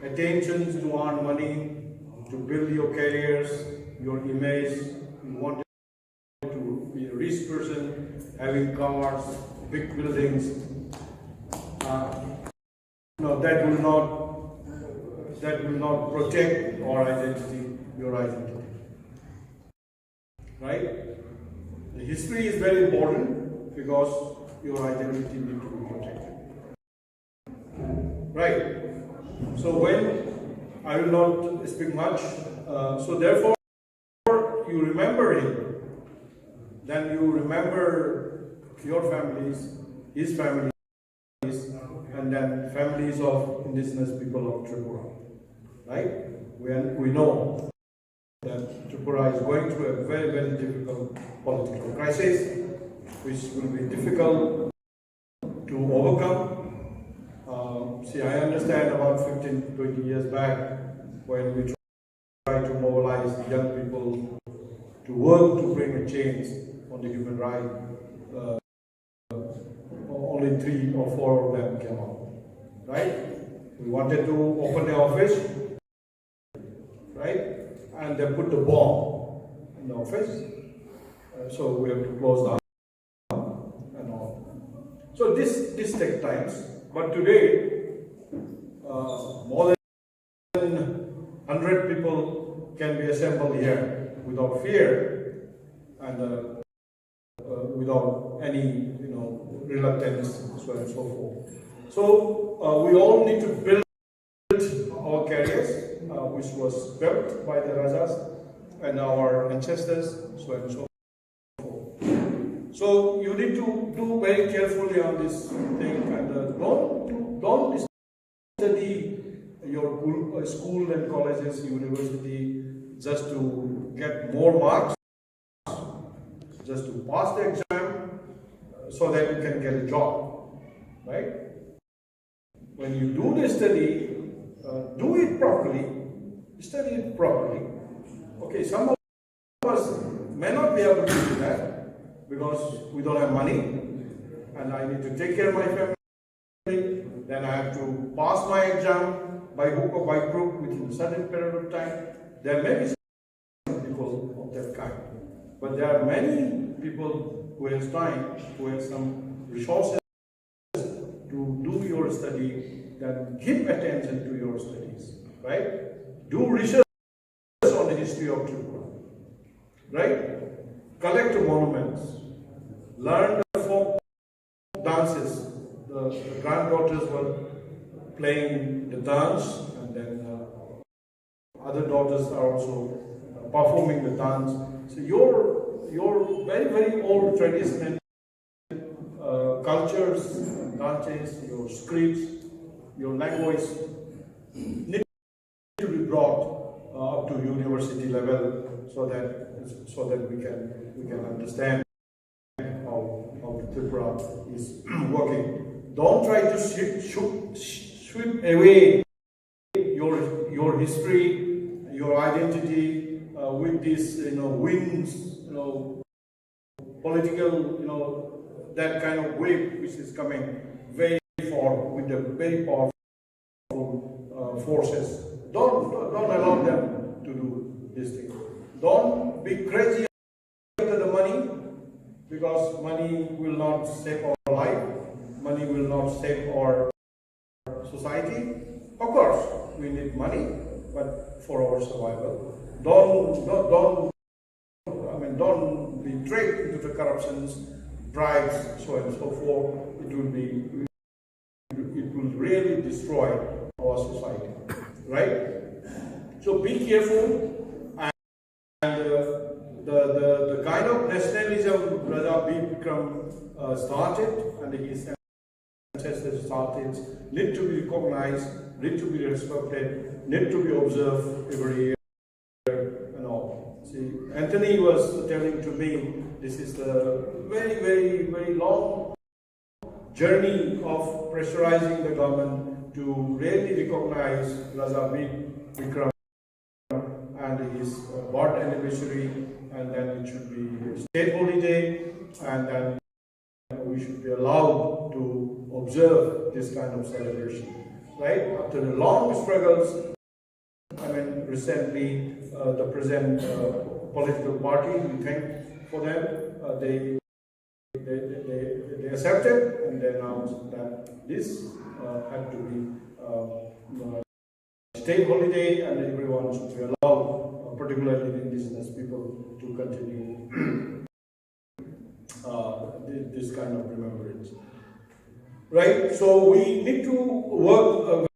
attention to earn money, to build your careers, your image, you wanted to be a rich person, having cars, big buildings, uh, no, that will not that will not protect our identity, your identity. Right? The history is very important because your identity need to be protected. Right? So when I will not speak much. Uh, so therefore, you remember him. Then you remember your families, his families, and then families of indigenous people of Tripura. Right? We, are, we know that Tripura is going through a very, very difficult political crisis, which will be difficult to overcome. Uh, see, I understand about fifteen, twenty years back when we tried to mobilize the young people to work to bring a change on the human right, uh, only three or four of them came out, right? We wanted to open the office, right? And they put the bomb in the office. Uh, so we have to close down and all. So this, this takes times. But today, uh, more than hundred people can be assembled here without fear and, uh, uh, without any, you know, reluctance, so on and so forth. So, uh, we all need to build our careers, uh, which was built by the Rajas and our ancestors, so on and so forth. So you need to do very carefully on this thing and, uh, don't, don't study your cul-, uh, school and colleges, university just to get more marks, just to pass the exam, uh, so that you can get a job, right? When you do the study, uh, do it properly, study it properly. Okay, some of us may not be able to do that because we don't have money and I need to take care of my family. Then I have to pass my exam by hook or by crook within a certain period of time. There may be some people of that kind. But there are many people who has time, who has some resources to do your study, then give attention to your studies, right? Do research on the history of Tripura, right? Collect monuments, learn the folk dances. The, the granddaughters were playing the dance, and then, uh, other daughters are also, uh, performing the dance. So your, your very, very old traditional, uh, cultures, dances, your scripts, your language need to be brought, uh, up to university level so that, so that we can, we can understand how, how the Tripura is working. Don't try to sweep, sweep, sweep away your, your history, your identity, uh, with these, you know, winds, you know, political, you know, that kind of wave which is coming very far with the very powerful, uh, forces. Don't, don't allow them to do this thing. Don't be crazy after the money, because money will not save our life. Money will not save our society. Of course, we need money, but for our survival. Don't, don't, don't, I mean, don't be tricked into the corruptions, bribes, so on and so forth. It will be, it will really destroy our society, right? So be careful. And, uh, the, the, the kind of nationalism Raja Bir Bikram, uh, started and his ancestors started need to be recognized, need to be respected, need to be observed every year and all. See, Anthony was telling to me, this is the very, very, very long journey of pressurizing the government to really recognize Raja Bir Bikram and his, uh, birth anniversary, and then it should be a state holiday, and then we should be allowed to observe this kind of celebration, right? After the long struggles, I mean, recently, uh, the present, uh, political party, we thank for them. Uh, they, they, they, they accepted and they announced that this, uh, had to be, uh, uh, state holiday and everyone should be allowed, uh, particularly the indigenous people, to continue, uh, thi-, this kind of remembrance. Right? So we need to work, uh,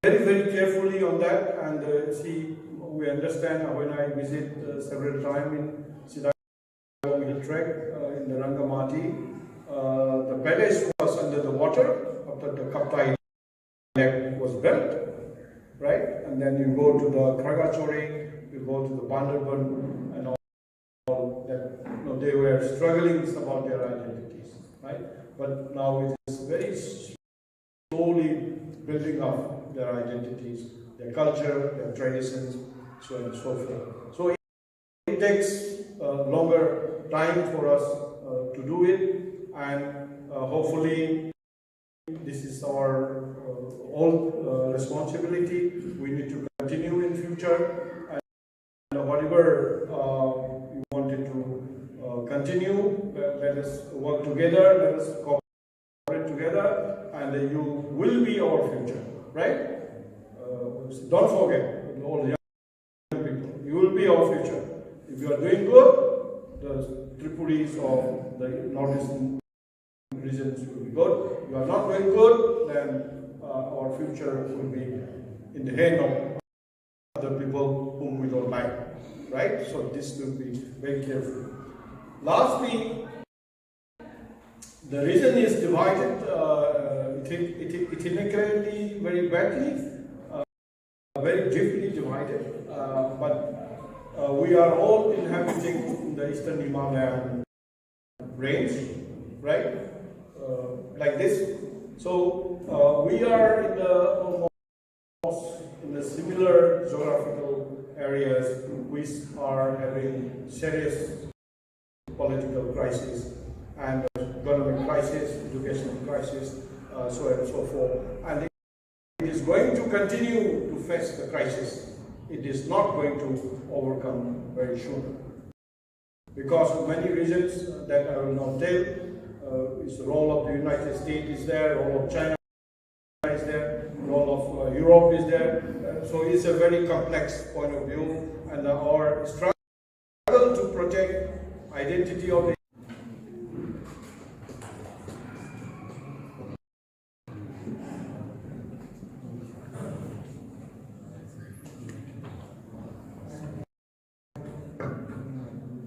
very, very carefully on that, and uh, see, we understand, uh, when I visit uh, several time in Sidagong Hill Trek, uh, in the Rangamati, uh, the palace was under the water after the Kaptai Lake was built, right? And then you go to the Khargachori, you go to the Bandarban and all that, you know, they were struggling about their identities, right? But now it is very slowly building up their identities, their culture, their traditions, so on and so forth. So it takes uh, longer time for us uh, to do it, and uh, hopefully this is our uh, all uh, responsibility. We need to continue in future, and whatever uh, you wanted to uh, continue, let, let us work together, let us cooperate together, and you will be our future, right? Uh, so don't forget, all the young people, you will be our future. If you are doing good, the Tripuris of the Northeastern regions will be good. You are not doing good, then uh, our future will be in the hand of other people whom we don't like, right? So this will be very careful. Lastly, the region is divided uh, ethnic- ethnic- ethnically very badly, uh, very deeply divided, uh, but uh, we are all inhabiting the Eastern Himalayan range, right? Uh, like this. So uh, we are in the almost in the similar geographical areas which are having serious political crisis and economic crisis, educational crisis, uh, so on and so forth. And it is going to continue to face the crisis. It is not going to overcome very soon. Because of many reasons that I will not tell, uh, is the role of the United States is there, role of China is there, role of uh, Europe is there. Uh, so it's a very complex point of view, and our struggle to protect identity of the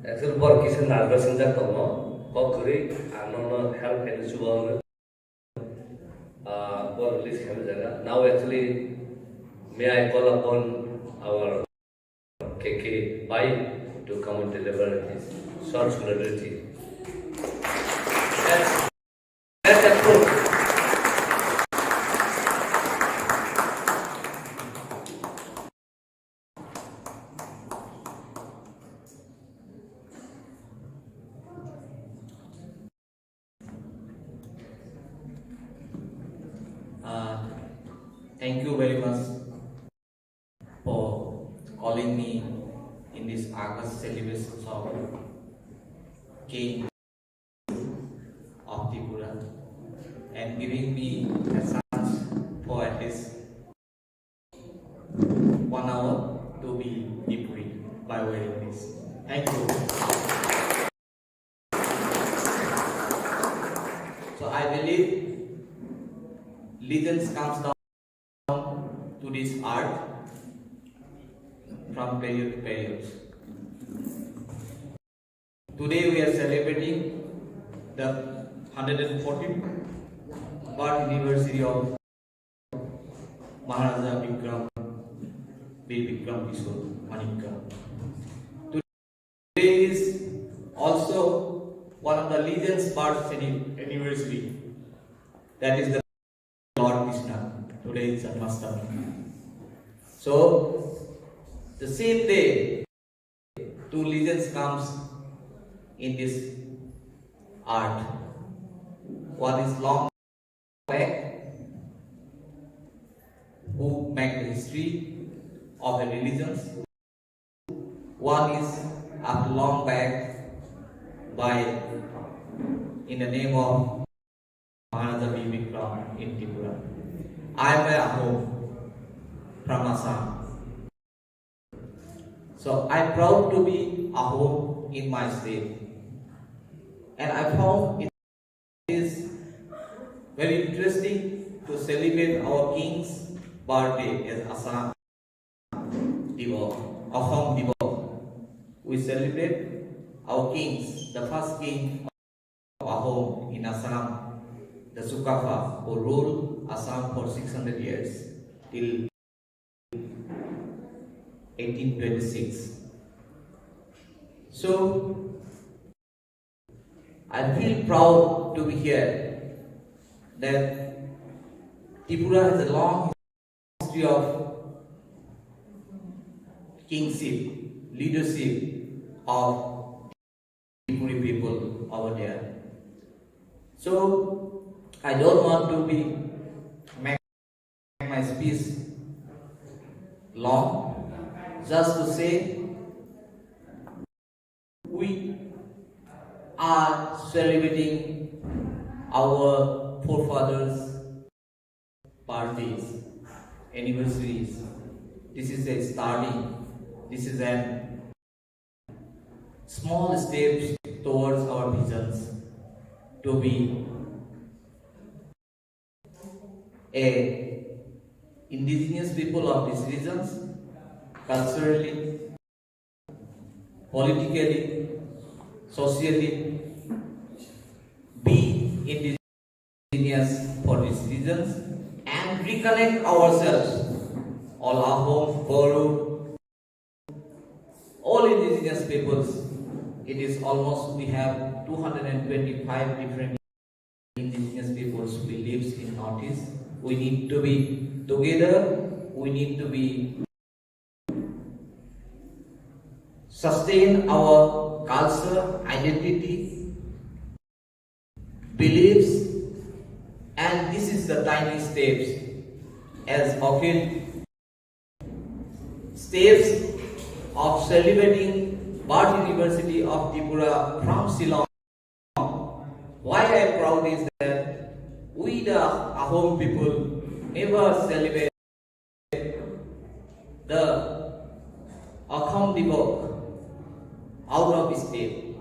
Actually, bor kisa nervous wngjak tongo, kok kwrwi, ang nono help khaina chubago. Ah, bor release khaina jaga. Now actually, may I call upon our K K Pai to come and deliver his short solidarity. Let's, let's applaud. Uh, thank you very much for calling me in this August celebrations of King of Tripura and giving me a chance for at least one hour to be deeply by wearing this. Thank you. So I believe legends comes down to this earth from period to period. Today we are celebrating the hundred and fourteenth birth anniversary of Maharaja Bikram, Bir Bikram Kishore Manikya. Today is also one of the legends' birth anni- anniversary. That is the Lord Krishna. Today is Janmashtami. So, the same day, two legends comes in this art. One is long back, who make the history of the religions. One is after long back by in the name of Maharaja Bir Bikram in Tripura. I am a Ahom from Assam. So I proud to be Ahom in my state. And I found it is very interesting to celebrate our king's birthday as Assam. Dibo, Ahom Dibo. We celebrate our kings, the first king of Ahom in Assam, the Sukapha, who ruled Assam for six hundred years till eighteen twenty-six. So, I feel proud to be here that Tripura has a long history of kingship, leadership of Tripuri people over there. So, I don't want to be make my speech long, just to say we are celebrating our forefathers' birthdays, anniversaries. This is a starting. This is an small steps towards our visions to be a indigenous people of these regions, culturally, politically, socially, be indigenous for these regions and reconnect ourselves, all Ahom, Garo, all indigenous peoples. It is almost, we have two hundred and twenty-five different indigenous peoples who lives in Northeast. We need to be together. We need to be sustain our culture, identity, beliefs, and this is the tiny steps. As often steps of celebrating Birth University of Tripura from Shillong. Why I am proud is that we the Ahom people never celebrate the Ahom Diwok out of state.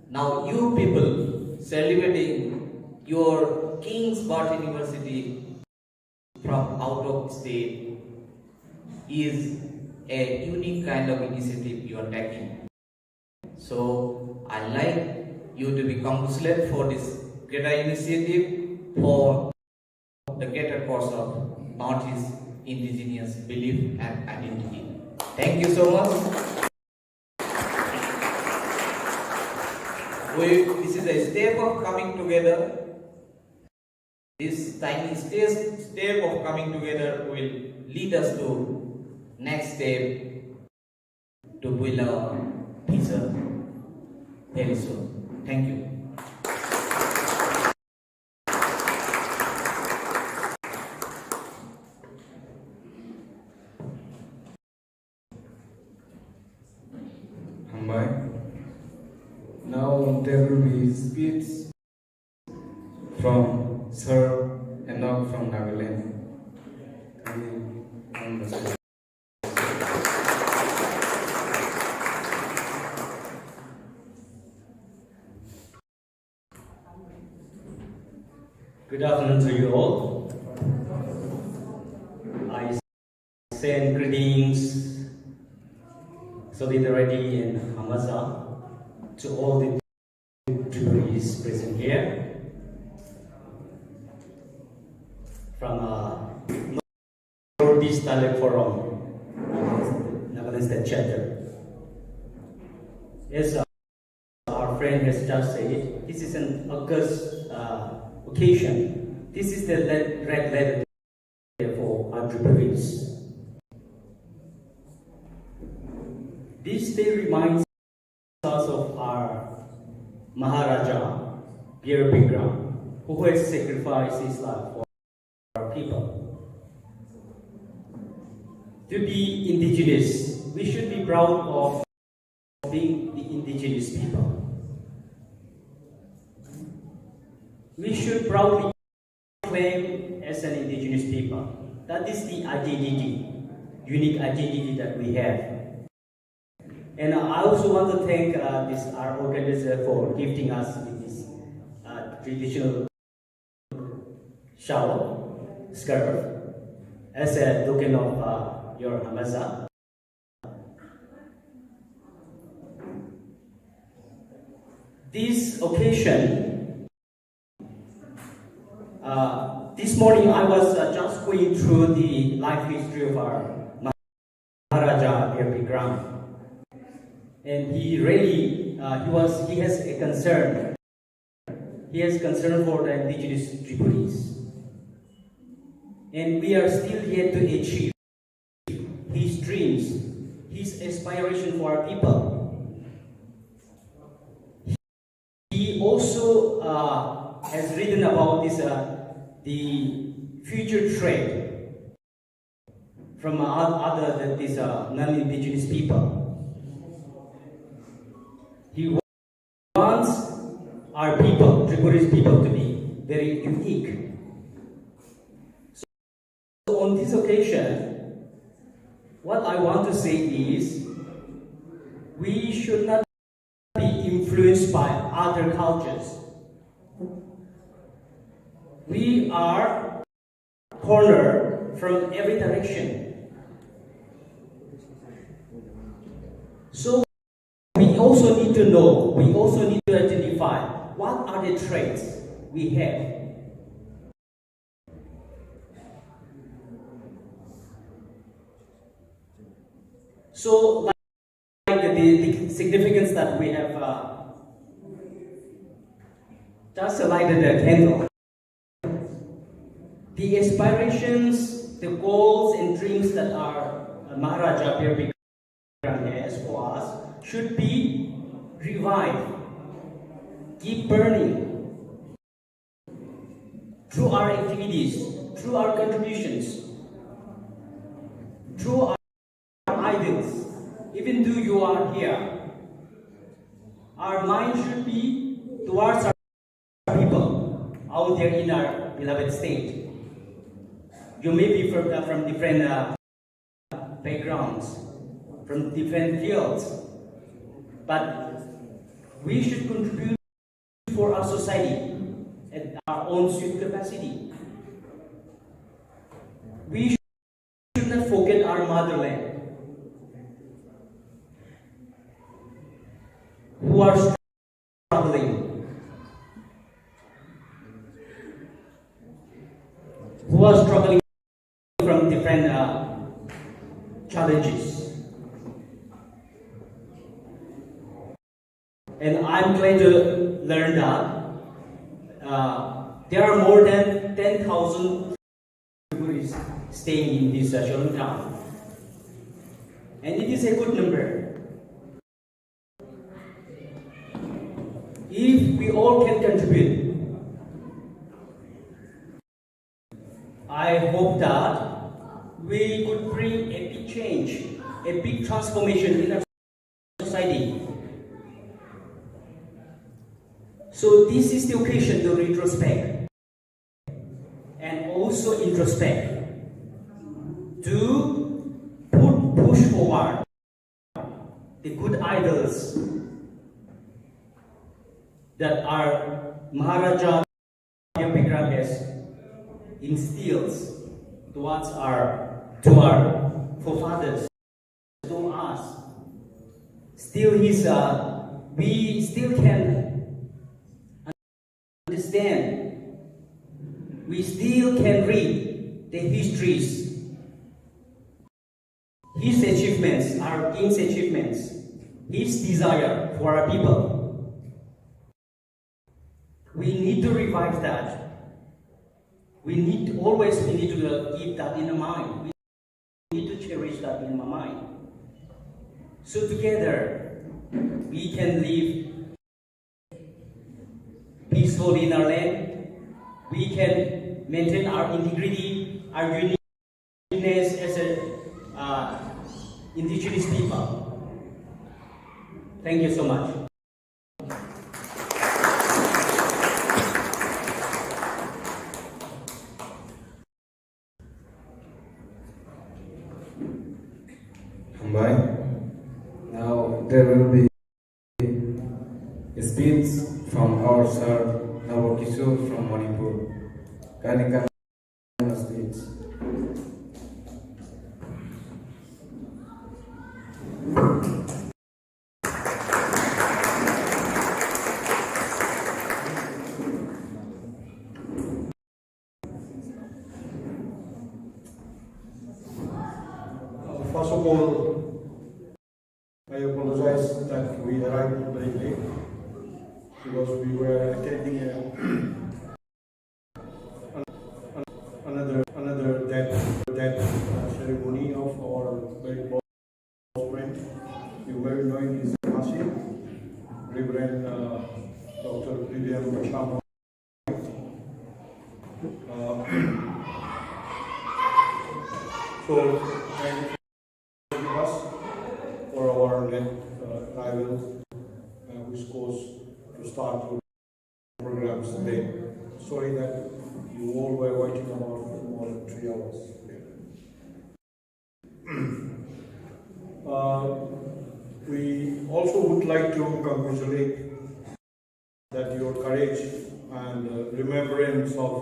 Now you people celebrating your King's Birth University from out of state is a unique kind of initiative you are taking. So I like you to be congratulated for this greater initiative for the greater cause of Northeast indigenous belief and identity. Thank you so much. We, this is a step of coming together. This tiny step, step of coming together will lead us to next step to build our future very soon. Thank you. Hambai. Now there will be speech from Sir Enoch from Nagaland. Kindly come on the stage. Good afternoon to you all. I send greetings, solidarity, and hamasa to all the dignitaries present here from, uh, Northeast Talent Forum, Nagaland State Chapter. As, uh, our friend has just said, this is an august, uh, occasion. This is the le-, red letter for our Jubilees. This day reminds us of our Maharaja, Bir Bikram, who has sacrificed his life for our people. To be indigenous, we should be proud of being the indigenous people. We should proudly claim as an indigenous people. That is the identity, unique identity that we have. And I also want to thank, uh, this, our organizer for gifting us with this, uh, traditional shawl, scarf, as a token of, uh, Your Hamaza. This occasion, uh, this morning I was, uh, just going through the life history of our Maharaja Bir Bikram, and he really, uh, he was, he has a concern. He has concern for the indigenous Tripolis, and we are still yet to achieve his dreams, his aspiration for our people. He also, uh, has written about this, uh, the future trade from o-, other, that is, uh, non-indigenous people. He wants our people, Tripolis people, to be very unique. So on this occasion, what I want to say is, we should not be influenced by other cultures. We are corner from every direction. So we also need to know, we also need to identify what are the traits we have. So, like, the, the significance that we have, uh, just lighted a candle. The aspirations, the goals and dreams that our, uh, Maharaja Bir Bikram has for us should be revived, keep burning through our activities, through our contributions, through our idols. Even though you are here, our mind should be towards our people out there in our beloved state. You may be from, uh, from different, uh, backgrounds, from different fields, but we should contribute for our society at our own sweet capacity. We should not forget our motherland, who are struggling, who are struggling from different, uh, challenges. And I'm glad to learn that, uh, there are more than ten thousand Uyghurs staying in this, uh, Cholon town. And it is a good number. If we all can contribute, I hope that we could bring a big change, a big transformation in our society. So this is the occasion to retrospect and also introspect, to put, push forward the good idols that our Maharaja Bikram has instilled towards our, to our forefathers, to us. Still, he's, uh, we still can understand. We still can read the histories, his achievements, our king's achievements, his desire for our people. We need to revive that. We need to, always we need to, uh, keep that in the mind. We need to cherish that in my mind. So together, we can live peaceful in our land. We can maintain our integrity, our uniqueness as a, uh, indigenous people. Thank you so much. Hambai. Now there will be a speech from our sir Nabo Kishore from Manipur. Kindly come and speech. First of all, I apologize that we arrived very late because we were attending a, another, another death, death ceremony of our very close friend. You may know him, he's Hashim, Reverend, uh, Doctor William Chamo. Uh, so, thank you very much for our next, uh, arrival, uh, which goes to start your programs today. Sorry that you all were waiting about more than three hours. Uh, we also would like to congratulate that your courage and, uh, remembrance of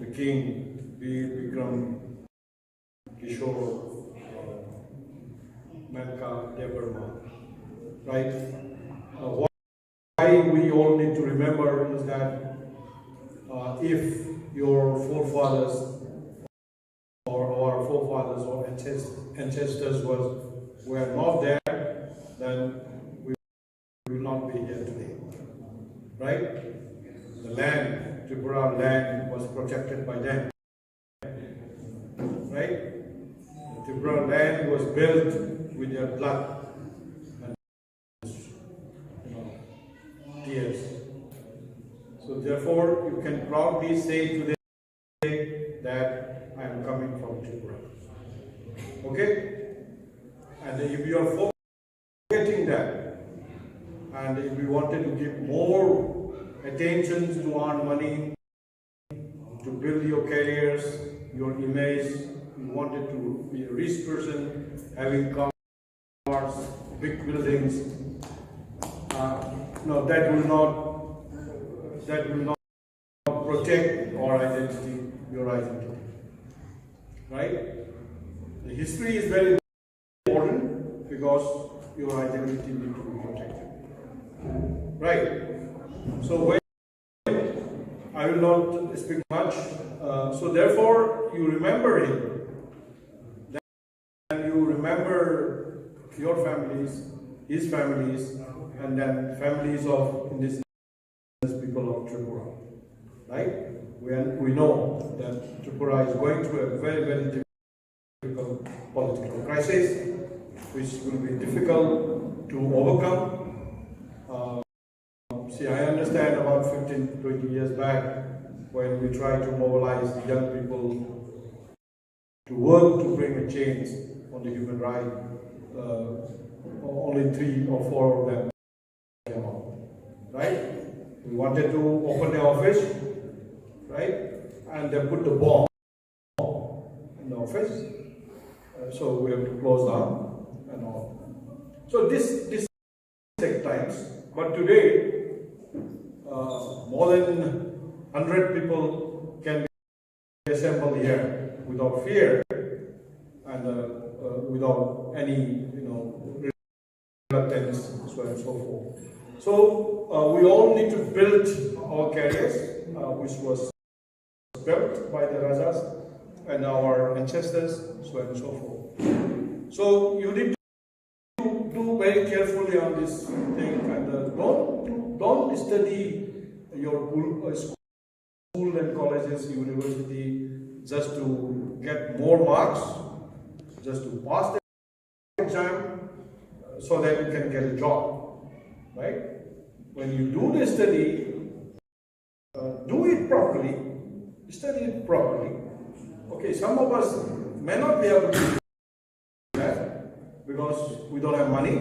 the King, Veer Bikram Kishore, uh, Manka Debbarma, right? Uh, why we all need to remember is that, uh, if your forefathers or our forefathers or ancest-, ancestors was, were not there, then we will not be here today. Right? The land, Tripura land, was protected by them. Right? The Tripura land was built with their blood and, you know, tears. So therefore, you can proudly say today that I am coming from Tripura. Okay? And if you are forgetting that, and if you wanted to give more attention to earn money, to build your careers, your image, you wanted to be a rich person, having cars, big buildings, uh, no, that will not, that will not protect our identity, your identity. Right? The history is very important because your identity need to be protected. Right? So when, I will not speak much. Uh, so therefore, you remember him. Then you remember your families, his families, and then families of indigenous people of Tripura. Right? We, are, we know that Tripura is going through a very, very difficult political crisis, which will be difficult to overcome. Uh, see, I understand about fifteen, twenty years back when we tried to mobilize young people to work to bring a change on the human right, uh, only three or four of them came out, right? We wanted to open the office, right? And they put the bomb in the office, uh, so we have to close down and all. So this, this take times, but today, uh, more than hundred people can be assembled here without fear and, uh, uh, without any, you know, reluctance, so on and so forth. So, uh, we all need to build our careers, uh, which was built by the Rajas and our ancestors, so on and so forth. So you need to do very carefully on this thing and, uh, don't, don't study your school, uh, school and colleges, university, just to get more marks, just to pass the exam, uh, so that you can get a job, right? When you do the study, uh, do it properly, study it properly. Okay, some of us may not be able to do that because we don't have money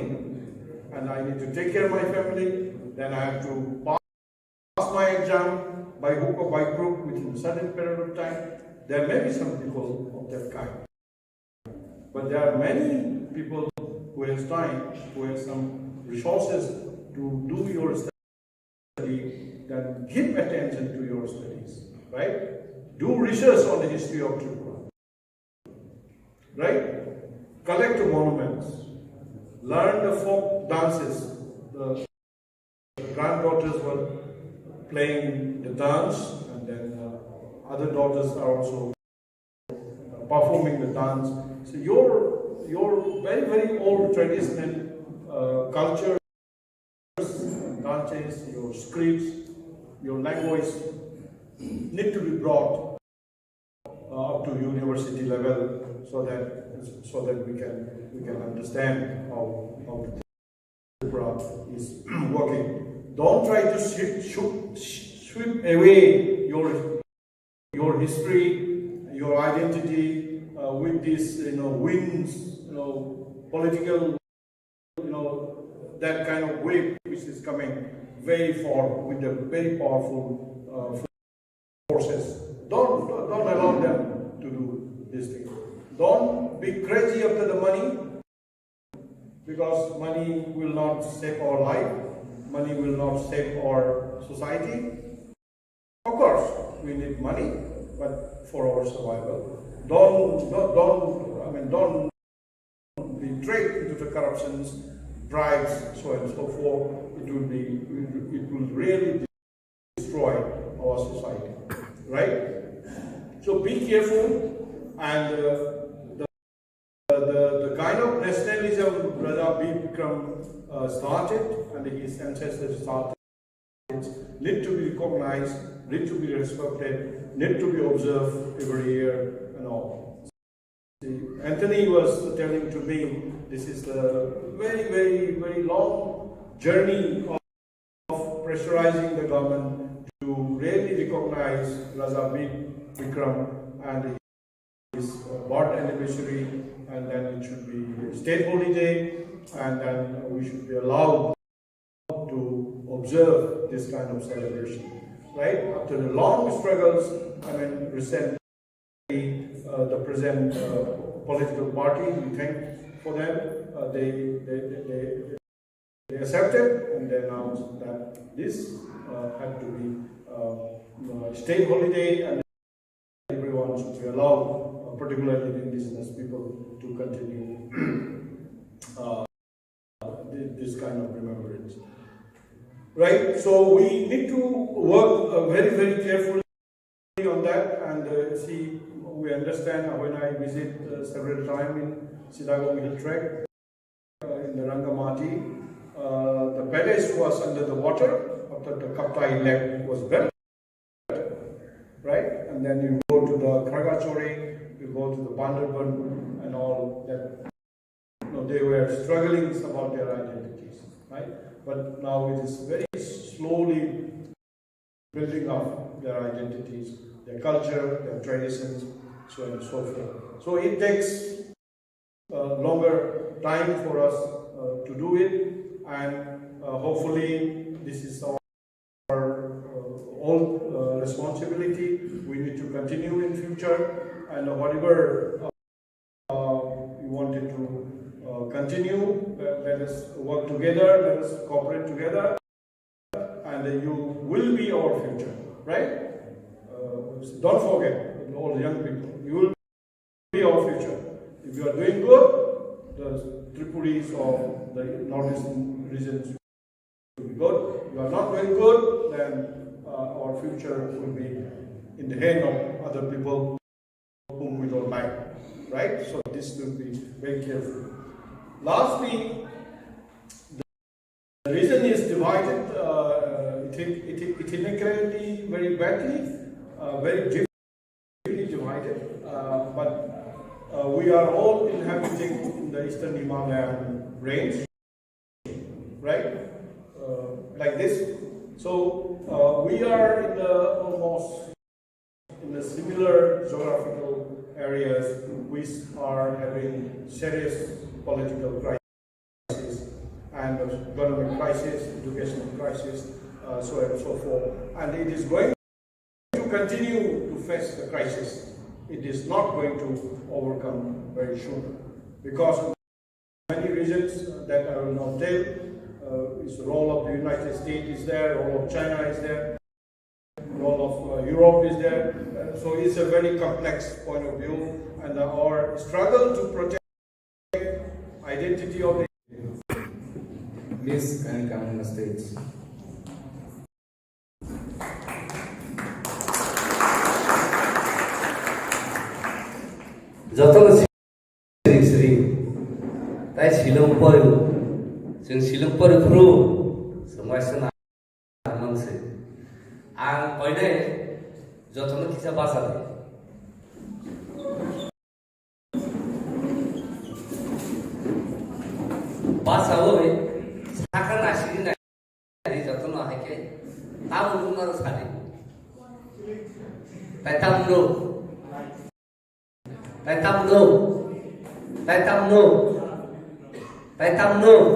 and I need to take care of my family, then I have to pass my exam by hook or by crook within a certain period of time. There may be some people of that kind. But there are many people who has time, who has some resources to do your study, then give attention to your studies, right? Do research on the history of Tripura, right? Collect the monuments, learn the folk dances, the granddaughters were playing the dance, and then, uh, other daughters are also, uh, performing the dance. So your your very, very old traditional uh, cultures, dances, your scripts, your language need to be brought uh, up to university level so that so that we can we can understand how how the Tripura is working. Don't try to sweep, sweep, sweep away your your history, your identity uh, with this you know winds, you know political, you know that kind of wave which is coming very far with the very powerful uh, forces. Don't, don't don't allow them to do this thing. Don't be crazy after the money, because money will not save our life. Money will not save our society. Of course, we need money, but for our survival. Don't, don't, don't I mean, don't be tricked into the corruptions, bribes, so on and so forth. It will be, it will really destroy our society, right? So be careful, and uh, the, the the kind of nationalism Raja Bir Bikram uh, started and his ancestors started need to be recognized, need to be respected, need to be observed every year and all. See, Anthony was telling to me, this is the very, very, very long journey of pressurizing the government to really recognize Raja Bir Bikram and his uh, birth anniversary, and then it should be a state holiday, and then we should be allowed to observe this kind of celebration, right? After the long struggles, I mean, recently, uh, the present uh, political party, we thank for them. Uh, they, they, they, they accepted and they announced that this uh, had to be uh, you know, a state holiday and everyone should be allowed, uh, particularly the indigenous people, to continue uh, thi- this kind of remembrance. Right? So we need to work uh, very, very carefully on that and uh, see, we understand uh, when I visit uh, several times in Chittagong Hill Tract, uh, in the Rangamati, uh, the palace was under the water after the Kaptai lake was built, right? And then you go to the Khargachori, you go to the Bandarban and all that. You know, they were struggling about their identities, right? But now it is very slowly building up their identities, their culture, their traditions, so on and so forth. So it takes uh, longer time for us uh, to do it, and uh, hopefully this is our uh, all uh, responsibility. We need to continue in future, and whatever uh, we wanted to uh, continue, uh, let us work together, let us cooperate together, and uh, you will be our future, right? Uh, don't forget, all young people, you will be our future. If you are doing good, the Tripuris of the northeastern regions will be good. You are not doing good, then uh, our future will be in the hand of other people whom we don't like, right? So this will be very careful. Lastly, the region is divided uh, ethnic- ethnic- ethnically very badly, uh, very deeply divided, uh, but uh, we are all inhabiting in the eastern Himalayan range, right? Uh, like this. So uh, we are in the almost in the similar geographical areas which are having serious political crisis and economic crisis, educational crisis, uh, so on and so forth. And it is going to continue to face the crisis. It is not going to overcome very soon because of many reasons that I will not tell. Uh, is the role of the United States is there, role of China is there, role of uh, Europe is there. Uh, so it's a very complex point of view, and our struggle to protect identity of the Please, can you come on the stage? Jotono siring siring Tai silung pori, chwng silung pori phuru, chwng waisa na mang se. Ang koinai jotono kisa basa de. Basa oi, saka nasiri na. Ari jotono hai khe, tamo nung naro sadi. Tai tamo nung. Tai tamo nung. Tai tamo nung. Tai tamo nung.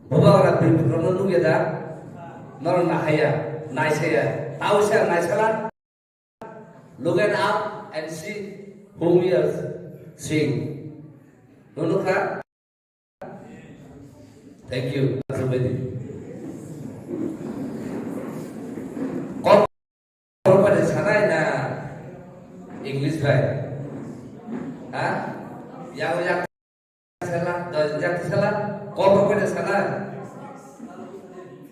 Bubagra bini bukrokno nukya da? Norok nahaya, naisaya. Tamo se ang naisala. Look it up and see whom we are seeing. Nunukha? Thank you. Asubedi. Kok pada sanai na English bai? Ha? Yang yang sela, yang sela. Kok pada sana?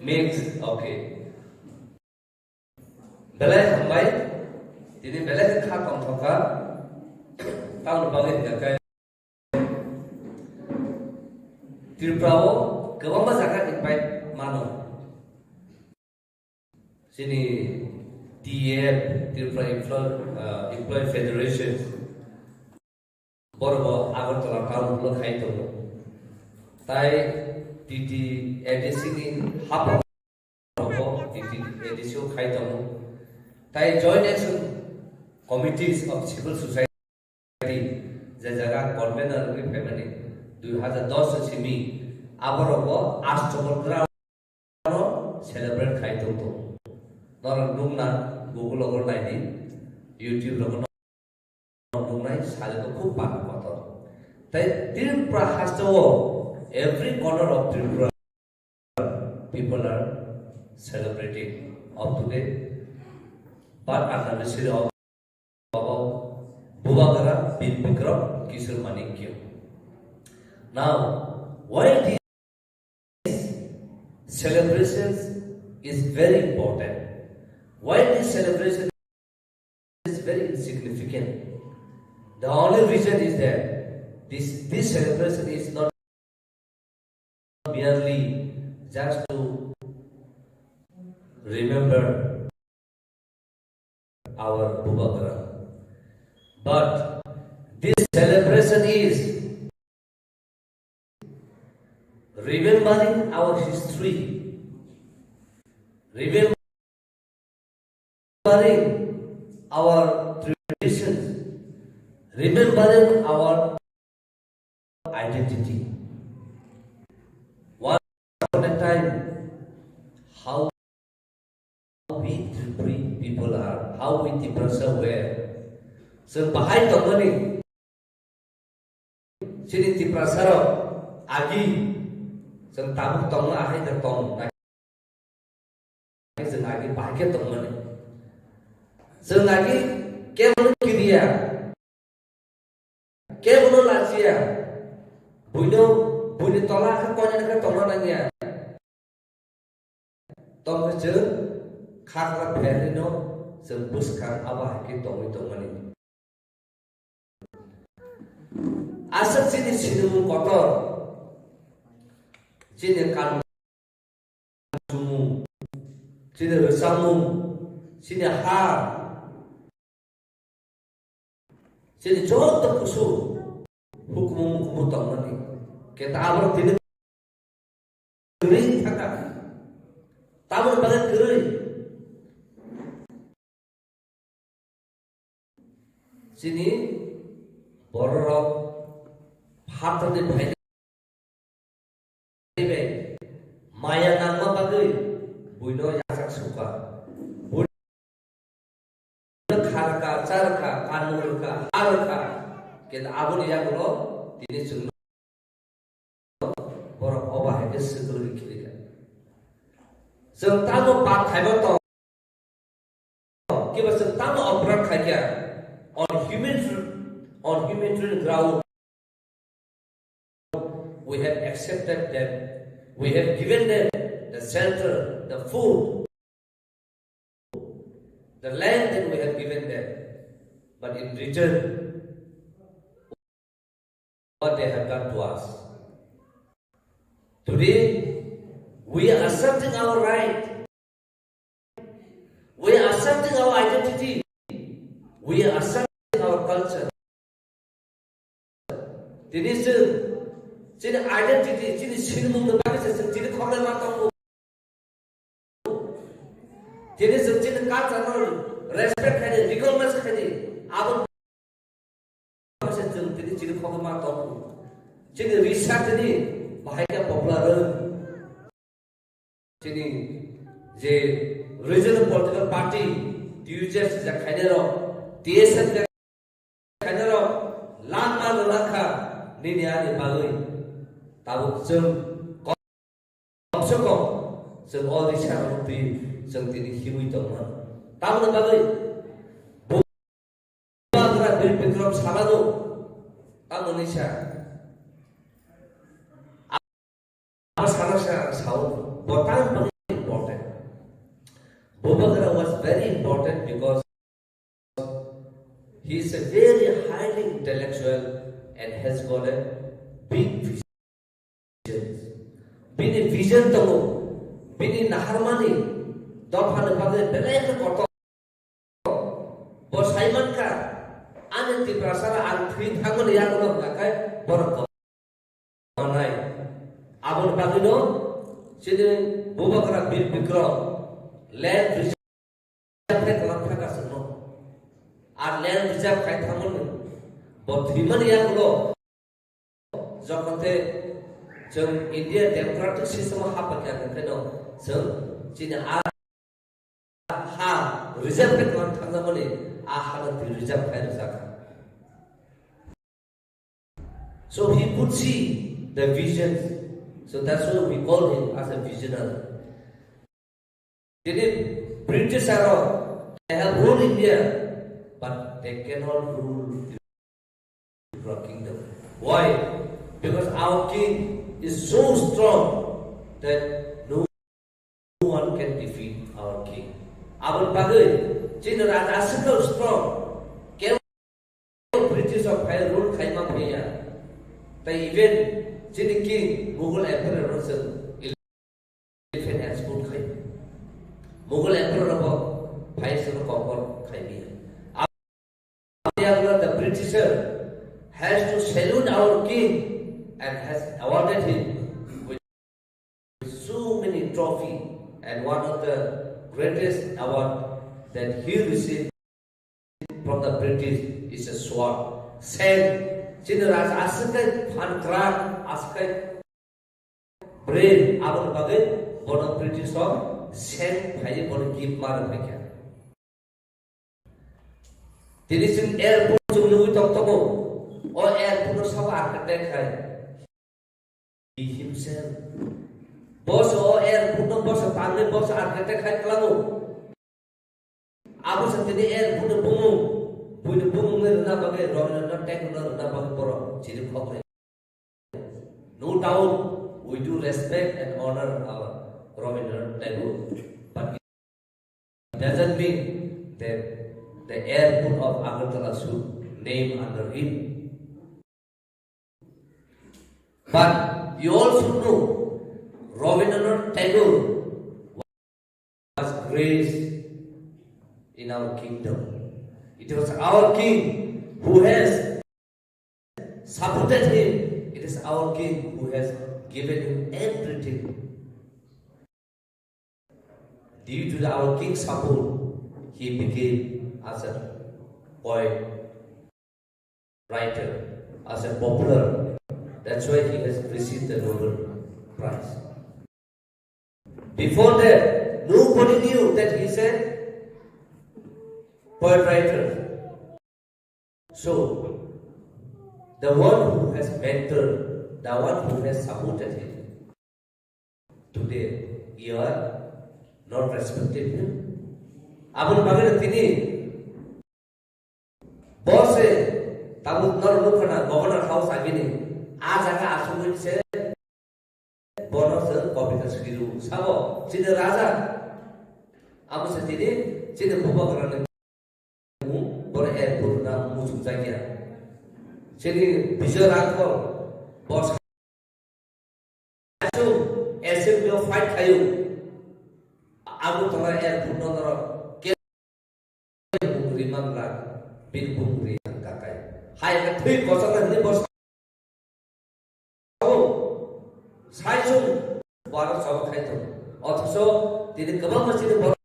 Mix. Okay. Belai hambai, tini belai khe kha tongthok kha, tamoni bagwi hwnkha khe Tripura o kwbangma jaga invite mano. Chini T E F, Tripura Employ, uh, Employee Federation, borok bo Agartala town hall o khai tongo. Tai T T A D C ni hapro rogo T T A D C o khai tongo. Tai Joint Action Committees of Civil Society, je jaga convener wngwi phaimani dui hazar dos o simi, aborok bo Ashtabal ground no celebrate khai tong tong. Norok nukna Google o naidi, YouTube rogo nuknai salai bo khub pan kotor. Tai Tripura haste o every corner of Tripura people are celebrating of today, but under the city of Baba Bubagra Bir Bikram Kishore Manikya. Now, why this celebration is very important? Why this celebration is very insignificant? The only reason is that this, this celebration is not merely just to remember our Bubagra, but this celebration is remembering our history, remembering our traditions, remembering our identity. Once upon a time, how we Tripuri people are, how we Tiprasa were. Chwng bahai tongmani, chini Tiprasa rok agi chwng tabuk tongma ahai da tong. Chwng agi bahai khe tongmani. Chwng agi kebono kiriya, kebono lachiya. Buino, buini tola khe koinani khe tongna nangya. Tongkhe chwng khakla pherino chwng bwskang abo hai khe tongwi tongmani. Aswk chini sinimung kotor, chini kanmung, chini rwchapmung, chini ha, chini joto kusu hukumu mukumu tongmani. Kenta aborok tini kwrwi thangkha. Tamoni bagwi kwrwi? Chini bororok phatarni phainai bai maya nangma bagwi buino yachak sukha. Buino kharwkha, charwkha, kanmung rwkha, ha rwkha. Kenta aboni yagulo tini chwngno borok obo hai khe swkang rwkha. Chwng tamo pap khaima tong, kiba chwng tamo oporad khaikha, on human, on humanitarian ground, we have accepted them, we have given them the shelter, the food, the land that we have given them. But in return, what they have done to us. Today, we are asserting our right. We are asserting our identity. We are asserting our culture. Tini chwng chini identity, chini sinimung ni bagwi se chwng tini khorlai ma tongo. Tini chwng chini culture no respect khaidi, recognize khaidi. Abo se chwng tini chini khorlai ma tongo. Chini risa tini bahai khe popular. Chini je regional political party, T U J S je khainai rok, T S F je khainai rok, langma no langkha, nini ani bagwi. Tabuk chwng kom se kom, chwng o risa rok twi chwng tini himwi tongma. Tamoni bagwi, Bubagra Bir Bikram salano, tamoni sa. Abo sana sa, sao, bo tamoni important. Bubagra was very important because he is a very highly intellectual and has got a big vision. Bini vision tongo, bini naharmani dophani bagwi belai khe kotor. Bo sai mankha, ani Tiprasara ang thwi thangmani yagulo hwnkha khe borok manai. Aboni bagwino chini Bubagra Bir Bikram land reserve khe kwlak thangkha chwngno. Ar land reserve khai thangmani bo thwimani yagulo jokhon te chwng India democratic system o hapkha hwnkhe no chwng chini a ha reserve khe kwlak thangjakmani a hano twi reserve khai rwjakha. So he could see the visions. So that's why we call him as a visionary. Tini British aro they have ruled India, but they cannot rule Tripura kingdom. Why? Because our king is so strong that no one can defeat our king. Aboni bagwi chini raja aswk strong. Kebo British rok phai rule khaima phaiya. Tai even chini king Mughal emperor rok chwng elephant escort khai. Mughal emperor rok phai chwng kokor khai biya. Aboni yagulo the Britisher has to salute our king and has awarded him with so many trophy, and one of the greatest award that he received from the British is a sword. Sen, chini raja aswk khe phan kwrak, aswk khe brave, aboni bagwi bono British rok sen phaiwi bono gift ma rwphaikha. Tini chwng airport chwng nugwi tong tongo. O airport no sabo architect khai. He himself. Boss o airport no boss tangwi boss architect khai kwlango. Abo se tini airport no bumung. Buini bumung ni rwna bagwi Rabindranath Tagore no rwna bagwi borok chiri khok lai. No doubt, we do respect and honor our Rabindranath Tagore, but it doesn't mean that the airport of Agartala should name under him. But you also know, Rabindranath Tagore was raised in our kingdom. It was our king who has supported him. It is our king who has given him everything. Due to the, our king's support, he became as a poet, writer, as a popular. That's why he has received the Nobel Prize. Before that, nobody knew that he's a poet writer. So, the one who has mentored, the one who has supported him, today you are not respecting him. Aboni bagwi tini bo se tabuk norok nukha na Governor House agini, a jaga asugwi se bono se kobita swiru sabo chini raja. Amo se tini chini bubagrani bono airport na muchung jakya. Chini Bijoy Rangkhol, bo sa-, assembly o fight khayo. Agartala airport no norok ke bung ri mangra, bini bung ri ang kakai. Hai ka thwi kochok na hwnwi bo sa-, sai chung bo aro chobok khai tongo. Othocho tini kwbangma chini borok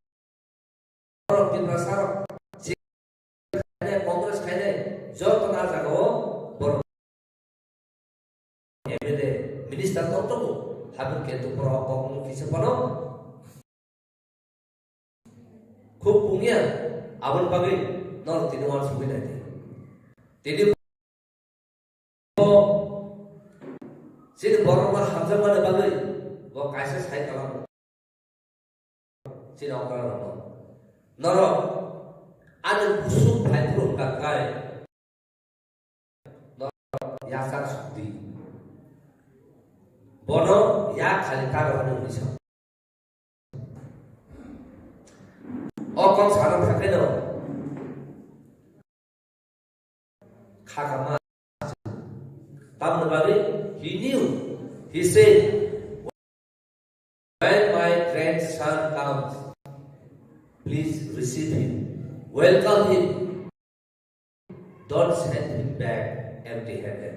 Tiprasa rok, Congress khainai, joto na jaga o borok M L A, minister tong tongo, habir khe to borok kok mung kisa phano khuk pungya, aboni bagwi norok tini uansugwi nai di. Tini bo chini borokno hamjakmani bagwi bo kaisa sai kalam. Chini okra rokno. Norok ani busuk phai phuru wngkha kai. Norok yachak sukdi. Bono ya khali karo hwnwi sa. O kok sana thakheno. Khakama. Tamni bagwi he knew. He said, "When my grandson comes, please receive him, welcome him. Don't send him back empty-handed."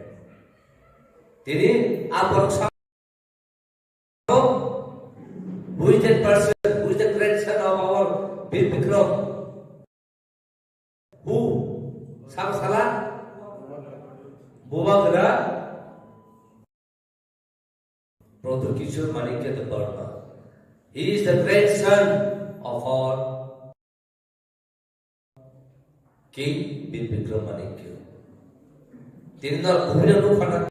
Tini a borok sa-, who is that person, who is the grandson of our Bir Bikram? Who? Sang sala? Bubagra? Prodhyut Kishore Manikya Debbarma. He is the grandson of our King Bir Bikram Manikya. Tini no buhino nukhana.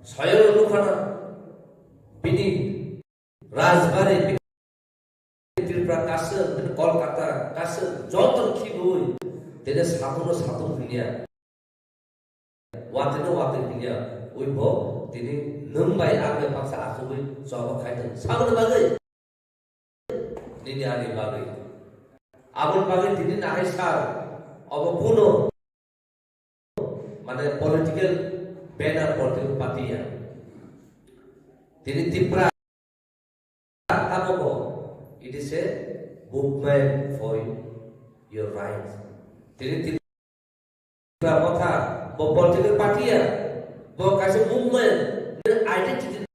Soyoro nukhana. Bini Rajbari, Tripura kasung, Kolkata kasung, joto khibui, tini satung no satung hinya. Watwi no watwi hinya, ui bo tini nwng bai ang bai baksa achugwi choba khai thung. Saboni bagwi? Nini ani bagwi. Aboni bagwi tini nahai sal, obo kuno, mane political banner, political party ya. Tini Tipra Tamo bo, it is a movement for your rights. Tini Tipra Motha, bo political party ya, bo kaisa movement, nini identity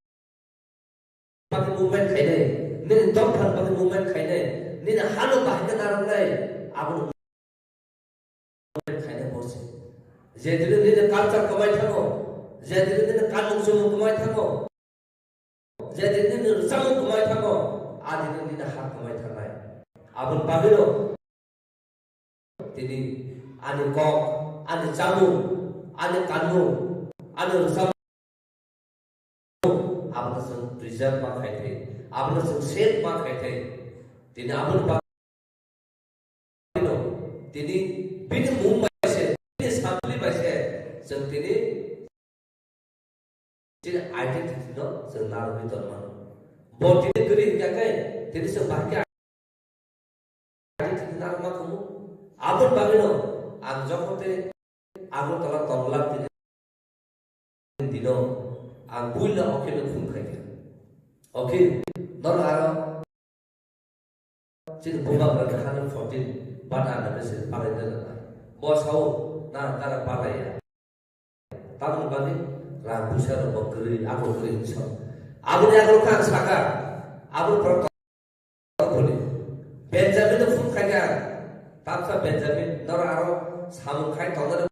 bagwi movement khainai, nini dophani bagwi movement khainai, nini hano bahai khe narwknai, abono khaina borsi. Je dini nini culture kwmai thango, je dini nini kanmung chumung kwmai thango, je dini nini rwchapmung kwmai thango, a dini nini ha kwmai thangnai. Aboni bagwino tini ani kok, ani chamung, ani kanmung, ani rwchapmung, abono chwng preserve ma khai thai, abono chwng save ma khai thai. Tini aboni bagwi no, tini bini mung bai se, bini sampli bai se, chwng tini chini identity no chwng narwgwi tongmano. Bo tini kwrwi hinkha khe, tini chwng bahai khe identity narwkma kumu. Aboni bagwino ang jokhon tei Agartala tongla tini dino ang buila Akhil no phone khaikha. Akhil, nono aro chini bubagra kha hundred fourteen bana na message palai dana. Bo sao na tara palaiya. Tamoni bagwi rang puisa rok bo kwrwi, abo kwrwi hinwi sao. Aboni agro kha ang saka, abo poro to-, tongphuru. Benjamin no phone khaikha, tamsa Benjamin, norok aro samung khai tongnani,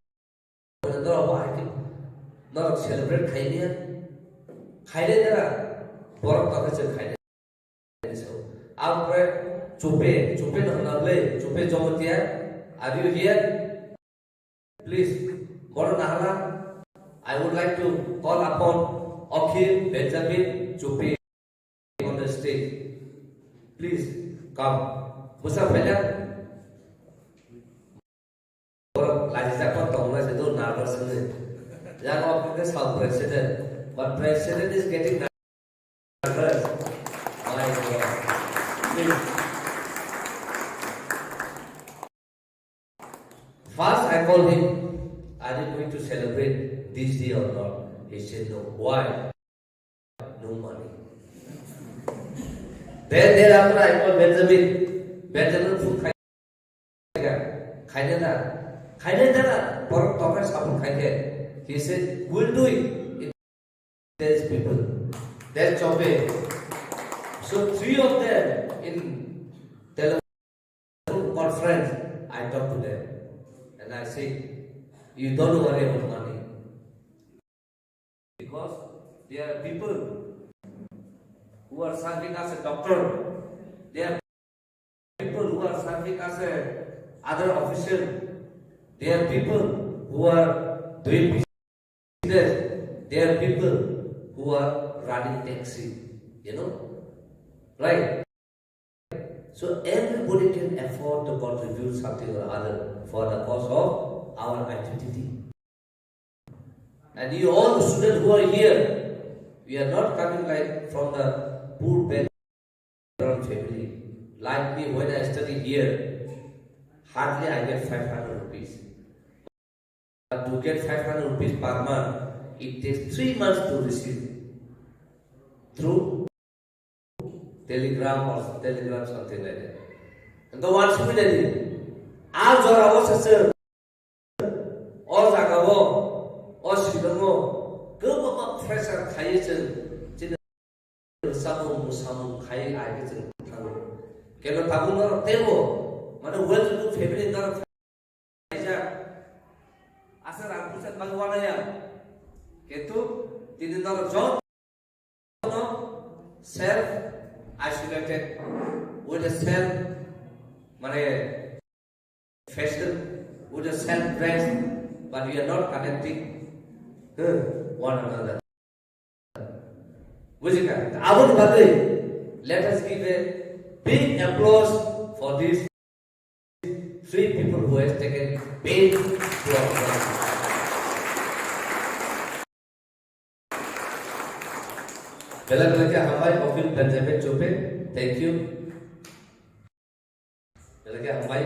norok bo hai khe, norok celebrate khaimya, khainai dara, borok tongkha chwng khainai. Ampre Chupe, Chupe no hwnna le, Chupe Jomotia, are you here? Please, bono nahala. I would like to call upon Akhil Benjamin Chupe on the stage. Please come. Musa phaila. Borok laijak ma tongna se do nervous ni. Yang o ke sub president, but president is getting nervous. My God. Please. First, I called him, "Are you going to celebrate this day or not?" He said, "No." "Why?" "No money." Then thereafter I called Benjamin. "Benjamin, food khai kha?" "Khainai da, khainai da, borok tongkha sabun khaikhe." He said, "We'll do it." These people, then Chobe. So three of them in telephone conference, I talk to them. And I say, "You don't worry about money." Because there are people who are serving as a doctor. There are people who are serving as a other official. There are people who are doing business. There are people who are running taxi. You know? Right? So everybody can afford to contribute something or other for the cause of our identity. And you all students who are here, we are not coming, like, from the poor background family. Like me, when I study here, hardly I get five hundred rupees. But to get five hundred rupees per month, it takes three months to receive through telegram or telegram, something like that. And the one similarly, a jora o sase, o jaga o, o Shillong o, kwbangma pressure khaiwi chwng chini samung musamung khaiwi ai khe chwng thango. Keno tabuk norok teibo, mane, well to do family norok khaijak. Asa rang puisa bagwi wanaya. Kintu tini norok joto self isolated, with a self, mane, fashion, with a self dress, but we are not connecting, huh, one another. Bujikha? Aboni bagwi, let us give a big applause for these three people who has taken pain to our country. Belai belai khe hambai, Okil Benjamin Chobe. Thank you. Belai khe hambai.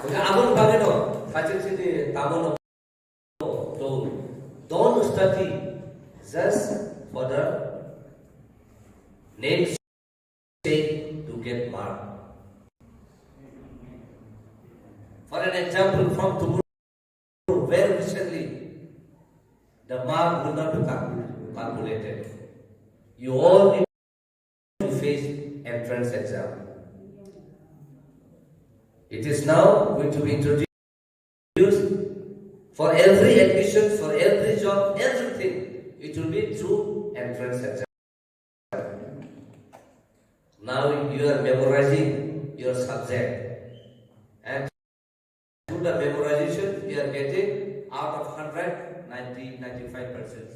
Hwnkhe aboni bagwino thaching sini tamo no, don't, don't study just for the name's sake to get mark. For an example, from tomorrow, very recently, the mark will not be calcul-, calculated. You all need to face entrance exam. It is now going to be introduced for every admission, for every job, everything. It will be through entrance exam. Now you are memorizing your subject, and through the memorization, you are getting out of hundred, ninety, ninety-five percent.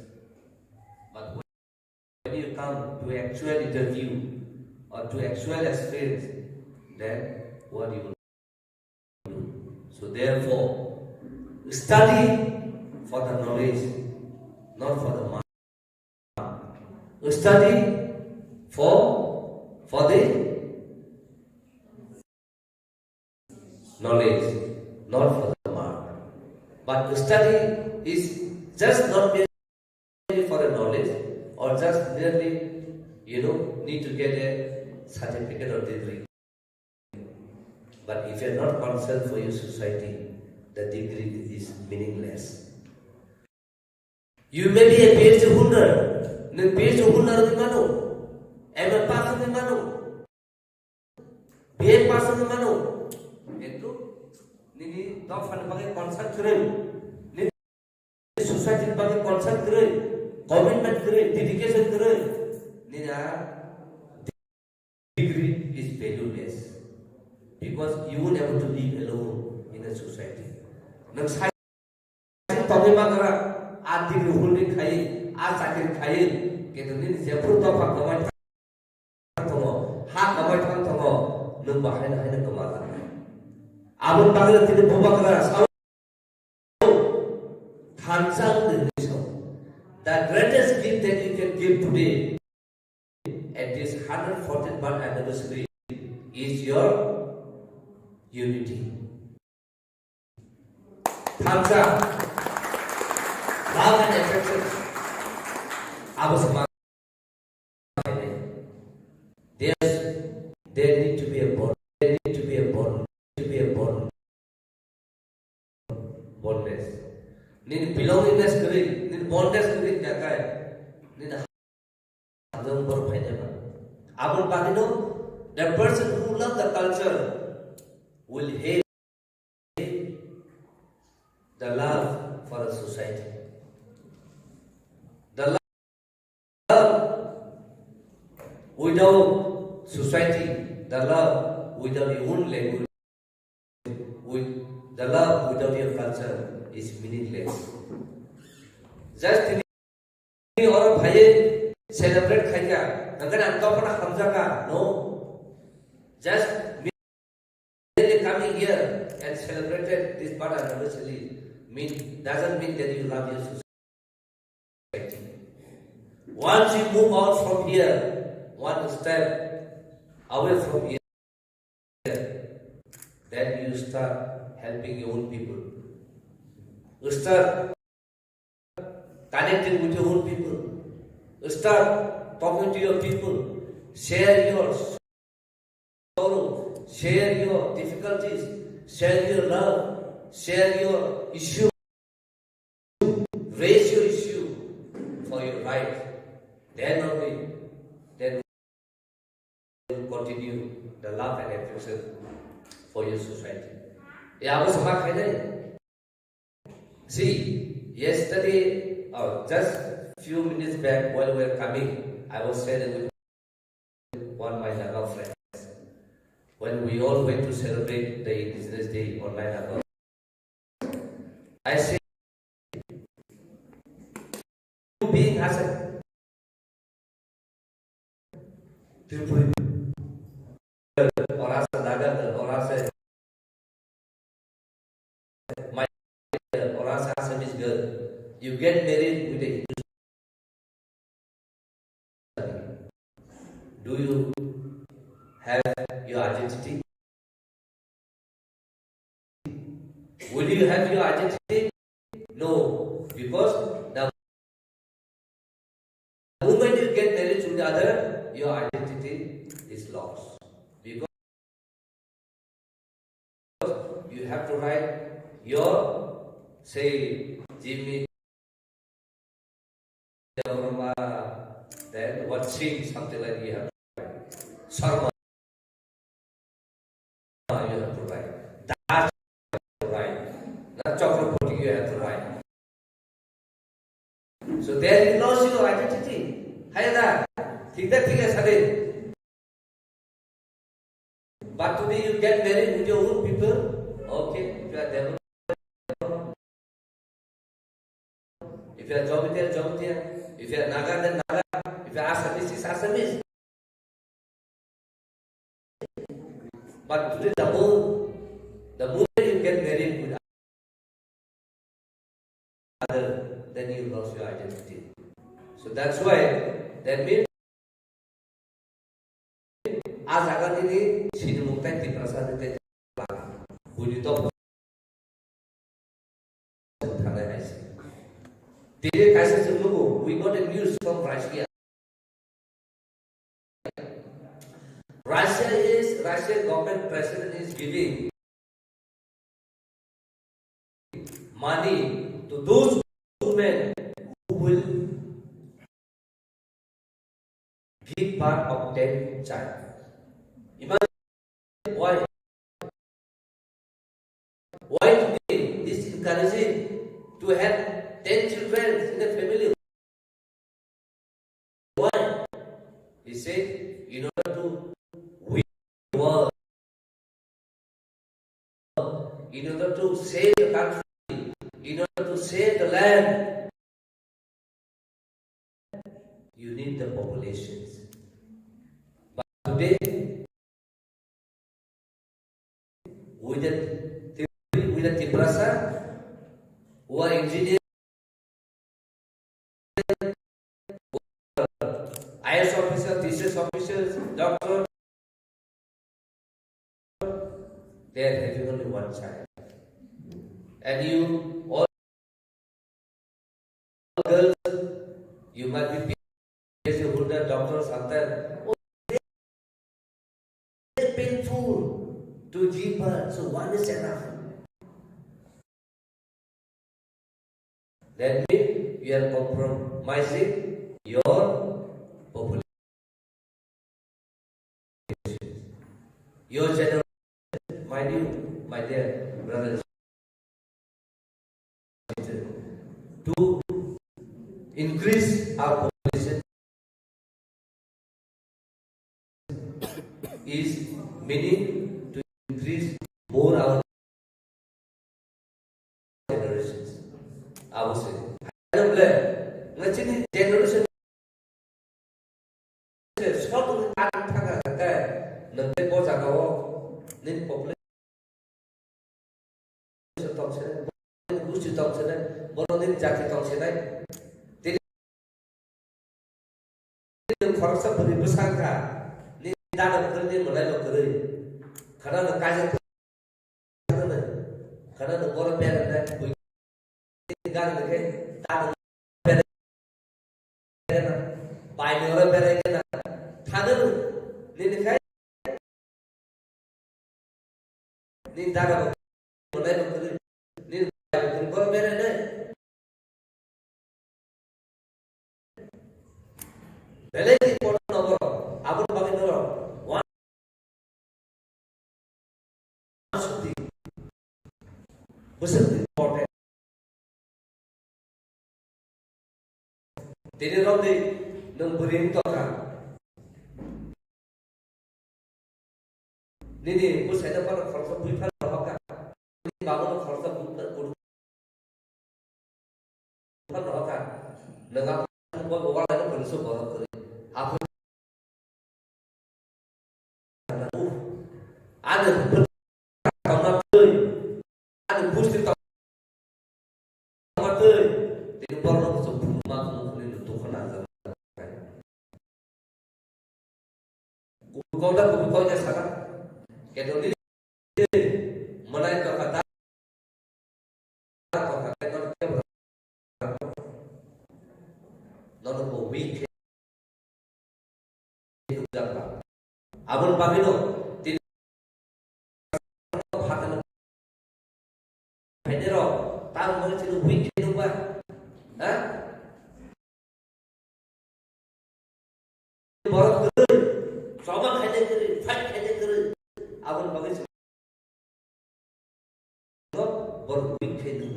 But when you come to actual interview or to actual experience, then what you will do? So therefore, study for the knowledge, not for the mark. Study for, for the knowledge, not for the mark. But study is just not merely for a knowledge or just merely, you know, need to get a certificate or degree. But if you are not concerned for your society, the degree is meaningless. You may be a P H D holder, nwng P H D holder wngwi mano, M A pass wngwi mano, B A pass wngwi mano, kintu nini dophani bagwi concern kwrwi, nini society ni bagwi concern kwrwi, commitment kwrwi, dedication kwrwi, nini a degree is valueless because you won't able to live alone in a society. Nwng sai tongwi magra, a degree holding khai, a chakri khai, kintu nini jephuru dopha kwmai thang tongo, ha kwmai thang tongo, nwng bo haino haino kwma langnai. Aboni bagwi tini bubagra sao thansa wngwi hinwi sao, "The greatest gift that you can give today at this hundred fourteenth birth anniversary is your unity." Thansa. Love and affection. Abo sama. There's, there need to be a bond. There need to be a bond. To be a bond. Bondage. Nini belongingness kwrwi, nini bondage kwrwi kya kai. Nini Aboni bagwino, the person who love the culture will have the love for the society. The love without society, the love without your own language, with the love without your culture is meaningless. Just tini oro phaiwi celebrate khaikha, hwnkhe ang tongphano hamjakha, no. Just merely coming here and celebrated this birth anniversary mean, doesn't mean that you love your society. Once you move out from here, one step away from here, then you start helping your own people. You start connecting with your own people. You start talking to your people. Share your sorrow, share your difficulties, share your love, share your issue, raise your issue for your right. Then only, then will continue the love and affection for your society. Ya, abo sama khainai. See, yesterday, or just few minutes back, while we were coming, I was sharing with one of my Naga friends. When we all went to celebrate the Indigenous Day on nine August, I said, being as a Tripuri, or as a Naga, or as a my or as Assamese girl, you get married with a Hindu. Do you have your identity? Will you have your identity? No, because the moment you get married to the other, your identity is lost. Because you have to write your, say, Jimmy Debbarma, then what Singh, something like you have to write. Sharma, you have to write. Das, you have to write. Not Chakraborty, you have to write. So there you lost your identity. Hai da? Thik da, thik ase de. But today you get married with your own people. Okay, if you are Devan, if you are Jamatia, Jamatia, if you are Naga, then Naga, if you are Assamese, is Assamese. But today the more, the more you get married with other, then you lost your identity. So that's why, that means, a jaga nini sinimung tai Tiprasa ni tai buini to thanai hai se. Tini kaisa chwng nugo, we got a news from Russia. Russia is, Russian government president is giving money to those women who will give birth of ten child. Imagine why. Why today is encouraging to have ten children in a family? Why? He said, in order to win the world, in order to save the country, in order to save the land, you need the populations. But today, with the, with the Tiprasa, who are engineers, I A S officer, T C S officers, doctor, they are having only one child. And you all girls, you might be P H D holder, doctor, sometimes. Oh, very painful to give birth, so one is enough. That means you are compromising your population. Your generation, mind you, my dear brothers, to increase our population is meaning to increase more our generations. Abo se. Ano ble, nga chini generation se short ni ang thanga khe, nang tei bo jaga o nini population tong se nai, nini gusti tong se nai, bono nini jati tong se nai. Tini khoroksa bwrwi bwsa wngkha, nini dana kwrwi, nini mwlai bo kwrwi. Khana no kaisa kwrwi, khana no, khana no bono bera nai, bui gana no khe, dana bera na, bai no ro bera na, thana no, nini khai, nini dana bo, mwlai bo kwrwi, nini bai bo kwrwi, bono bera nai. Belai ni kotor no borok, aboni bagwi norok one sukti bwswk ni kotor. Tini romdi nwng bwrwi wng tongkha. Nini bwsaino phano khoroksa bui phano rohorkha. Nini babuno khoroksa bui phano kudu phano rohorkha. Nwng abo bo bo walai no khoroksa borok kwrwi. Aphuru ani tongma twi, ani busti tongma twi, tini borok no kuchuk phunukma phunuk hwnwi no dukha nangjak. Kubui kok da kubui kok ya sana. Kedo ni manai tongkha ta, tongkha ta, nono kebo nono bo weak khe nukjak ba. Aboni bagwi no tini phatarni phainairok tamo bagwi chini weak khe nukba, ha? Borok kwrwi, choba khainai kwrwi, fight khainai kwrwi, aboni bagwi chwng borok weak khainai.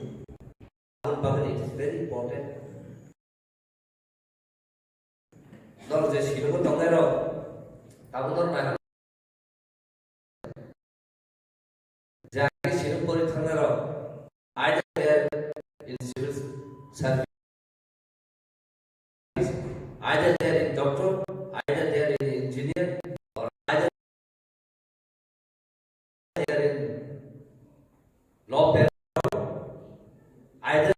Aboni bagwi it is very important. Norok je silongo tongnairok, tabuk norok nai. Jani silung pori thangnairok, either they are in civil service, either they are in doctor, either they are in engineer, or either they are in law, either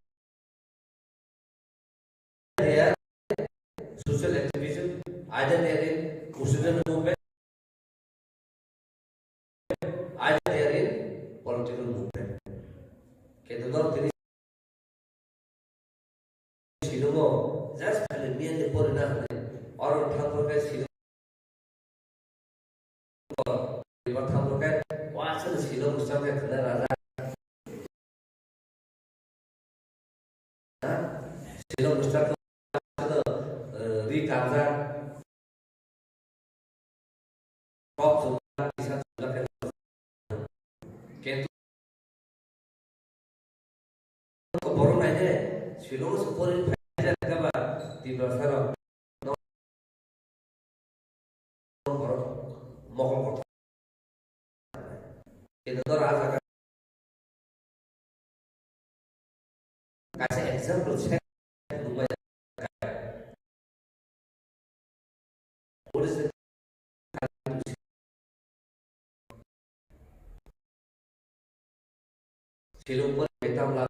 they are social activism, either they are in student movement, either they are in political movement. Kintu norok tini silungo just khali merely porina hwnwi oro thangphuru khe silung Eba thangphuru khe, wasano silung bwswk khe khwna raja. Ha? Silung bwswk khe wasano, eh, ri karjak. Kok chumjak, kisa chumjak khe. Kintu Borok naide, Shillong se pori phaijak khe ba Tiprasa rok. Borok mokol kotor. Kintu doro ah jaga kaisa example se nungmaya. What is the Silung pori tam la.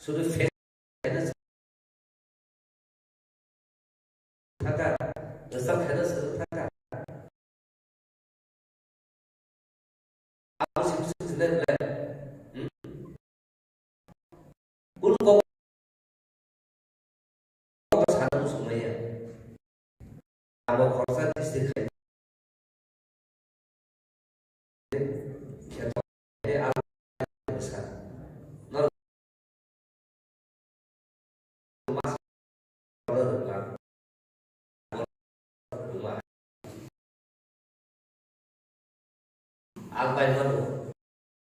Sudu face thaka, result khaina suru thaka. Abo simi simi sini le. kok sana muchung maya. Abo khoroksa district hai. Kheto hai al sa. Nor Albai mano,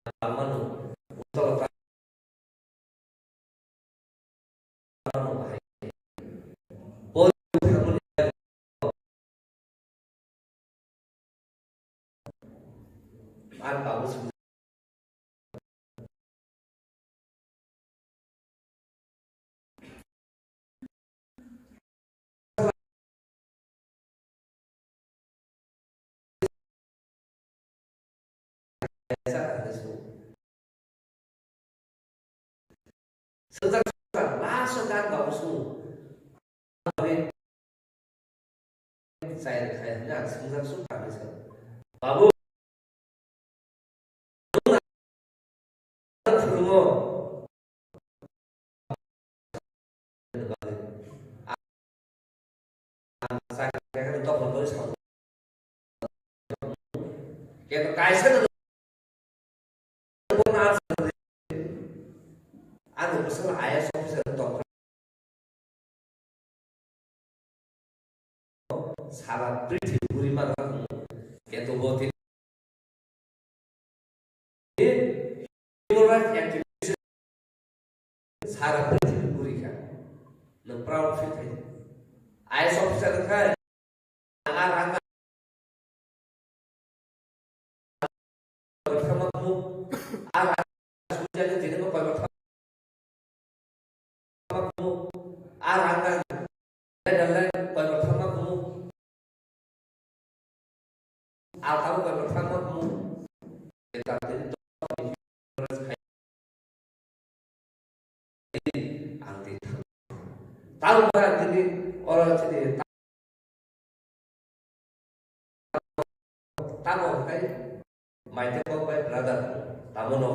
albai mano, utol ta mano bahai. Pon thamani an babu sung. Sejak sejak last o gan babu sung. Chai rwkha hwnwi ang swngjak suk kha hwnwi sa. Babu, nwng ano phwrwngo? Ang chakri khe tokol khe sa. Khe kaisa no Ano bwswk I A S officer tong kha. Sara prithibi guri ma kha. Keto bo tini human rights activist sara prithibi guri kha. Nwng proud feel khai. I A S officer khai. Ang a rang kama kumu, a rang sujani tini bo koi botha ma kumu, a rang koi botha ma kumu, a kama koi botha ma kumu. Ang twi thang. Tamo ba tini oro tini tamo kai maite kok bai brother tamo no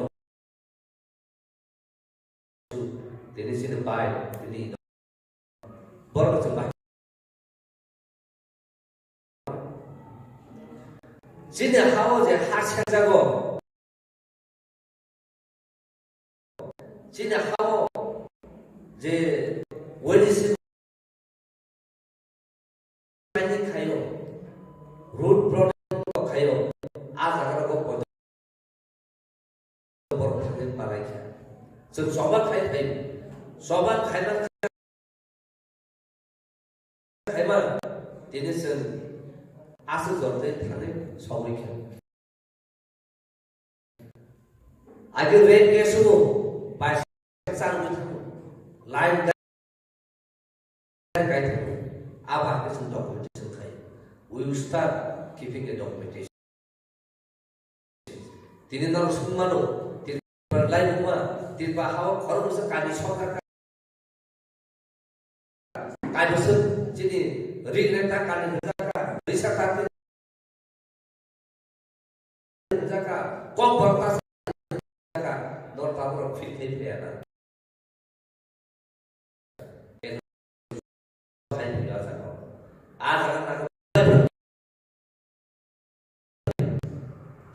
tini sini bai tini borok se bai. Chini hao je ha senjago, chini hao je weli si planning khayo, road project khayo, a jaga rogo borok thangwi malai kha. Chwng choba khai khai, choba khaima khaima tini chwng aswk jorjai thangwi sogwi kha. Agi rape case o bai chang line kai thangwi abo hai chwng documentation khai. We will start keeping a documentation. Tini norok swngmano, Tripura lai wngma, Tripura hao khoroksa kami sokha kha. Kaisa chini ring renta kami hwnjaka, risa kami hwnjaka, kok borok ta hwnjaka, nor tabuk rok feel khai phaiya na.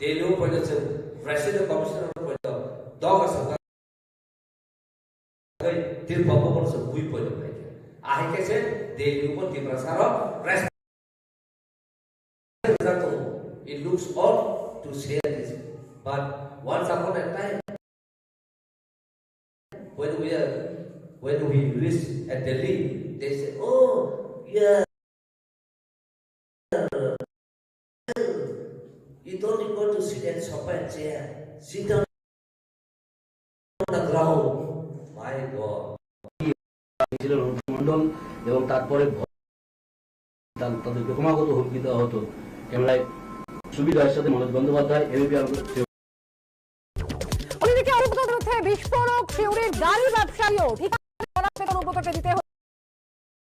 Delhi o poito chwng president commissioner o poito doga sokha tei Tripura o poito chwng bui poito khai khe. Ahai khe se Delhi o Tiprasa rok president. It looks odd to say this, but once upon a time, when we are, when we reach at Delhi, they say, "Oh, yeah, you don't require to sit at sofa and chair. Sit down on the ground." My God. ছিলেন রূপসী মণ্ডল এবং তারপরে ভ-, তার-, তাদেরকে ক্রমাগত হুমকি দেওয়া হতো। ক্যামেরায় সুবিধা এরশাদে, মনোজ বন্দ্যোপাধ্যায়, এবিপি আনন্দ। অন্যদিকে অনুব্রতর বিরুদ্ধে বিস্ফোরক সিউড়ির গাড়ি ব্যবসায়ীও ঠিকানা অনুব্রতকে দিতে হয়েছে।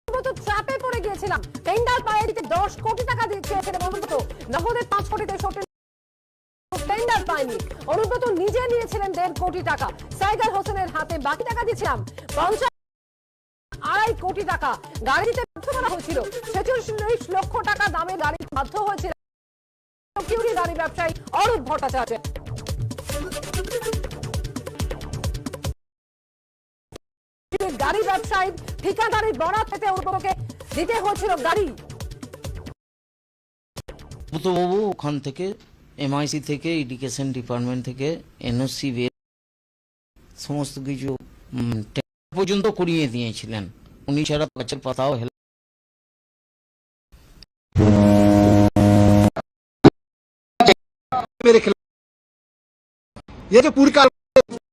অনুব্রত চাপে পড়ে গিয়েছিলাম। টেন্ডার পায়ে দিতে দশ কোটি টাকা দিয়ে চেয়েছিলেন অনুব্রত। নগদে পাঁচ কোটি তেষট্টি টেন্ডার ফেরত পায়নি। অনুব্রত নিজে নিয়েছিলেন দেড় কোটি টাকা। সাইদার হোসেনের হাতে বাকি টাকা দিয়েছিলাম পঞ্চাশ, আড়াই কোটি টাকা গাড়ি দিতে বাধ্য করা হয়েছিল। ছেচল্লিশ লক্ষ টাকা দামে গাড়ি বাধ্য হয়েছিলেন চৌরি গাড়ি ব্যবসায়ী অরূপ ভট্টাচার্য। গাড়ি ব্যবসায়ী ঠিকাদারি বরাত পেতে অনুব্রতকে দিতে হয়েছিল গাড়ি। বুদ্ধবাবু ওখান থেকে, এমআইসি থেকে, এডুকেশন ডিপার্টমেন্ট থেকে এনওসি বের, সমস্ত কিছু, উম, টেন্ডার পর্যন্ত করিয়ে দিয়েছিলেন। উনি ছাড়া গাছের পাতাও হেলে मेरे खिलाफ। ये जो पूरी कार्रवाई